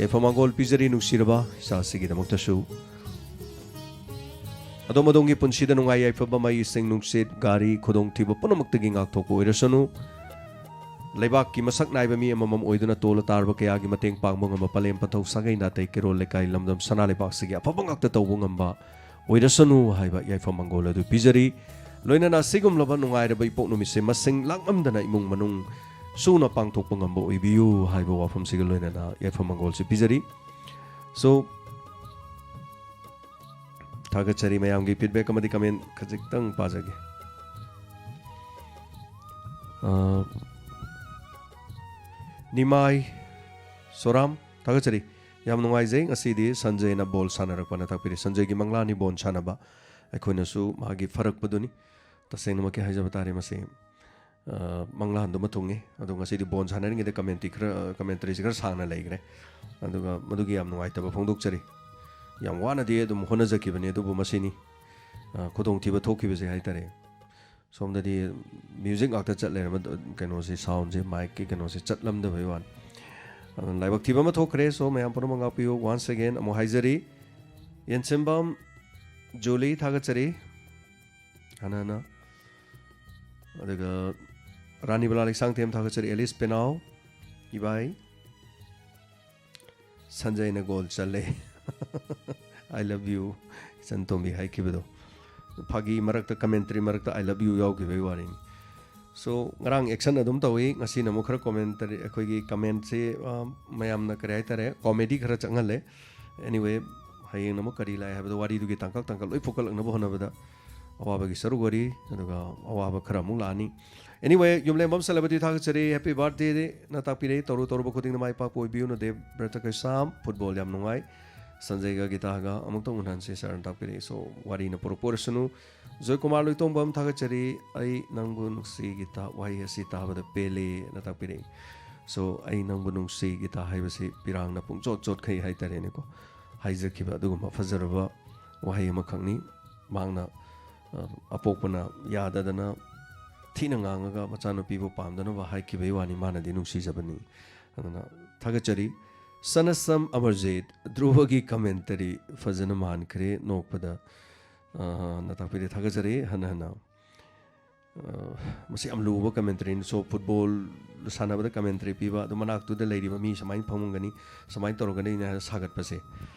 ꯌꯥꯏꯐ ꯃꯪꯒꯣꯜ ꯄꯤꯖꯔꯤ ꯅꯨꯡꯁꯤꯔꯕ ꯏꯆꯥꯁꯤꯒꯤꯗꯃꯛꯇꯁꯨ꯫ ꯑꯗꯣꯝ ꯑꯗꯣꯝꯒꯤ ꯄꯨꯟꯁꯤꯗ ꯅꯨꯡꯉꯥꯏ ꯌꯥꯏꯐꯕ, ꯃꯩ, ꯏꯁꯤꯡ, ꯅꯨꯡꯁꯤꯠ, ꯒꯥꯔꯤ, ꯈꯨꯗꯣꯡꯊꯤꯕ ꯄꯨꯝꯅꯃꯛꯇꯒꯤ ꯉꯥꯛꯊꯣꯛꯄ ꯑꯣꯏꯔꯁꯅꯨ꯫ ꯂꯩꯕꯥꯛꯀꯤ ꯃꯁꯛ ꯅꯥꯏꯕ ꯃꯤ ꯑꯃꯃꯝ ꯑꯣꯏꯗꯨꯅ ꯇꯣꯜꯂ ꯇꯥꯔꯕ ꯀꯌꯥꯒꯤ ꯃꯇꯦꯡ ꯄꯥꯡꯕ ꯉꯝꯕ, ꯄꯂꯦꯝ, ꯄꯟꯊꯧ, ꯁꯥꯒꯩ, ꯅꯥꯇꯩ, ꯀꯩꯔꯣꯜ, ꯂꯩꯀꯥꯏ, ꯂꯝꯗꯝ, ꯁꯅꯥ ꯂꯩꯕꯥꯛꯁꯤꯒꯤ ꯑꯐꯕ ꯉꯥꯛꯇ ꯇꯧꯕ ꯉꯝꯕ ꯑꯣꯏꯔꯁꯅꯨ ꯍꯥꯏꯕ ꯌꯥꯏꯐ ꯃꯪꯒꯣꯜ ꯑꯗꯨ ꯄꯤꯖꯔꯤ꯫ ꯂꯣꯏꯅꯅ ꯑꯁꯤꯒꯨꯝꯂꯕ ꯅꯨꯡꯉꯥꯏꯔꯕ ꯏꯄꯣꯛ ꯅꯨꯃꯤꯠꯁꯦ ꯃꯁꯤꯡ ꯂꯥꯛꯂꯝꯗꯅ ꯏꯃꯨꯡ ꯃꯅꯨꯡ ꯁꯨꯅ ꯄꯥꯡꯊꯣꯛꯄ ꯉꯝꯕ ꯑꯣꯏꯕꯤꯌꯨ ꯍꯥꯏꯕ ꯋꯥꯐꯝꯁꯤꯒ ꯂꯣꯏꯅꯅ ꯌꯥꯏꯐ ꯃꯪꯒꯣꯜꯁꯦ ꯄꯤꯖꯔꯤ꯫ ꯁꯣ, ꯊꯥꯒꯠꯆꯔꯤ꯫ ꯃꯌꯥꯝꯒꯤ feedback ꯑꯃꯗꯤ comment ꯈꯖꯤꯛꯇꯪ ꯄꯥꯖꯒꯦ꯫ ꯑ, ꯅꯤꯃꯥꯏ ꯁꯣꯔꯥꯝ, ꯊꯥꯒꯠꯆꯔꯤ꯫ ꯌꯥꯝ ꯅꯨꯡꯉꯥꯏꯖꯩ꯫ ꯉꯁꯤꯗꯤ ꯁꯟꯖꯌꯅ ꯕꯣꯜ ꯁꯥꯟꯅꯔꯛꯄꯅ ꯇꯥꯛꯄꯤꯔꯤ꯫ ꯁꯟꯖꯌꯒꯤ ꯃꯪꯂꯥꯟꯅꯤ ꯕꯣꯜ ꯁꯥꯟꯅꯕ꯫ ꯑꯩꯈꯣꯏꯅꯁꯨ ꯃꯥꯒꯤ ꯐꯔꯛꯄꯗꯨꯅꯤ꯫ ꯇꯁꯦꯡꯅꯃꯛꯀꯤ ꯍꯥꯏꯖꯕ ꯇꯥꯔꯦ, ꯃꯁꯤ, ꯑ, ꯃꯪꯂꯥꯟꯗꯨꯃ ꯊꯨꯡꯉꯤ꯫ ꯑꯗꯣ ꯉꯁꯤꯗꯤ ꯕꯣꯜ ꯁꯥꯟꯅꯔꯤꯉꯩꯗ commentary ꯈꯔ, commentary ꯁꯦ ꯈꯔ ꯁꯥꯡꯅ ꯂꯩꯈ꯭ꯔꯦ꯫ ꯑꯗꯨꯒ ꯃꯗꯨꯒꯤ ꯌꯥꯝ ꯅꯨꯡꯉꯥꯏꯇꯕ ꯐꯣꯡꯗꯣꯛꯆꯔꯤ꯫ ꯌꯥꯝ ꯋꯥꯅꯗꯤ ꯑꯗꯨꯝ ꯍꯣꯠꯅꯖꯈꯤꯕꯅꯤ, ꯑꯗꯨꯕꯨ ꯃꯁꯤꯅꯤ, ꯑ, ꯈꯨꯗꯣꯡꯊꯤꯕ ꯊꯣꯛꯈꯤꯕꯁꯦ ꯍꯥꯏ ꯇꯥꯔꯦ꯫ ꯁꯣꯝꯗꯗꯤ music ꯉꯥꯛꯇ ꯆꯠ ꯂꯩꯔꯝꯃ-, ꯀꯩꯅꯣꯁꯤ, sound ꯁꯤ, mic ꯀꯤ ꯀꯩꯅꯣꯁꯤ ꯆꯠꯂꯝꯗꯕꯩ ꯋꯥꯅꯤ꯫ ꯑꯗꯨꯅ ꯂꯥꯏꯕꯛ ꯊꯤꯕ ꯑꯃ ꯊꯣꯛꯈ꯭ꯔꯦ꯫ So, ꯃꯌꯥꯝ ꯄꯨꯝꯅꯃꯛ ꯉꯥꯛꯄꯤꯌꯨ꯫ Once again ꯑꯃꯨꯛ ꯍꯥꯏꯖꯔꯤ, ꯌꯦꯟꯁꯦꯝꯕꯝ ꯖꯨꯂꯤ, ꯊꯥꯒꯠꯆꯔꯤ꯫ ꯍꯥꯟꯅ ꯍꯥꯟꯅ꯫ ꯑꯗꯨꯒ ꯔꯥꯅꯤꯕꯂꯥ ꯂꯩꯁꯥꯡꯊꯦꯝ, ꯊꯥꯒꯠꯆꯔꯤ꯫ ꯑꯦꯂꯤꯁ ꯄꯦꯅꯥꯎ, ꯏꯕꯥꯏ꯫ ꯁꯟꯖꯌꯅ ꯒꯣꯜ ꯆꯜꯂꯦ꯫ "I love you, ꯏꯆꯟ ꯇꯣꯝꯕꯤ" ꯍꯥꯏꯈꯤꯕꯗꯣ꯫ ꯐꯥꯒꯤ ꯃꯔꯛꯇ, commentary ꯃꯔꯛꯇ "I love you" ꯌꯥꯎꯈꯤꯕꯒꯤ ꯋꯥꯔꯤꯅꯤ꯫ So, ꯉꯔꯥꯡ action ꯑꯗꯨꯝ ꯇꯧꯏ, ꯉꯁꯤꯅ ꯑꯃꯨꯛ ꯈꯔ commentary, ꯑꯩꯈꯣꯏꯒꯤ commentꯁꯤ, ꯑ, ꯃꯌꯥꯝꯅ ꯀꯔꯤ ꯍꯥꯏꯇꯥꯔꯦ, comedy ꯈꯔ ꯆꯪꯍꯜꯂꯦ꯫ Anyway, ꯍꯌꯦꯡꯅ ꯑꯃꯨꯛ ꯀꯔꯤ ꯂꯥꯛꯑꯦ ꯍꯥꯏꯕꯗꯣ ꯋꯥꯔꯤꯗꯨꯒꯤ ꯇꯥꯡꯀꯛ ꯇꯥꯡꯀꯛ ꯂꯣꯏ ꯐꯨꯀꯠꯂꯛꯅꯕ ꯍꯣꯠꯅꯕꯗ ꯑꯋꯥꯕꯒꯤ ꯁꯔꯨꯛ ꯋꯥꯔꯤ, ꯑꯗꯨꯒ ꯑꯋꯥꯕ ꯈꯔ ꯑꯃꯨꯛ ꯂꯥꯛꯑꯅꯤ꯫ Anyway, ꯌꯨꯝꯂꯦꯝꯕꯝ celebrity ꯊꯥꯒꯠꯆꯔꯤ, happy birthday꯫ ꯅ ꯇꯥꯛꯄꯤꯔꯛꯏ, ꯇꯧꯔꯨ ꯇꯧꯔꯨꯕ ꯈꯨꯗꯤꯡꯗ ꯃꯥꯏ ꯄꯥꯛꯄ ꯑꯣꯏꯕꯤꯌꯨ꯫ ꯅꯗꯦꯕ ꯕ꯭ꯔꯇ ꯀꯩꯁꯥꯝ, football ꯌꯥꯝ ꯅꯨꯡꯉꯥꯏ꯫ ꯁꯟꯖꯌꯒ ꯒꯤꯇꯥꯒ ꯑꯃꯨꯛꯇꯪ ꯎꯅꯍꯟꯁꯦ sirꯅ ꯇꯥꯛꯄꯤꯔꯛꯏ꯫ So, ꯋꯥꯔꯤꯅ ꯄꯨꯔꯛꯄ ꯑꯣꯏꯔꯁꯅꯨ꯫ ꯖꯣꯏꯀꯨꯃꯥꯔ ꯂꯣꯏꯇꯣꯡꯕꯝ ꯊꯥꯒꯠꯆꯔꯤ꯫ ꯑꯩ ꯅꯪꯕꯨ ꯅꯨꯡꯁꯤ ꯒꯤꯇꯥ, ꯋꯥꯍꯩ ꯑꯁꯤ ꯇꯥꯕꯗ ꯄꯦꯜꯂꯦꯅ ꯇꯥꯛꯄꯤꯔꯛꯏ꯫ So, ꯑꯩ ꯅꯪꯕꯨ ꯅꯨꯡꯁꯤ ꯒꯤꯇꯥ ꯍꯥꯏꯕꯁꯤ ꯄꯤꯔꯥꯡꯅ ꯄꯨꯡꯆꯣꯠ ꯆꯣꯠꯈꯩ ꯍꯥꯏꯇꯥꯔꯦꯅꯦꯀꯣ꯫ ꯍꯥꯏꯖꯈꯤꯕ ꯑꯗꯨꯒꯨꯝꯕ ꯐꯖꯔꯕ ꯋꯥꯍꯩ ꯑꯃꯈꯛꯅꯤ꯫ ꯃꯍꯥꯛꯅ, ꯑ, ꯑꯄꯣꯛꯄꯅ ꯌꯥꯗꯗꯅ ꯊꯤꯅ ꯉꯥꯡꯉꯒ ꯃꯆꯥꯅꯨꯄꯤꯕꯨ ꯄꯥꯝꯗꯅꯕ ꯍꯥꯏꯈꯤꯕꯒꯤ ꯋꯥꯅꯤ, ꯃꯥꯅꯗꯤ ꯅꯨꯡꯁꯤꯖꯕꯅꯤ꯫ ꯑꯗꯨꯅ ꯊꯥꯒꯠꯆꯔꯤ꯫ ꯁꯅꯁꯝ ꯑꯃꯔꯖꯤꯠ, ꯙ꯭ꯔꯨꯕꯒꯤ commentary ꯐꯖꯅ ꯃꯥꯟꯈ꯭ꯔꯦ, ꯅꯣꯛꯄꯗ, ꯑ, ꯅ ꯇꯥꯛꯄꯤꯔꯦ, ꯊꯥꯒꯠꯆꯔꯤ ꯍꯟꯅ ꯍꯟꯅ꯫ ꯑ, ꯃꯁꯤ ꯌꯥꯝ ꯂꯨꯕ commentary ꯅꯤ꯫ So, football ꯁꯥꯟꯅꯕꯗ commentary ꯄꯤꯕ, ꯑꯗꯨ ꯃꯅꯥꯛꯇꯨꯗ ꯂꯩꯔꯤꯕ ꯃꯤ ꯁꯨꯃꯥꯏꯅ ꯐꯝꯃꯝꯒꯅꯤ, ꯁꯨꯃꯥꯏꯅ ꯇꯧꯔꯒꯅꯤ ꯍꯥꯏꯅ ꯁꯥꯒꯠꯄꯁꯦ꯫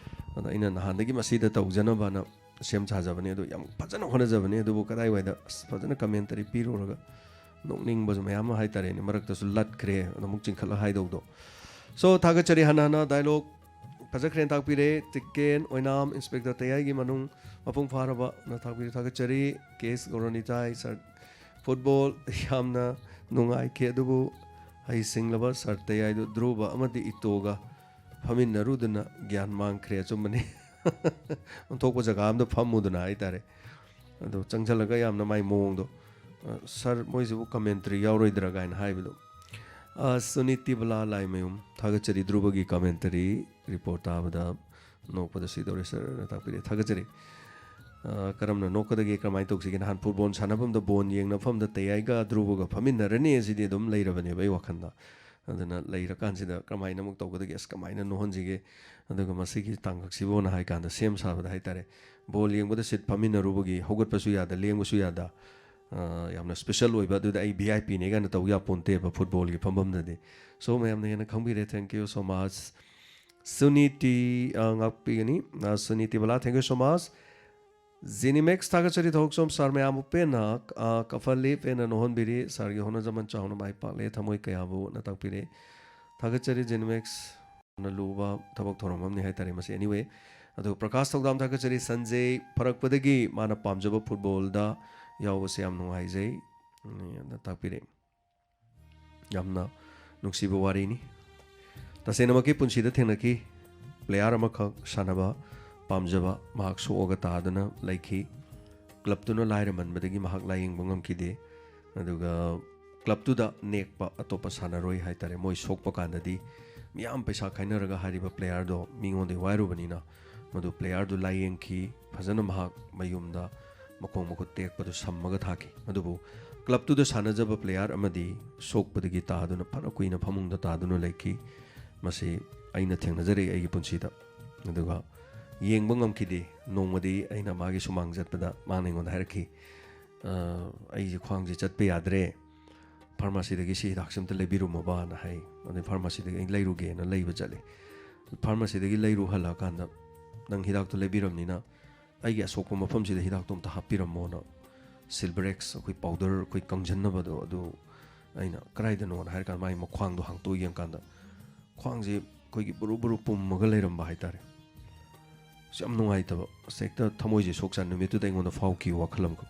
ꯑꯗ ꯑꯩꯅ ꯅꯍꯥꯟꯗꯒꯤ ꯃꯁꯤꯗ ꯇꯧꯖꯅꯕꯅ ꯁꯦꯝ ꯁꯥꯖꯕꯅꯤ, ꯑꯗꯨ ꯌꯥꯝ ꯐꯖꯅ ꯍꯣꯠꯅꯖꯕꯅꯤ, ꯑꯗꯨꯕꯨ ꯀꯗꯥꯏꯋꯥꯏꯗ ꯑꯁ ꯐꯖꯅ commentary ꯄꯤꯔꯨꯔꯒ ꯅꯣꯛꯅꯤꯡꯕꯁꯨ ꯃꯌꯥꯝ ꯑꯃ ꯍꯥꯏꯇꯥꯔꯦꯅꯦ, ꯃꯔꯛꯇꯁꯨ ꯂꯠꯈ꯭ꯔꯦ, ꯑꯗꯣ ꯑꯃꯨꯛ ꯆꯤꯡꯈꯠꯂ ꯍꯥꯏꯗꯧꯗꯣ꯫ So, ꯊꯥꯒꯠꯆꯔꯤ ꯍꯟꯅ ꯍꯟꯅ꯫ Dialogue ꯐꯖꯈ꯭ꯔꯦꯅ ꯇꯥꯛꯄꯤꯔꯦ꯫ ꯇꯤꯀꯦꯟ ꯑꯣꯏꯅꯥꯝ, Inspector ꯇꯌꯥꯏꯒꯤ ꯃꯅꯨꯡ ꯃꯄꯨꯡ ꯐꯥꯔꯕꯅ ꯇꯥꯛꯄꯤꯔꯦ, ꯊꯥꯒꯠꯆꯔꯤ꯫ ꯀꯦ ꯑꯦꯁ ꯒꯣꯔꯣꯅꯤꯇꯥꯏ sir, football ꯌꯥꯝꯅ ꯅꯨꯡꯉꯥꯏꯈꯤ, ꯑꯗꯨꯕꯨ ꯍꯩꯁꯤꯡꯂꯕ sir ꯇꯌꯥꯏꯗꯨ ꯙ꯭ꯔꯨꯕ ꯑꯃꯗꯤ ꯏꯇꯣꯒ ꯐꯝꯃꯤꯟꯅꯔꯨꯗꯨꯅ ꯒ꯭ꯌꯥꯟ ꯃꯥꯡꯈ꯭ꯔꯦ꯫ ꯑꯆꯨꯝꯕꯅꯤ꯫ ꯑꯣꯟꯊꯣꯛꯄ ꯖꯒꯥ ꯑꯃꯗ ꯐꯝꯃꯨꯗꯅ ꯍꯥꯏꯇꯥꯔꯦ꯫ ꯑꯗꯣ ꯆꯪꯁꯜꯂꯒ ꯌꯥꯝꯅ ꯃꯥꯏ ꯃꯑꯣꯡꯗꯣ, "ꯑ, sir, ꯃꯣꯏꯁꯤꯕꯨ commentary ꯌꯥꯎꯔꯣꯏꯗ꯭ꯔꯥ?" ꯀꯥꯏꯅ ꯍꯥꯏꯕꯗꯣ꯫ ꯑ, ꯁꯨꯅꯤꯇꯤ ꯕꯂꯥ ꯂꯥꯏꯃꯌꯨꯝ, ꯊꯥꯒꯠꯆꯔꯤ ꯙ꯭ꯔꯨꯕꯒꯤ commentary report ꯇꯥꯕꯗ꯫ ꯅꯣꯛꯄꯗ ꯁꯤꯗꯧꯔꯦ sirꯅ ꯇꯥꯛꯄꯤꯔꯦ, ꯊꯥꯒꯠꯆꯔꯤ꯫ ꯑ, ꯀꯔꯝꯅ ꯅꯣꯛꯀꯗꯒꯦ, ꯀꯔꯝꯍꯥꯏꯅ ꯇꯧꯁꯤꯒꯦ? ꯅꯍꯥꯟ football ꯁꯥꯟꯅꯐꯝꯗ ball ꯌꯦꯡꯅꯐꯝꯗ ꯇꯌꯥꯏꯒ ꯙ꯭ꯔꯨꯕꯒ ꯐꯝꯃꯤꯟꯅꯔꯅꯤ ꯑꯁꯤꯗꯤ ꯑꯗꯨꯝ ꯂꯩꯔꯕꯅꯦꯕ ꯑꯩ ꯋꯥꯈꯜꯗ꯫ ꯑꯗꯨꯅ ꯂꯩꯔꯀꯥꯟꯁꯤꯗ ꯀꯔꯝꯍꯥꯏꯅ ꯑꯃꯨꯛ ꯇꯧꯒꯗꯒꯦ, ꯑꯁ, ꯀꯃꯥꯏꯅ ꯅꯣꯛꯍꯟꯁꯤꯒꯦ, ꯑꯗꯨꯒ ꯃꯁꯤꯒꯤ ꯇꯥꯡꯀꯛꯁꯤꯕꯨꯅ ꯍꯥꯏ ꯀꯥꯟꯗ ꯁꯦꯝ ꯁꯥꯕꯗ ꯍꯥꯏꯇꯥꯔꯦ, ball ꯌꯦꯡꯕꯗ seat ꯐꯝꯃꯤꯟꯅꯔꯨꯕꯒꯤ ꯍꯧꯒꯠꯄꯁꯨ ꯌꯥꯗ, ꯂꯦꯡꯕꯁꯨ ꯌꯥꯗ, ꯑ, ꯌꯥꯝꯅ special ꯑꯣꯏꯕ, ꯑꯗꯨꯗ ꯑꯩ V I P ꯅꯦ ꯀꯥꯏꯅ ꯇꯧ ꯌꯥꯄꯣꯟꯇꯦꯕ footballꯒꯤ ꯐꯝꯐꯝꯗꯗꯤ꯫ So, ꯃꯌꯥꯝꯅ ꯍꯦꯟꯅ ꯈꯪꯕꯤꯔꯦ꯫ Thank you so much꯫ Suniti, ꯑ, ꯉꯥꯛꯄꯤꯒꯅꯤ꯫ ꯑ, ꯁꯨꯅꯤꯇꯤ ꯕꯂꯥ, thank you so much꯫ ꯖꯤꯅꯤꯃꯦꯛꯁ ꯊꯥꯒꯠꯆꯔꯤ ꯊꯕꯛꯁꯣꯝ ꯁꯥꯔ ꯃꯌꯥꯝꯕꯨ ꯄꯦꯟꯅ, ꯑ, ꯀꯐꯜꯂꯤ, ꯄꯦꯟꯅ ꯅꯣꯛꯍꯟꯕꯤꯔꯤ꯫ ꯁꯥꯔꯒꯤ ꯍꯣꯠꯅꯖꯃꯟ ꯆꯥꯎꯅ ꯃꯥꯏ ꯄꯥꯛꯂꯦ, ꯊꯃꯣꯏ ꯀꯌꯥꯕꯨ ꯅ ꯇꯥꯛꯄꯤꯔꯦ꯫ ꯊꯥꯒꯠꯆꯔꯤ ꯖꯤꯅꯤꯃꯦꯛꯁ꯫ ꯌꯥꯝꯅ ꯂꯨꯕ ꯊꯕꯛ ꯊꯧꯔꯝ ꯑꯃꯅꯤ ꯍꯥꯏꯇꯥꯔꯦ ꯃꯁꯤ꯫ Anyway, ꯑꯗꯨ ꯄ꯭ꯔꯀꯥꯁ ꯊꯧꯗꯥꯝ ꯊꯥꯒꯠꯆꯔꯤ꯫ ꯁꯟꯖꯦ ꯐꯔꯛꯄꯗꯒꯤ ꯃꯥꯅ ꯄꯥꯝꯖꯕ ꯐꯨꯠꯕꯣꯜꯗ ꯌꯥꯎꯕꯁꯦ ꯌꯥꯝ ꯅꯨꯡꯉꯥꯏꯖꯩ, ꯎꯝ, ꯅ ꯇꯥꯛꯄꯤꯔꯦ꯫ ꯌꯥꯝꯅ ꯅꯨꯡꯁꯤꯕ ꯋꯥꯔꯤꯅꯤ꯫ ꯇꯁꯦꯡꯅꯃꯛꯀꯤ ꯄꯨꯟꯁꯤꯗ ꯊꯦꯡꯅꯈꯤ꯫ ꯄ꯭ꯂꯦꯌꯥꯔ ꯑꯃꯈꯛ ꯁꯥꯟꯅꯕ ꯄꯥꯝꯖꯕ, ꯃꯍꯥꯛ ꯁꯣꯛꯑꯒ ꯇꯥꯗꯨꯅ ꯂꯩꯈꯤ꯫ ꯀ꯭ꯂꯕꯇꯨꯅ ꯂꯥꯏꯔꯃꯟꯕꯗꯒꯤ ꯃꯍꯥꯛ ꯂꯥꯏꯌꯦꯡꯕ ꯉꯝꯈꯤꯗꯦ꯫ ꯑꯗꯨꯒ ꯀ꯭ꯂꯕꯇꯨꯗ ꯅꯦꯛꯄ ꯑꯇꯣꯞꯄ ꯁꯥꯟꯅꯔꯣꯏ ꯍꯥꯏꯇꯥꯔꯦ, ꯃꯣꯏ ꯁꯣꯛꯄ ꯀꯥꯟꯗꯗꯤ ꯃꯤꯌꯥꯝ ꯄꯩꯁꯥ ꯈꯥꯏꯅꯔꯒ ꯍꯥꯏꯔꯤꯕ ꯄ꯭ꯂꯦꯌꯥꯔꯗꯣ ꯃꯤꯉꯣꯟꯗꯒꯤ ꯋꯥꯏꯔꯨꯕꯅꯤꯅ, ꯃꯗꯨ ꯄ꯭ꯂꯦꯌꯥꯔꯗꯨ ꯂꯥꯏꯌꯦꯡꯈꯤ, ꯐꯖꯅ ꯃꯍꯥꯛ ꯃꯌꯨꯝꯗ ꯃꯈꯣꯡ ꯃꯈꯨꯠ ꯇꯦꯛꯄꯗꯨ ꯁꯝꯃꯒ ꯊꯥꯈꯤ꯫ ꯑꯗꯨꯕꯨ ꯀ꯭ꯂꯕꯇꯨꯗ ꯁꯥꯟꯅꯖꯕ ꯄ꯭ꯂꯦꯌꯥꯔ ꯑꯃꯗꯤ ꯁꯣꯛꯄꯗꯒꯤ ꯇꯥꯗꯨꯅ ꯐꯅ ꯀꯨꯏꯅ ꯐꯃꯨꯡꯗ ꯇꯥꯗꯨꯅ ꯂꯩꯈꯤ꯫ ꯃꯁꯤ ꯑꯩꯅ ꯊꯦꯡꯅꯖꯔꯛꯏ ꯑꯩꯒꯤ ꯄꯨꯟꯁꯤꯗ꯫ ꯑꯗꯨꯒ ꯌꯦꯡꯕ ꯉꯝꯈꯤꯗꯦ꯫ ꯅꯣꯡꯃꯗꯤ ꯑꯩꯅ ꯃꯥꯒꯤ ꯁꯨꯃꯥꯡ ꯆꯠꯄꯗ ꯃꯥꯅ ꯑꯩꯉꯣꯟꯗ ꯍꯥꯏꯔꯛꯈꯤ, "ꯑ, ꯑꯩꯁꯦ ꯈ꯭ꯋꯥꯡꯁꯦ ꯆꯠꯄ ꯌꯥꯗ꯭ꯔꯦ, ꯐꯥꯔꯃꯥꯁꯤꯗꯒꯤ ꯁꯤ ꯍꯤꯗꯥꯛꯁꯦ ꯑꯝꯇ ꯂꯩꯕꯤꯔꯝꯃꯣꯕꯅ" ꯍꯥꯏ꯫ ꯑꯗꯩ ꯐꯥꯔꯃꯥꯁꯤꯗꯒꯤ ꯑꯩ ꯂꯩꯔꯨꯒꯦꯅ ꯂꯩꯕ ꯆꯠꯂꯦ꯫ ꯐꯥꯔꯃꯥꯁꯤꯗꯒꯤ ꯂꯩꯔꯨ ꯍꯜꯂꯛꯑꯀꯥꯟꯗ, "ꯅꯪ ꯍꯤꯗꯥꯛꯇꯣ ꯂꯩꯕꯤꯔꯝꯅꯤꯅ ꯑꯩꯒꯤ ꯑꯁꯣꯛꯄ ꯃꯐꯝꯁꯤꯗ ꯍꯤꯗꯥꯛꯇꯣ ꯑꯝꯇ ꯍꯥꯞꯄꯤꯔꯝꯃꯣꯅ", ꯁꯤꯜꯕꯔꯦꯛꯁ, ꯑꯩꯈꯣꯏ ꯄꯥꯎꯗꯔ, ꯑꯩꯈꯣꯏ ꯀꯪꯁꯤꯟꯅꯕꯗꯣ, ꯑꯗꯨ ꯑꯩꯅ ꯀꯗꯥꯏꯗꯅꯣꯅ ꯍꯥꯏꯔꯀꯥꯟꯗ ꯃꯥꯒꯤ ꯃꯈ꯭ꯋꯥꯡꯗꯣ ꯍꯥꯡꯇꯣꯛꯑ ꯌꯦꯡꯀꯥꯟꯗ ꯈ꯭ꯋꯥꯡꯁꯦ ꯑꯩꯈꯣꯏꯒꯤ ꯕꯨꯔꯨ ꯕꯨꯔꯨ ꯄꯨꯝꯃꯒ ꯂꯩꯔꯝꯕ ꯍꯥꯏꯇꯥꯔꯦ꯫ ꯑꯁ, ꯌꯥꯝ ꯅꯨꯡꯉꯥꯏꯇꯕ, ꯑꯁ, ꯍꯦꯛꯇ ꯊꯃꯣꯏꯁꯦ ꯁꯣꯛꯆꯥꯟ ꯅꯨꯃꯤꯠꯇꯨꯗ ꯑꯩꯉꯣꯟꯗ ꯐꯥꯎꯈꯤꯕ ꯋꯥꯈꯜ ꯑꯃꯈꯛ꯫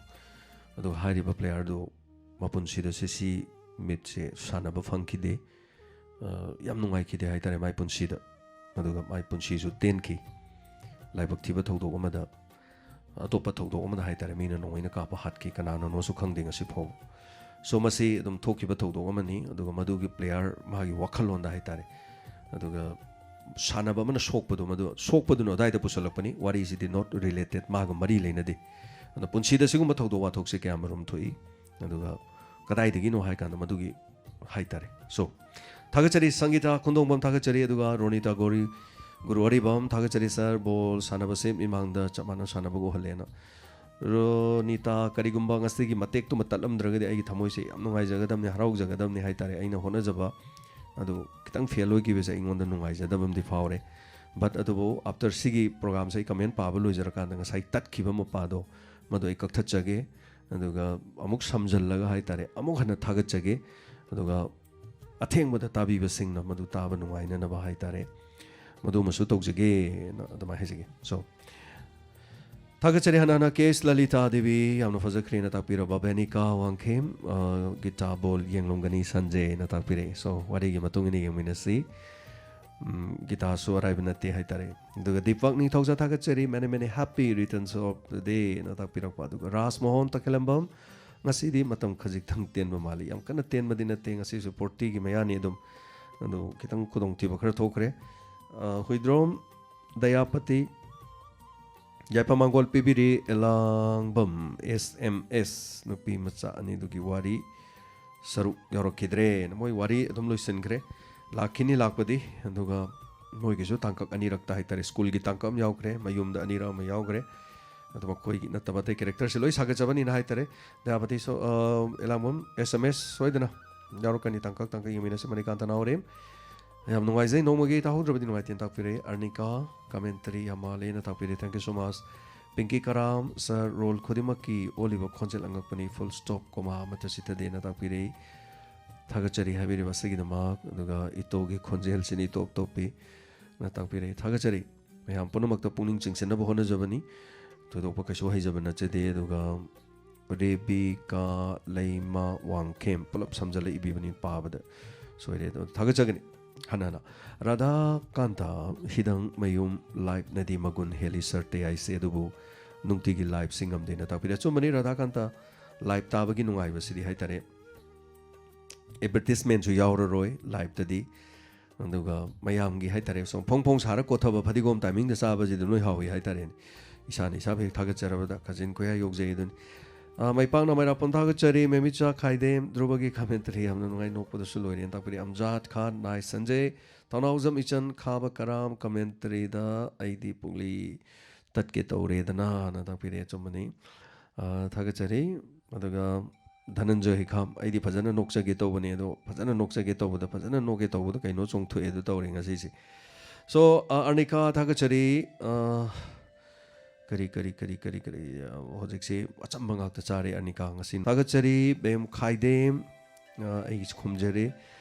ꯑꯗꯨꯒ ꯍꯥꯏꯔꯤꯕ ꯄ꯭ꯂꯦꯌꯥꯔꯗꯨ ꯃꯄꯨꯟꯁꯤꯗ ꯁꯤ ꯁꯤ ꯃꯤꯠꯁꯦ ꯁꯥꯟꯅꯕ ꯐꯪꯈꯤꯗꯦ꯫ ꯑ, ꯌꯥꯝ ꯅꯨꯡꯉꯥꯏꯈꯤꯗꯦ ꯍꯥꯏꯇꯥꯔꯦ ꯃꯥꯏ ꯄꯨꯟꯁꯤꯗ꯫ ꯑꯗꯨꯒ ꯃꯥꯏ ꯄꯨꯟꯁꯤꯁꯨ ꯇꯦꯟꯈꯤ꯫ ꯂꯥꯏꯕꯛ ꯊꯤꯕ ꯊꯧꯗꯣꯛ ꯑꯃꯗ, ꯑꯇꯣꯞꯄ ꯊꯧꯗꯣꯛ ꯑꯃꯗ ꯍꯥꯏꯇꯥꯔꯦ, ꯃꯤꯅ ꯅꯣꯡꯃꯩꯅ ꯀꯥꯞꯄ ꯍꯥꯠꯈꯤ, ꯀꯅꯥꯅꯅꯣꯁꯨ ꯈꯪꯗꯦ ꯉꯁꯤ ꯐꯥꯎꯕ꯫ So, ꯃꯁꯤ ꯑꯗꯨꯝ ꯊꯣꯛꯈꯤꯕ ꯊꯧꯗꯣꯛ ꯑꯃꯅꯤ꯫ ꯑꯗꯨꯒ ꯃꯗꯨꯒꯤ ꯄ꯭ꯂꯦꯌꯥꯔ ꯃꯥꯒꯤ ꯋꯥꯈꯜꯂꯣꯟꯗ ꯍꯥꯏꯇꯥꯔꯦ, ꯑꯗꯨꯒ ꯁꯥꯟꯅꯕ ꯑꯃꯅ ꯁꯣꯛꯄꯗꯣ, ꯃꯗꯨ ꯁꯣꯛꯄꯗꯨꯅ ꯑꯗꯥꯏꯗ ꯄꯨꯁꯜꯂꯛꯄꯅꯤ꯫ ꯋꯥꯔꯤꯁꯤꯗꯤ not related, ꯃꯥꯒ ꯃꯔꯤ ꯂꯩꯅꯗꯦ꯫ ꯑꯗꯣ ꯄꯨꯟꯁꯤꯗ ꯁꯤꯒꯨꯝꯕ ꯊꯧꯗꯣꯛ ꯋꯥꯊꯣꯛꯁꯦ ꯀꯌꯥꯃꯔꯨꯝ ꯊꯣꯛꯏ꯫ ꯑꯗꯨꯒ ꯀꯗꯥꯏꯗꯒꯤꯅꯣ ꯍꯥꯏ ꯀꯥꯟꯗ ꯃꯗꯨꯒꯤ ꯍꯥꯏꯇꯥꯔꯦ꯫ So, ꯊꯥꯒꯠꯆꯔꯤ ꯁꯪꯒꯤꯇꯥ ꯈꯨꯟꯗꯣꯡꯕꯝ, ꯊꯥꯒꯠꯆꯔꯤ꯫ ꯑꯗꯨꯒ ꯔꯣꯅꯤꯇꯥ ꯒꯣꯔꯤ, ꯒꯨꯔꯨ ꯑꯔꯤꯕꯝ, ꯊꯥꯒꯠꯆꯔꯤ ꯁꯥꯔ, ꯕꯣꯜ ꯁꯥꯟꯅꯕꯁꯦ ꯃꯤꯃꯥꯡꯗ ꯆꯞ ꯃꯥꯟꯅ ꯁꯥꯟꯅꯕꯒ ꯎꯍꯜꯂꯦꯅ꯫ ꯔꯣꯅꯤꯇꯥ, ꯀꯔꯤꯒꯨꯝꯕ ꯉꯁꯤꯒꯤ ꯃꯇꯦꯛꯇꯨꯃ ꯇꯠꯂꯝꯗ꯭ꯔꯒꯗꯤ ꯑꯩꯒꯤ ꯊꯃꯣꯏꯁꯦ ꯌꯥꯝ ꯅꯨꯡꯉꯥꯏꯖꯒꯗꯕꯅꯤ, ꯍꯔꯥꯎꯖꯒꯗꯕꯅꯤ ꯍꯥꯏꯇꯥꯔꯦ꯫ ꯑꯩꯅ ꯍꯣꯠꯅꯖꯕ ꯑꯗꯨ ꯈꯤꯇꯪ ꯐꯦꯜ ꯑꯣꯏꯈꯤꯕꯁꯦ ꯑꯩꯉꯣꯟꯗ ꯅꯨꯡꯉꯥꯏꯖꯗꯕ ꯑꯃꯗꯤ ꯐꯥꯎꯔꯦ꯫ But ꯑꯗꯨꯕꯨ after ꯁꯤꯒꯤ programꯁꯦ ꯑꯩ comment ꯄꯥꯕ ꯂꯣꯏꯖꯔꯀꯥꯟꯗ ꯉꯁꯥꯏ ꯇꯠꯈꯤꯕ ꯃꯄꯥꯗꯣ, ꯃꯗꯨ ꯑꯩ ꯀꯛꯊꯠꯆꯒꯦ꯫ ꯑꯗꯨꯒ ꯑꯃꯨꯛ ꯁꯝꯖꯜꯂꯒ ꯍꯥꯏꯇꯥꯔꯦ, ꯑꯃꯨꯛ ꯍꯟꯅ ꯊꯥꯒꯠꯆꯒꯦ꯫ ꯑꯗꯨꯒ ꯑꯊꯦꯡꯕꯗ ꯇꯥꯕꯤꯕꯁꯤꯡꯅ ꯃꯗꯨ ꯇꯥꯕ ꯅꯨꯡꯉꯥꯏꯅꯅꯕ ꯍꯥꯏꯇꯥꯔꯦ, ꯃꯗꯨꯃꯁꯨ ꯇꯧꯖꯒꯦꯅ ꯑꯗꯨꯃꯥꯏꯅ ꯍꯥꯏꯖꯒꯦ꯫ So, ꯊꯥꯒꯠꯆꯔꯤ ꯍꯥꯟꯅ ꯍꯥꯟꯅ ꯀꯦ ꯑꯦꯁ ꯂꯂꯤꯇꯥ ꯗꯦꯕꯤ, ꯌꯥꯝꯅ ꯐꯖꯈ꯭ꯔꯦꯅ ꯇꯥꯛꯄꯤꯔꯕ꯫ ꯕꯦꯅꯤꯀꯥ ꯋꯥꯡꯈꯦꯝ, ꯑ, ꯒꯤꯇꯥ ꯕꯣꯜ ꯌꯦꯡꯂꯝꯒꯅꯤ ꯁꯟꯖꯦꯅ ꯇꯥꯛꯄꯤꯔꯛꯏ꯫ So, ꯋꯥꯔꯤꯒꯤ ꯃꯇꯨꯡ ꯏꯟꯅ ꯌꯦꯡꯃꯤꯟꯅꯁꯤ꯫ ꯎꯝ, ꯒꯤꯇꯥꯁꯨ ꯑꯔꯥꯏꯕ ꯅꯠꯇꯦ ꯍꯥꯏꯇꯥꯔꯦ꯫ ꯑꯗꯨꯒ ꯗꯤꯄꯛ ꯅꯤꯡꯊꯧꯖꯥ ꯊꯥꯒꯠꯆꯔꯤ, many many happy returns of the day ꯅ ꯇꯥꯛꯄꯤꯔꯛꯄ꯫ ꯑꯗꯨꯒ ꯔꯥꯖ ꯃꯣꯍꯟ ꯇꯈꯦꯂꯝꯕꯝ, ꯉꯁꯤꯗꯤ ꯃꯇꯝ ꯈꯖꯤꯛꯇꯪ ꯇꯦꯟꯕ ꯃꯥꯜꯂꯤ꯫ ꯌꯥꯝ ꯀꯟꯅ ꯇꯦꯟꯕꯗꯤ ꯅꯠꯇꯦ, ꯉꯁꯤꯁꯨ fortyꯒꯤ ꯃꯌꯥꯅꯤ ꯑꯗꯨꯝ꯫ ꯑꯗꯨ ꯈꯤꯇꯪ ꯈꯨꯗꯣꯡꯊꯤꯕ ꯈꯔ ꯊꯣꯛꯈ꯭ꯔꯦ꯫ ꯑ, ꯍꯨꯏꯗ꯭ꯔꯣꯝ ꯗꯌꯥꯄꯇꯤ, ꯌꯥꯏꯐ ꯃꯥꯡꯒꯣꯜ ꯄꯤꯕꯤꯔꯤ, ꯑꯦꯂꯥꯡꯕꯝ ꯑꯦꯁ ꯑꯦꯝ ꯑꯦꯁ, ꯅꯨꯄꯤ ꯃꯆꯥ ꯑꯅꯤꯗꯨꯒꯤ ꯋꯥꯔꯤ ꯁꯔꯨꯛ ꯌꯥꯎꯔꯛꯈꯤꯗ꯭ꯔꯦꯅ꯫ ꯃꯣꯏ ꯋꯥꯔꯤ ꯑꯗꯨꯝ ꯂꯣꯏꯁꯤꯟꯈ꯭ꯔꯦ꯫ ꯂꯥꯛꯈꯤꯅꯤ ꯂꯥꯛꯄꯗꯤ, ꯑꯗꯨꯒ ꯃꯣꯏꯒꯤꯁꯨ ꯇꯥꯡꯀꯛ ꯑꯅꯤꯔꯛꯇ ꯍꯥꯏꯇꯥꯔꯦ, ꯁ꯭ꯀꯨꯜꯒꯤ ꯇꯥꯡꯀꯛ ꯑꯃ ꯌꯥꯎꯈ꯭ꯔꯦ, ꯃꯌꯨꯝꯗ ꯑꯅꯤꯔꯛ ꯑꯃ ꯌꯥꯎꯈ꯭ꯔꯦ꯫ ꯑꯗꯣ ꯃꯈꯣꯏꯒꯤ ꯅꯠꯇꯕ ꯑꯇꯩ characterꯁꯦ ꯂꯣꯏ ꯁꯥꯒꯠꯆꯕꯅꯤꯅ ꯍꯥꯏꯇꯥꯔꯦ꯫ ꯗꯌꯥꯄꯇꯤ ꯁꯣ-, ꯑ, ꯑꯦꯂꯥꯡꯕꯝ ꯑꯦꯁ ꯑꯦꯝ ꯑꯦꯁ ꯁꯣꯏꯗꯅ ꯌꯥꯎꯔꯛꯀꯅꯤ, ꯇꯥꯡꯀꯛ ꯇꯥꯡꯀꯛ ꯌꯦꯡꯃꯤꯟꯅꯁꯤ꯫ ꯃꯅꯤꯀꯥꯟꯇ ꯅꯥꯎꯔꯦꯝ, ꯌꯥꯝ ꯅꯨꯡꯉꯥꯏꯖꯩ, ꯅꯣꯡꯃꯒꯤ ꯇꯥꯍꯧꯗ꯭ꯔꯕꯗꯤ ꯅꯨꯡꯉꯥꯏꯇꯦꯅ ꯇꯥꯛꯄꯤꯔꯛꯏ꯫ ꯑꯔꯅꯤꯀꯥ, commentary ꯌꯥꯝ ꯃꯥꯜꯂꯦꯅ ꯇꯥꯛꯄꯤꯔꯛꯏ, thank you so much꯫ ꯄꯤꯡꯀꯤ Karam, sir, role ꯈꯨꯗꯤꯡꯃꯛꯀꯤ ꯑꯣꯜꯂꯤꯕ ꯈꯣꯟꯖꯦꯜ ꯑꯉꯛꯄꯅꯤ, full stop, comma ꯑꯃꯠꯇ ꯆꯤꯠꯊꯗꯦꯅ ꯇꯥꯛꯄꯤꯔꯛꯏ꯫ ꯊꯥꯒꯠꯆꯔꯤ ꯍꯥꯏꯕꯤꯔꯤꯕ ꯑꯁꯤꯒꯤꯗꯃꯛ꯫ ꯑꯗꯨꯒ ꯏꯇꯣꯒꯤ ꯈꯣꯟꯖꯦꯜꯁꯤꯅ ꯏꯇꯣꯞ ꯇꯣꯞꯄꯤ ꯅ ꯇꯥꯛꯄꯤꯔꯛꯏ꯫ ꯊꯥꯒꯠꯆꯔꯤ꯫ ꯃꯌꯥꯝ ꯄꯨꯝꯅꯃꯛꯇ ꯄꯨꯛꯅꯤꯡ ꯆꯤꯡꯁꯤꯟꯅꯕ ꯍꯣꯠꯅꯖꯕꯅꯤ꯫ ꯊꯣꯏꯗꯣꯛꯄ ꯀꯩꯁꯨ ꯍꯩꯖꯕ ꯅꯠꯆꯗꯦ꯫ ꯑꯗꯨꯒ ꯔꯦꯕꯤꯀꯥ ꯂꯩꯃ ꯋꯥꯡꯈꯦꯝ, ꯄꯨꯂꯞ ꯁꯝꯖꯜꯂ ꯏꯕꯤꯕꯅꯤ, ꯄꯥꯕꯗ ꯁꯣꯏꯔꯦ꯫ ꯑꯗꯣ ꯊꯥꯒꯠꯆꯒꯅꯤ ꯍꯟꯅ ꯍꯟꯅ꯫ ꯔꯥꯙꯥꯀꯥꯟꯇ, ꯍꯤꯗꯪ ꯃꯌꯨꯝ liveꯅꯗꯤ ꯃꯒꯨꯟ ꯍꯦꯜꯂꯤ sir ꯇꯌꯥꯏꯁꯦ, ꯑꯗꯨꯕꯨ ꯅꯨꯡꯇꯤꯒꯤ liveꯁꯤ ꯉꯝꯗꯦꯅ ꯇꯥꯛꯄꯤꯔꯦ꯫ ꯑꯆꯨꯝꯕꯅꯤ, ꯔꯥꯙꯥꯀꯥꯟꯇ live ꯇꯥꯕꯒꯤ ꯅꯨꯡꯉꯥꯏꯕꯁꯤꯗꯤ ꯍꯥꯏꯇꯥꯔꯦ, advertisementꯁꯨ ꯌꯥꯎꯔꯔꯣꯏ liveꯇꯗꯤ꯫ ꯑꯗꯨꯒ ꯃꯌꯥꯝꯒꯤ ꯍꯥꯏꯇꯥꯔꯦ, ꯁꯨꯝ ꯐꯣꯡ ꯐꯣꯡ ꯁꯥꯔ ꯀꯣꯠꯊꯕ ꯐꯗꯤꯒꯣꯝ timingꯗ ꯆꯥꯕꯁꯤꯗ ꯂꯣꯏ ꯍꯥꯎꯏ ꯍꯥꯏꯇꯥꯔꯦꯅꯦ꯫ ꯏꯁꯥꯅ ꯏꯁꯥꯕꯨ ꯍꯦꯛ ꯊꯥꯒꯠꯆꯔꯕꯗ ꯈꯖꯤꯟ ꯈꯨꯌꯥ ꯌꯧꯖꯩ ꯑꯗꯨꯅꯤ꯫ ꯑꯥ, ꯃꯩꯄꯥꯛꯅ ꯃꯩꯔꯥꯄꯨꯝ ꯊꯥꯒꯠꯆꯔꯤ꯫ ꯃꯦꯃꯤꯆꯥ ꯈꯥꯏꯗꯦꯝ, ꯙ꯭ꯔꯨꯕꯒꯤ commentary ꯌꯥꯝꯅ ꯅꯨꯡꯉꯥꯏ, ꯅꯣꯛꯄꯗꯁꯨ ꯂꯣꯏꯔꯦꯅ ꯇꯥꯛꯄꯤꯔꯤ꯫ ꯑꯝꯖꯥꯗ ꯈꯥꯟ, ꯅꯥꯏ ꯁꯟꯖꯦ, ꯊꯧꯅꯥꯎꯖꯝ ꯏꯆꯟ, ꯈꯥꯕ ꯀꯔꯥꯝ, commentaryꯗ ꯑꯩꯗꯤ ꯄꯨꯛꯂꯤ ꯇꯠꯀꯦ ꯇꯧꯔꯦꯗꯅ ꯇꯥꯛꯄꯤꯔꯤ꯫ ꯑꯆꯨꯝꯕꯅꯤ꯫ ꯑꯥ, ꯊꯥꯒꯠꯆꯔꯤ꯫ ꯑꯗꯨꯒ ꯙꯅꯟꯖꯣꯏ ꯍꯩꯈꯥꯝ, ꯑꯩꯗꯤ ꯐꯖꯅ ꯅꯣꯛꯆꯒꯦ ꯇꯧꯕꯅꯦ, ꯑꯗꯣ ꯐꯖꯅ ꯅꯣꯛꯆꯒꯦ ꯇꯧꯕꯗ ꯐꯖꯅ ꯅꯣꯛꯀꯦ ꯇꯧꯕꯗ ꯀꯩꯅꯣ ꯆꯣꯡꯊꯣꯛꯑꯦ ꯑꯗꯨ ꯇꯧꯔꯦ ꯉꯁꯤꯁꯦ꯫ So, ꯑ, ꯑꯔꯅꯤꯀꯥ ꯊꯥꯒꯠꯆꯔꯤ꯫ ꯑ, ꯀꯔꯤ, ꯀꯔꯤ, ꯀꯔꯤ, ꯀꯔꯤ, ꯀꯔꯤ, ꯑ, ꯍꯧꯖꯤꯛꯁꯤ ꯑꯆꯝꯕ ꯉꯥꯛꯇ ꯆꯥꯔꯦ ꯑꯔꯅꯤꯀꯥ ꯉꯁꯤ꯫ ꯊꯥꯒꯠꯆꯔꯤ, ꯕꯦꯝ ꯈꯥꯏꯗꯦꯝ꯫ ꯑ, ꯑꯩꯒꯤꯁꯨ ꯈꯨꯝꯖꯔꯤ꯫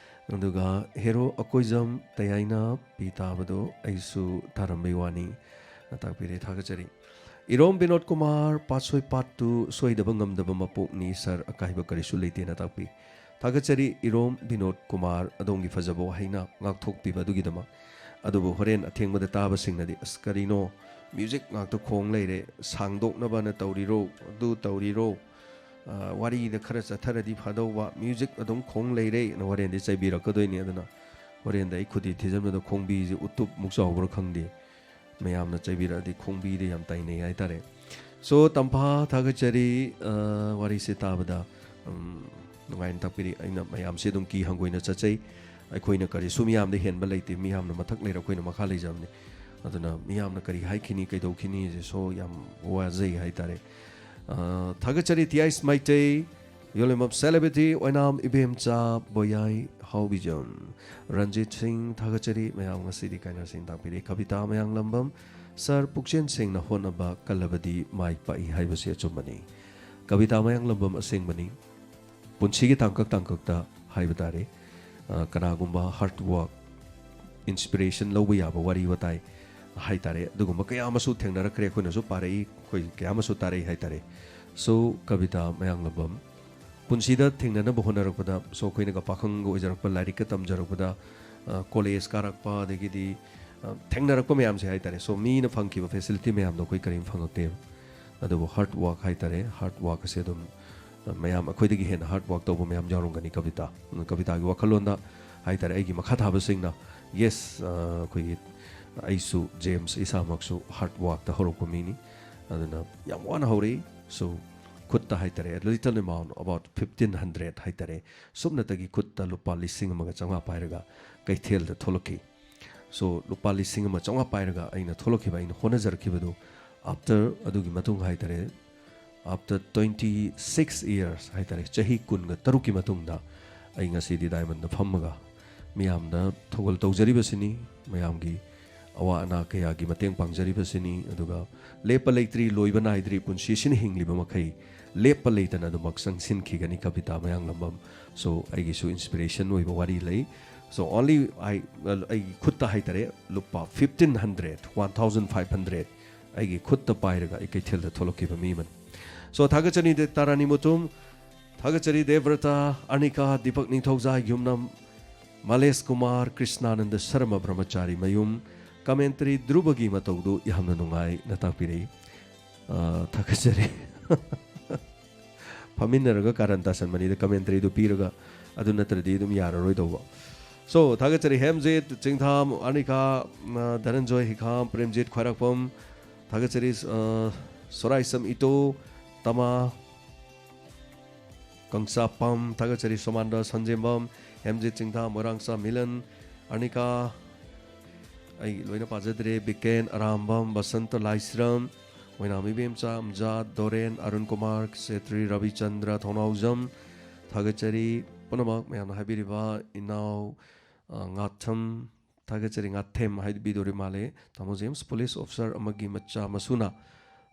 ꯑꯗꯨꯒ ꯍꯦꯔꯣ ꯑꯀꯣꯏꯖꯝ ꯇꯌꯥꯏꯅ ꯄꯤ ꯇꯥꯕꯗꯣ ꯑꯩꯁꯨ ꯇꯥꯔꯝꯕꯩ ꯋꯥꯅꯤ꯫ ꯑ, ꯇꯥꯛꯄꯤꯔꯦ, ꯊꯥꯒꯠꯆꯔꯤ꯫ ꯏꯔꯣꯝ ꯕꯤꯅꯣꯗ ꯀꯨꯃꯥꯔ, ꯄꯥꯠꯁꯣꯏ ꯄꯥꯠꯇꯨ ꯁꯣꯏꯗꯕ ꯉꯝꯗꯕ ꯃꯄꯣꯛꯅꯤ ꯁꯥꯔ, ꯑꯀꯥꯏꯕ ꯀꯔꯤꯁꯨ ꯂꯩꯇꯦꯅ ꯇꯥꯛꯄꯤ꯫ ꯊꯥꯒꯠꯆꯔꯤ ꯏꯔꯣꯝ ꯕꯤꯅꯣꯗ ꯀꯨꯃꯥꯔ, ꯑꯗꯣꯝꯒꯤ ꯐꯖꯕ ꯋꯥꯍꯩꯅ ꯉꯥꯛꯊꯣꯛꯄꯤꯕ ꯑꯗꯨꯒꯤꯗꯃꯛ꯫ ꯑꯗꯨꯕꯨ ꯍꯣꯔꯦꯟ ꯑꯊꯦꯡꯕꯗ ꯇꯥꯕꯁꯤꯡꯅꯗꯤ, "ꯑꯁ, ꯀꯔꯤꯅꯣ, ꯃ꯭ꯌꯨꯖꯤꯛ ꯉꯥꯛꯇ ꯈꯣꯡ ꯂꯩꯔꯦ, ꯁꯥꯡꯗꯣꯛꯅꯕꯅ ꯇꯧꯔꯤꯔꯣ, ꯑꯗꯨ ꯇꯧꯔꯤꯔꯣ, ꯑ, ꯋꯥꯔꯤꯗ ꯈꯔ ꯆꯠꯊꯔꯗꯤ ꯐꯗꯧꯕ, ꯃ꯭ꯌꯨꯖꯤꯛ ꯑꯗꯨꯝ ꯈꯣꯡ ꯂꯩꯔꯦ" ꯑꯅ ꯍꯣꯔꯦꯟꯗꯤ ꯆꯩꯕꯤꯔꯛꯀꯗꯣꯏꯅꯤ꯫ ꯑꯗꯨꯅ ꯍꯣꯔꯦꯟꯗ ꯑꯩ ꯈꯨꯗꯤ ꯊꯤꯖꯤꯟꯕꯗ ꯈꯣꯡꯕꯤꯁꯦ ꯎꯇꯨꯞꯃꯨꯛ ꯆꯥꯎꯕ꯭ꯔꯥ ꯈꯪꯗꯦ, ꯃꯌꯥꯝꯅ ꯆꯩꯕꯤꯔꯛꯑꯗꯤ ꯈꯣꯡꯕꯤꯗ ꯌꯥꯝ ꯇꯥꯏꯅꯩ ꯍꯥꯏꯇꯥꯔꯦ꯫ So, ꯇꯝꯐꯥ, ꯊꯥꯒꯠꯆꯔꯤ, ꯑ, ꯋꯥꯔꯤꯁꯦ ꯇꯥꯕꯗ, ꯎꯝ, ꯅꯨꯡꯉꯥꯏꯅ ꯇꯥꯛꯄꯤꯔꯤ꯫ ꯑꯩꯅ ꯃꯌꯥꯝꯁꯦ ꯑꯗꯨꯝ ꯀꯤ ꯍꯪꯒꯣꯏꯅ ꯆꯠꯆꯩ꯫ ꯑꯩꯈꯣꯏꯅ ꯀꯔꯤꯁꯨ ꯃꯤꯌꯥꯝꯗ ꯍꯦꯟꯕ ꯂꯩꯇꯦ, ꯃꯤꯌꯥꯝꯅ ꯃꯊꯛ ꯂꯩꯔ ꯑꯩꯈꯣꯏꯅ ꯃꯈꯥ ꯂꯩꯖꯕꯅꯤ꯫ ꯑꯗꯨꯅ ꯃꯤꯌꯥꯝꯅ ꯀꯔꯤ ꯍꯥꯏꯈꯤꯅꯤ, ꯀꯩꯗꯧꯈꯤꯅꯤ ꯍꯥꯏꯁꯦ, so, ꯌꯥꯝ ꯋꯥꯖꯩ ꯍꯥꯏꯇꯥꯔꯦ꯫ ꯑ, ꯊꯥꯒꯠꯆꯔꯤ ꯇꯤ ꯑꯥꯏꯁ ꯃꯩꯇꯩ, ꯌꯣꯂꯦꯃꯞ ꯁꯦꯂꯦꯕ꯭ꯔꯤꯇꯤ ꯑꯣꯏꯅꯥꯝ ꯏꯕꯦꯝꯆꯥ ꯕꯣꯌꯥꯏ ꯍꯥꯎꯕꯤꯖꯝ꯫ ꯔꯟꯖꯤꯠ ꯁꯤꯡ, ꯊꯥꯒꯠꯆꯔꯤ꯫ ꯃꯌꯥꯝ ꯉꯁꯤꯗꯤ ꯀꯥꯏꯅꯔꯁꯤꯡ ꯇꯥꯛꯄꯤꯔꯤ꯫ ꯀꯕꯤꯇꯥ ꯃꯌꯥꯡꯂꯝꯕꯝ, ꯁꯥꯔ, ꯄꯨꯛꯆꯦꯜ ꯁꯦꯡꯅ ꯍꯣꯠꯅꯕ ꯀꯜꯂꯕꯗꯤ ꯃꯥꯏ ꯄꯥꯛꯏ ꯍꯥꯏꯕꯁꯤ ꯑꯆꯨꯝꯕꯅꯤ꯫ ꯀꯕꯤꯇꯥ ꯃꯌꯥꯡꯂꯝꯕꯝ ꯑꯁꯦꯡꯕꯅꯤ꯫ ꯄꯨꯟꯁꯤꯒꯤ ꯇꯥꯡꯀꯛ ꯇꯥꯡꯀꯛꯇ ꯍꯥꯏꯕ ꯇꯥꯔꯦ, ꯑ, ꯀꯅꯥꯒꯨꯝꯕ ꯍꯥꯔꯗ ꯋꯥꯔꯛ, ꯏꯟꯁꯄꯤꯔꯦꯁꯟ ꯂꯧꯕ ꯌꯥꯕ ꯋꯥꯔꯤ ꯋꯥꯇꯥꯏ ꯍꯥꯏ ꯇꯥꯔꯦ, ꯑꯗꯨꯒꯨꯝꯕ ꯀꯌꯥ ꯑꯃꯁꯨ ꯊꯦꯡꯅꯔꯛꯈ꯭ꯔꯦ, ꯑꯩꯈꯣꯏꯅꯁꯨ ꯄꯥꯔꯛꯏ, ꯑꯩꯈꯣꯏ ꯀꯌꯥ ꯑꯃꯁꯨ ꯇꯥꯔꯛꯏ ꯍꯥꯏ ꯇꯥꯔꯦ꯫ So, ꯀꯕꯤꯇꯥ ꯃꯌꯥꯡꯂꯝꯕꯝ, ꯄꯨꯟꯁꯤꯗ ꯊꯦꯡꯅꯅꯕ ꯍꯣꯠꯅꯔꯛꯄꯗ, so, ꯑꯩꯈꯣꯏꯅꯒ ꯄꯥꯈꯪꯒ ꯑꯣꯏꯖꯔꯛꯄ, ꯂꯥꯏꯔꯤꯛꯀ ꯇꯝꯖꯔꯛꯄꯗ, ꯑ, ꯀꯣꯂꯦꯖ ꯀꯥꯔꯛꯄ, ꯑꯗꯒꯤꯗꯤ, ꯑ, ꯊꯦꯡꯅꯔꯛꯄ ꯃꯌꯥꯝꯁꯦ ꯍꯥꯏ ꯇꯥꯔꯦ꯫ So, ꯃꯤꯅ ꯐꯪꯈꯤꯕ ꯐꯦꯁꯤꯂꯤꯇꯤ ꯃꯌꯥꯝꯗꯣ ꯑꯩꯈꯣꯏ ꯀꯔꯤꯝ ꯐꯪꯉꯛꯇꯦꯕ꯫ ꯑꯗꯨꯕꯨ ꯍꯥꯔꯗ ꯋꯥꯔꯛ ꯍꯥꯏ ꯇꯥꯔꯦ, ꯍꯥꯔꯗ ꯋꯥꯔꯛ ꯑꯁꯦ ꯑꯗꯨꯝ, ꯑ, ꯃꯌꯥꯝ ꯑꯩꯈꯣꯏꯗꯒꯤ ꯍꯦꯟꯅ ꯍꯥꯔꯗ ꯋꯥꯔꯛ ꯇꯧꯕ ꯃꯌꯥꯝ ꯌꯥꯎꯔꯝꯒꯅꯤ ꯀꯕꯤꯇꯥ꯫ ꯎꯝ, ꯀꯕꯤꯇꯥꯒꯤ ꯋꯥꯈꯜꯂꯣꯟꯗ ꯍꯥꯏ ꯇꯥꯔꯦ, ꯑꯩꯒꯤ ꯃꯈꯥ ꯊꯥꯕꯁꯤꯡꯅ, ꯌꯦꯁ, ꯑ, ꯑꯩꯈꯣꯏꯒꯤ, ꯑꯩꯁꯨ, ꯖꯦꯝꯁ ꯏꯁꯥꯃꯛꯁꯨ ꯍꯥꯔꯗ ꯋꯥꯔꯛꯇ ꯍꯧꯔꯛꯄ ꯃꯤꯅꯤ꯫ ꯑꯗꯨꯅ ꯌꯥꯝ ꯋꯥꯅ ꯍꯧꯔꯛꯏ꯫ So, ꯈꯨꯠꯇ ꯍꯥꯏ ꯇꯥꯔꯦ, little amount, about fifteen hundred ꯍꯥꯏ ꯇꯥꯔꯦ, ꯁꯨꯞꯅꯇꯒꯤ ꯈꯨꯠꯇ ꯂꯨꯄꯥ ꯂꯤꯁꯤꯡ ꯑꯃꯒ ꯆꯥꯝꯃꯉꯥ ꯄꯥꯏꯔꯒ ꯀꯩꯊꯦꯜꯗ ꯊꯣꯛꯂꯛꯈꯤ꯫ So, ꯂꯨꯄꯥ ꯂꯤꯁꯤꯡ ꯑꯃ ꯆꯥꯝꯃꯉꯥ ꯄꯥꯏꯔꯒ ꯑꯩꯅ ꯊꯣꯛꯂꯛꯈꯤꯕ, ꯑꯩꯅ ꯍꯣꯠꯅꯖꯔꯛꯈꯤꯕꯗꯨ, after, ꯑꯗꯨꯒꯤ ꯃꯇꯨꯡ ꯍꯥꯏ ꯇꯥꯔꯦ, after twenty six years ꯍꯥꯏ ꯇꯥꯔꯦ, ꯆꯍꯤ ꯀꯨꯟꯒ ꯇꯔꯨꯛꯀꯤ ꯃꯇꯨꯡꯗ ꯑꯩ ꯉꯁꯤꯗꯤ ꯗꯥꯏꯃꯟꯗ ꯐꯝꯃꯒ ꯃꯤꯌꯥꯝꯗ ꯊꯧꯒꯜ ꯇꯧꯖꯔꯤꯕꯁꯤꯅꯤ, ꯃꯌꯥꯝꯒꯤ ꯑꯋꯥ ꯑꯅꯥ ꯀꯌꯥꯒꯤ ꯃꯇꯦꯡ ꯄꯥꯡꯖꯔꯤꯕꯁꯤꯅꯤ꯫ ꯑꯗꯨꯒ ꯂꯦꯞꯄ ꯂꯩꯇ꯭ꯔꯤ, ꯂꯣꯏꯕ ꯅꯥꯏꯗ꯭ꯔꯤ, ꯄꯨꯟꯁꯤꯁꯤꯅ ꯍꯤꯡꯂꯤꯕ ꯃꯈꯩ ꯂꯦꯞꯄ ꯂꯩꯇꯅ ꯑꯗꯨꯃꯛ ꯆꯪꯁꯤꯟꯈꯤꯒꯅꯤ꯫ ꯀꯕꯤꯇꯥ ꯃꯌꯥꯡꯂꯝꯕꯝ꯫ So, ꯑꯩꯒꯤꯁꯨ inspiration ꯑꯣꯏꯕ ꯋꯥꯔꯤ ꯂꯩ꯫ So, only I, ꯑꯩꯒꯤ ꯈꯨꯠꯇ ꯍꯥꯏꯇꯥꯔꯦ, ꯂꯨꯄꯥ fifteen hundred, one thousand five hundred ꯑꯩꯒꯤ ꯈꯨꯠꯇ ꯄꯥꯏꯔꯒ ꯑꯩ ꯀꯩꯊꯦꯜꯗ ꯊꯣꯛꯂꯛꯈꯤꯕ ꯃꯤ ꯑꯃꯅꯤ꯫ So, ꯊꯥꯒꯠꯆꯔꯤ ꯗꯦ ꯇꯥꯔꯥꯅꯤ ꯃꯨꯇꯨꯝ, ꯊꯥꯒꯠꯆꯔꯤ ꯗꯦꯕ꯭ꯔꯇꯥ, ꯑꯅꯤꯀꯥ, ꯗꯤꯄꯛ ꯅꯤꯡꯊꯧꯖꯥ, ꯌꯨꯝꯅꯥꯝ ꯃꯥꯂꯦꯁ ꯀꯨꯃꯥꯔ, ꯀ꯭ꯔꯤꯁꯅꯥꯅꯟꯗ ꯁꯔꯃ ꯕ꯭ꯔꯍꯃꯆꯥꯔꯤ ꯃꯌꯨꯝ꯫ Commentary ꯙ꯭ꯔꯨꯕꯒꯤ ꯃꯇꯧꯗꯨ ꯌꯥꯝꯅ ꯅꯨꯡꯉꯥꯏꯅ ꯇꯥꯛꯄꯤꯔꯛꯏ꯫ ꯑ, ꯊꯥꯒꯠꯆꯔꯤ꯫ ꯐꯝꯃꯤꯟꯅꯔꯒ ꯀꯥꯔꯟ ꯇꯥꯁꯟꯕꯅꯤꯗ, commentary ꯗꯨ ꯄꯤꯔꯒ, ꯑꯗꯨ ꯅꯠꯇ꯭ꯔꯗꯤ ꯑꯗꯨꯝ ꯌꯥꯔꯔꯣꯏꯗꯧꯕ꯫ So, ꯊꯥꯒꯠꯆꯔꯤ ꯍꯦꯝꯖꯤꯠ ꯆꯤꯡꯊꯥꯝ, ꯑꯅꯤꯀꯥ, ꯑ, ꯙꯅꯟꯖꯣꯏ ꯍꯤꯈꯥꯝ, ꯄ꯭ꯔꯦꯝꯖꯤꯠ ꯈ꯭ꯋꯥꯏꯔꯥꯛꯄꯝ, ꯊꯥꯒꯠꯆꯔꯤ, ꯑ, ꯁꯣꯔꯥꯏꯁꯝ ꯏꯇꯣ, ꯇꯃꯥ ꯀꯪꯆꯥꯄꯝ, ꯊꯥꯒꯠꯆꯔꯤ ꯁꯣꯃꯥꯟꯗ ꯁꯟꯖꯦꯝꯕꯝ, ꯍꯦꯝꯖꯤꯠ ꯆꯤꯡꯊꯥꯝ, ꯃꯣꯏꯔꯥꯡꯆꯥ ꯃꯤꯂꯟ, ꯑꯅꯤꯀꯥ, ꯑꯩ ꯂꯣꯏꯅ ꯄꯥꯖꯗ꯭ꯔꯦ, ꯕꯤꯀꯦꯟ ꯑꯔꯥꯝꯕꯝ, ꯕꯁꯟꯇ ꯂꯥꯏꯁ꯭ꯔꯝ, ꯑꯣꯏꯅꯥꯝ ꯏꯕꯦꯝꯆꯥ, ꯑꯝꯖꯥꯗ, ꯗꯣꯔꯦꯟ, ꯑꯔꯨꯟ ꯀꯨꯃꯥꯔ, ꯁꯦꯇ꯭ꯔꯤ, ꯔꯕꯤꯆꯟꯗ꯭ꯔ ꯊꯣꯡꯅꯥꯎꯖꯝ, ꯊꯥꯒꯠꯆꯔꯤ꯫ ꯄꯨꯝꯅꯃꯛ ꯃꯌꯥꯝꯅ ꯍꯥꯏꯕꯤꯔꯤꯕ ꯏꯅꯥꯎ, ꯑ, ꯉꯥꯊꯝ, ꯊꯥꯒꯠꯆꯔꯤ꯫ ꯉꯥꯊꯦꯝ ꯍꯥꯏꯕꯤꯗꯣꯔꯤ ꯃꯥꯜꯂꯦ꯫ ꯇꯥꯃꯣ ꯖꯦꯝꯁ, police officer ꯑꯃꯒꯤ ꯃꯆꯥ ꯃꯁꯨꯅ,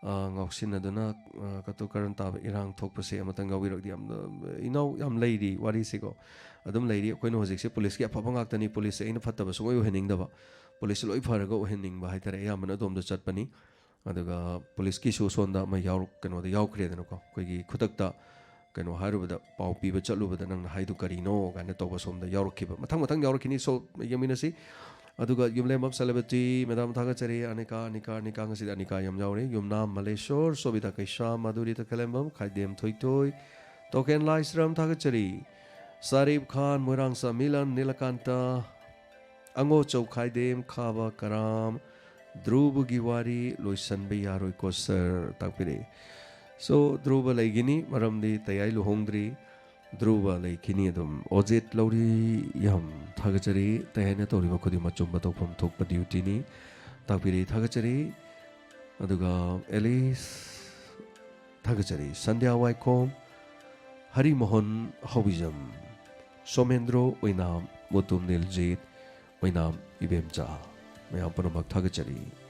ꯑ, ꯉꯥꯎꯁꯤꯟꯅꯗꯨꯅ, ꯑ, ꯀꯇꯨ ꯀꯔꯟ ꯇꯥꯕ ꯏꯔꯥꯡ ꯊꯣꯛꯄꯁꯦ ꯑꯃꯇꯪ ꯌꯥꯎꯕꯤꯔꯛꯗꯤ ꯌꯥꯝꯅ, ꯏꯅꯥꯎ, ꯌꯥꯝ ꯂꯩꯔꯤ ꯋꯥꯔꯤꯁꯤꯀꯣ꯫ ꯑꯗꯨꯝ ꯂꯩꯔꯤ꯫ ꯑꯩꯈꯣꯏꯅ ꯍꯧꯖꯤꯛꯁꯦ police ꯀꯤ ꯑꯐꯕ ꯉꯥꯛꯇꯅꯤ꯫ Police ꯁꯦ ꯑꯩꯅ ꯐꯠꯇꯕ ꯁꯨꯡꯑꯣꯏ ꯑꯣꯏꯍꯟꯅꯤꯡꯗꯕ꯫ Police ꯁꯦ ꯂꯣꯏ ꯐꯔꯒ ꯑꯣꯏꯍꯟꯅꯤꯡꯕ ꯍꯥꯏꯇꯥꯔꯦ꯫ ꯑꯌꯥꯝꯕꯅ ꯑꯗꯣꯝꯗ ꯆꯠꯄꯅꯤ꯫ ꯑꯗꯨꯒ police ꯀꯤꯁꯨ ꯁꯣꯝꯗ ꯑꯃ ꯌꯥꯎꯔꯛ-, ꯀꯩꯅꯣꯗ ꯌꯥꯎꯈ꯭ꯔꯦꯗꯅꯀꯣ꯫ ꯑꯩꯈꯣꯏꯒꯤ ꯈꯨꯗꯛꯇ ꯀꯩꯅꯣ ꯍꯥꯏꯔꯨꯕꯗ, ꯄꯥꯎ ꯄꯤꯕ ꯆꯠꯂꯨꯕꯗ ꯅꯪꯅ ꯍꯥꯏꯗꯨ ꯀꯔꯤꯅꯣ ꯀꯥꯏꯅ ꯇꯧꯕ ꯁꯣꯝꯗ ꯌꯥꯎꯔꯛꯈꯤꯕ꯫ ꯃꯊꯪ ꯃꯊꯪ ꯌꯥꯎꯔꯛꯈꯤꯅꯤ꯫ So, ꯌꯦꯡꯃꯤꯟꯅꯁꯤ꯫ ꯑꯗꯨꯒ ꯌꯨꯝꯂꯦꯝꯕꯝ celebrity madam ꯊꯥꯒꯠꯆꯔꯤ꯫ ꯑꯅꯤꯀꯥ, ꯑꯅꯤꯀꯥ, ꯑꯅꯤꯀꯥ, ꯉꯁꯤꯗꯤ ꯑꯅꯤꯀꯥ ꯌꯥꯝ ꯌꯥꯎꯔꯦ꯫ ꯌꯨꯝꯅꯥꯝ ꯃꯂꯦꯁꯣꯔ, ꯁꯣꯕꯤꯇꯥ ꯀꯩꯁꯥꯝ, ꯃꯥꯙꯨꯔꯤ ꯇꯈꯦꯂꯦꯝꯕꯝ, ꯈꯥꯏꯗꯦꯝ ꯊꯣꯏꯊꯣꯏ, ꯇꯣꯀꯦꯟ ꯂꯥꯏꯁ꯭ꯔꯝ ꯊꯥꯒꯠꯆꯔꯤ꯫ ꯁꯥꯔꯤꯞ ꯈꯥꯟ, ꯃꯣꯏꯔꯥꯡꯆꯥ ꯃꯤꯂꯟ, ꯅꯤꯂꯀꯥꯟꯇ, ꯑꯉꯣꯆꯧ ꯈꯥꯏꯗꯦꯝ, ꯈꯥꯕ ꯀꯔꯥꯝ, ꯙ꯭ꯔꯨꯕꯒꯤ ꯋꯥꯔꯤ ꯂꯣꯏꯁꯟꯕ ꯌꯥꯔꯣꯏꯀꯣ sir, ꯇꯥꯛꯄꯤꯔꯛꯏ꯫ So, ꯙ꯭ꯔꯨꯕ ꯂꯩꯒꯅꯤ, ꯃꯔꯝꯗꯤ ꯇꯌꯥꯏ ꯂꯨꯍꯣꯡꯗ꯭ꯔꯤ꯫ ꯙ꯭ꯔꯨꯕ ꯂꯩꯈꯤꯅꯤ ꯑꯗꯨꯝ꯫ ꯑꯣꯖꯦꯠ ꯂꯧꯔꯤ, ꯌꯥꯝ ꯊꯥꯒꯠꯆꯔꯤ꯫ ꯇꯌꯥꯏꯅ ꯇꯧꯔꯤꯕ ꯈꯨꯗꯤꯡꯃꯛ ꯆꯨꯝꯕ ꯇꯧꯐꯝ ꯊꯣꯛꯄ duty ꯅꯤ꯫ ꯇꯥꯛꯄꯤꯔꯛꯏ, ꯊꯥꯒꯠꯆꯔꯤ꯫ ꯑꯗꯨꯒ ꯑꯦꯂꯤꯁ, ꯊꯥꯒꯠꯆꯔꯤ꯫ ꯁꯟꯙ꯭ꯌꯥ ꯋꯥꯏꯈꯣꯝ, ꯍꯔꯤꯃꯣꯍꯟ ꯍꯧꯕꯤꯖꯝ, ꯁꯣꯃꯦꯟꯗ꯭ꯔꯣ ꯑꯣꯏꯅꯥꯝ, ꯃꯨꯇꯨꯝ ꯅꯤꯜꯖꯤꯠ, ꯑꯣꯏꯅꯥꯝ ꯏꯕꯦꯝꯆꯥ꯫ ꯃꯌꯥꯝ ꯄꯨꯝꯅꯃꯛ ꯊꯥꯒꯠꯆꯔꯤ꯫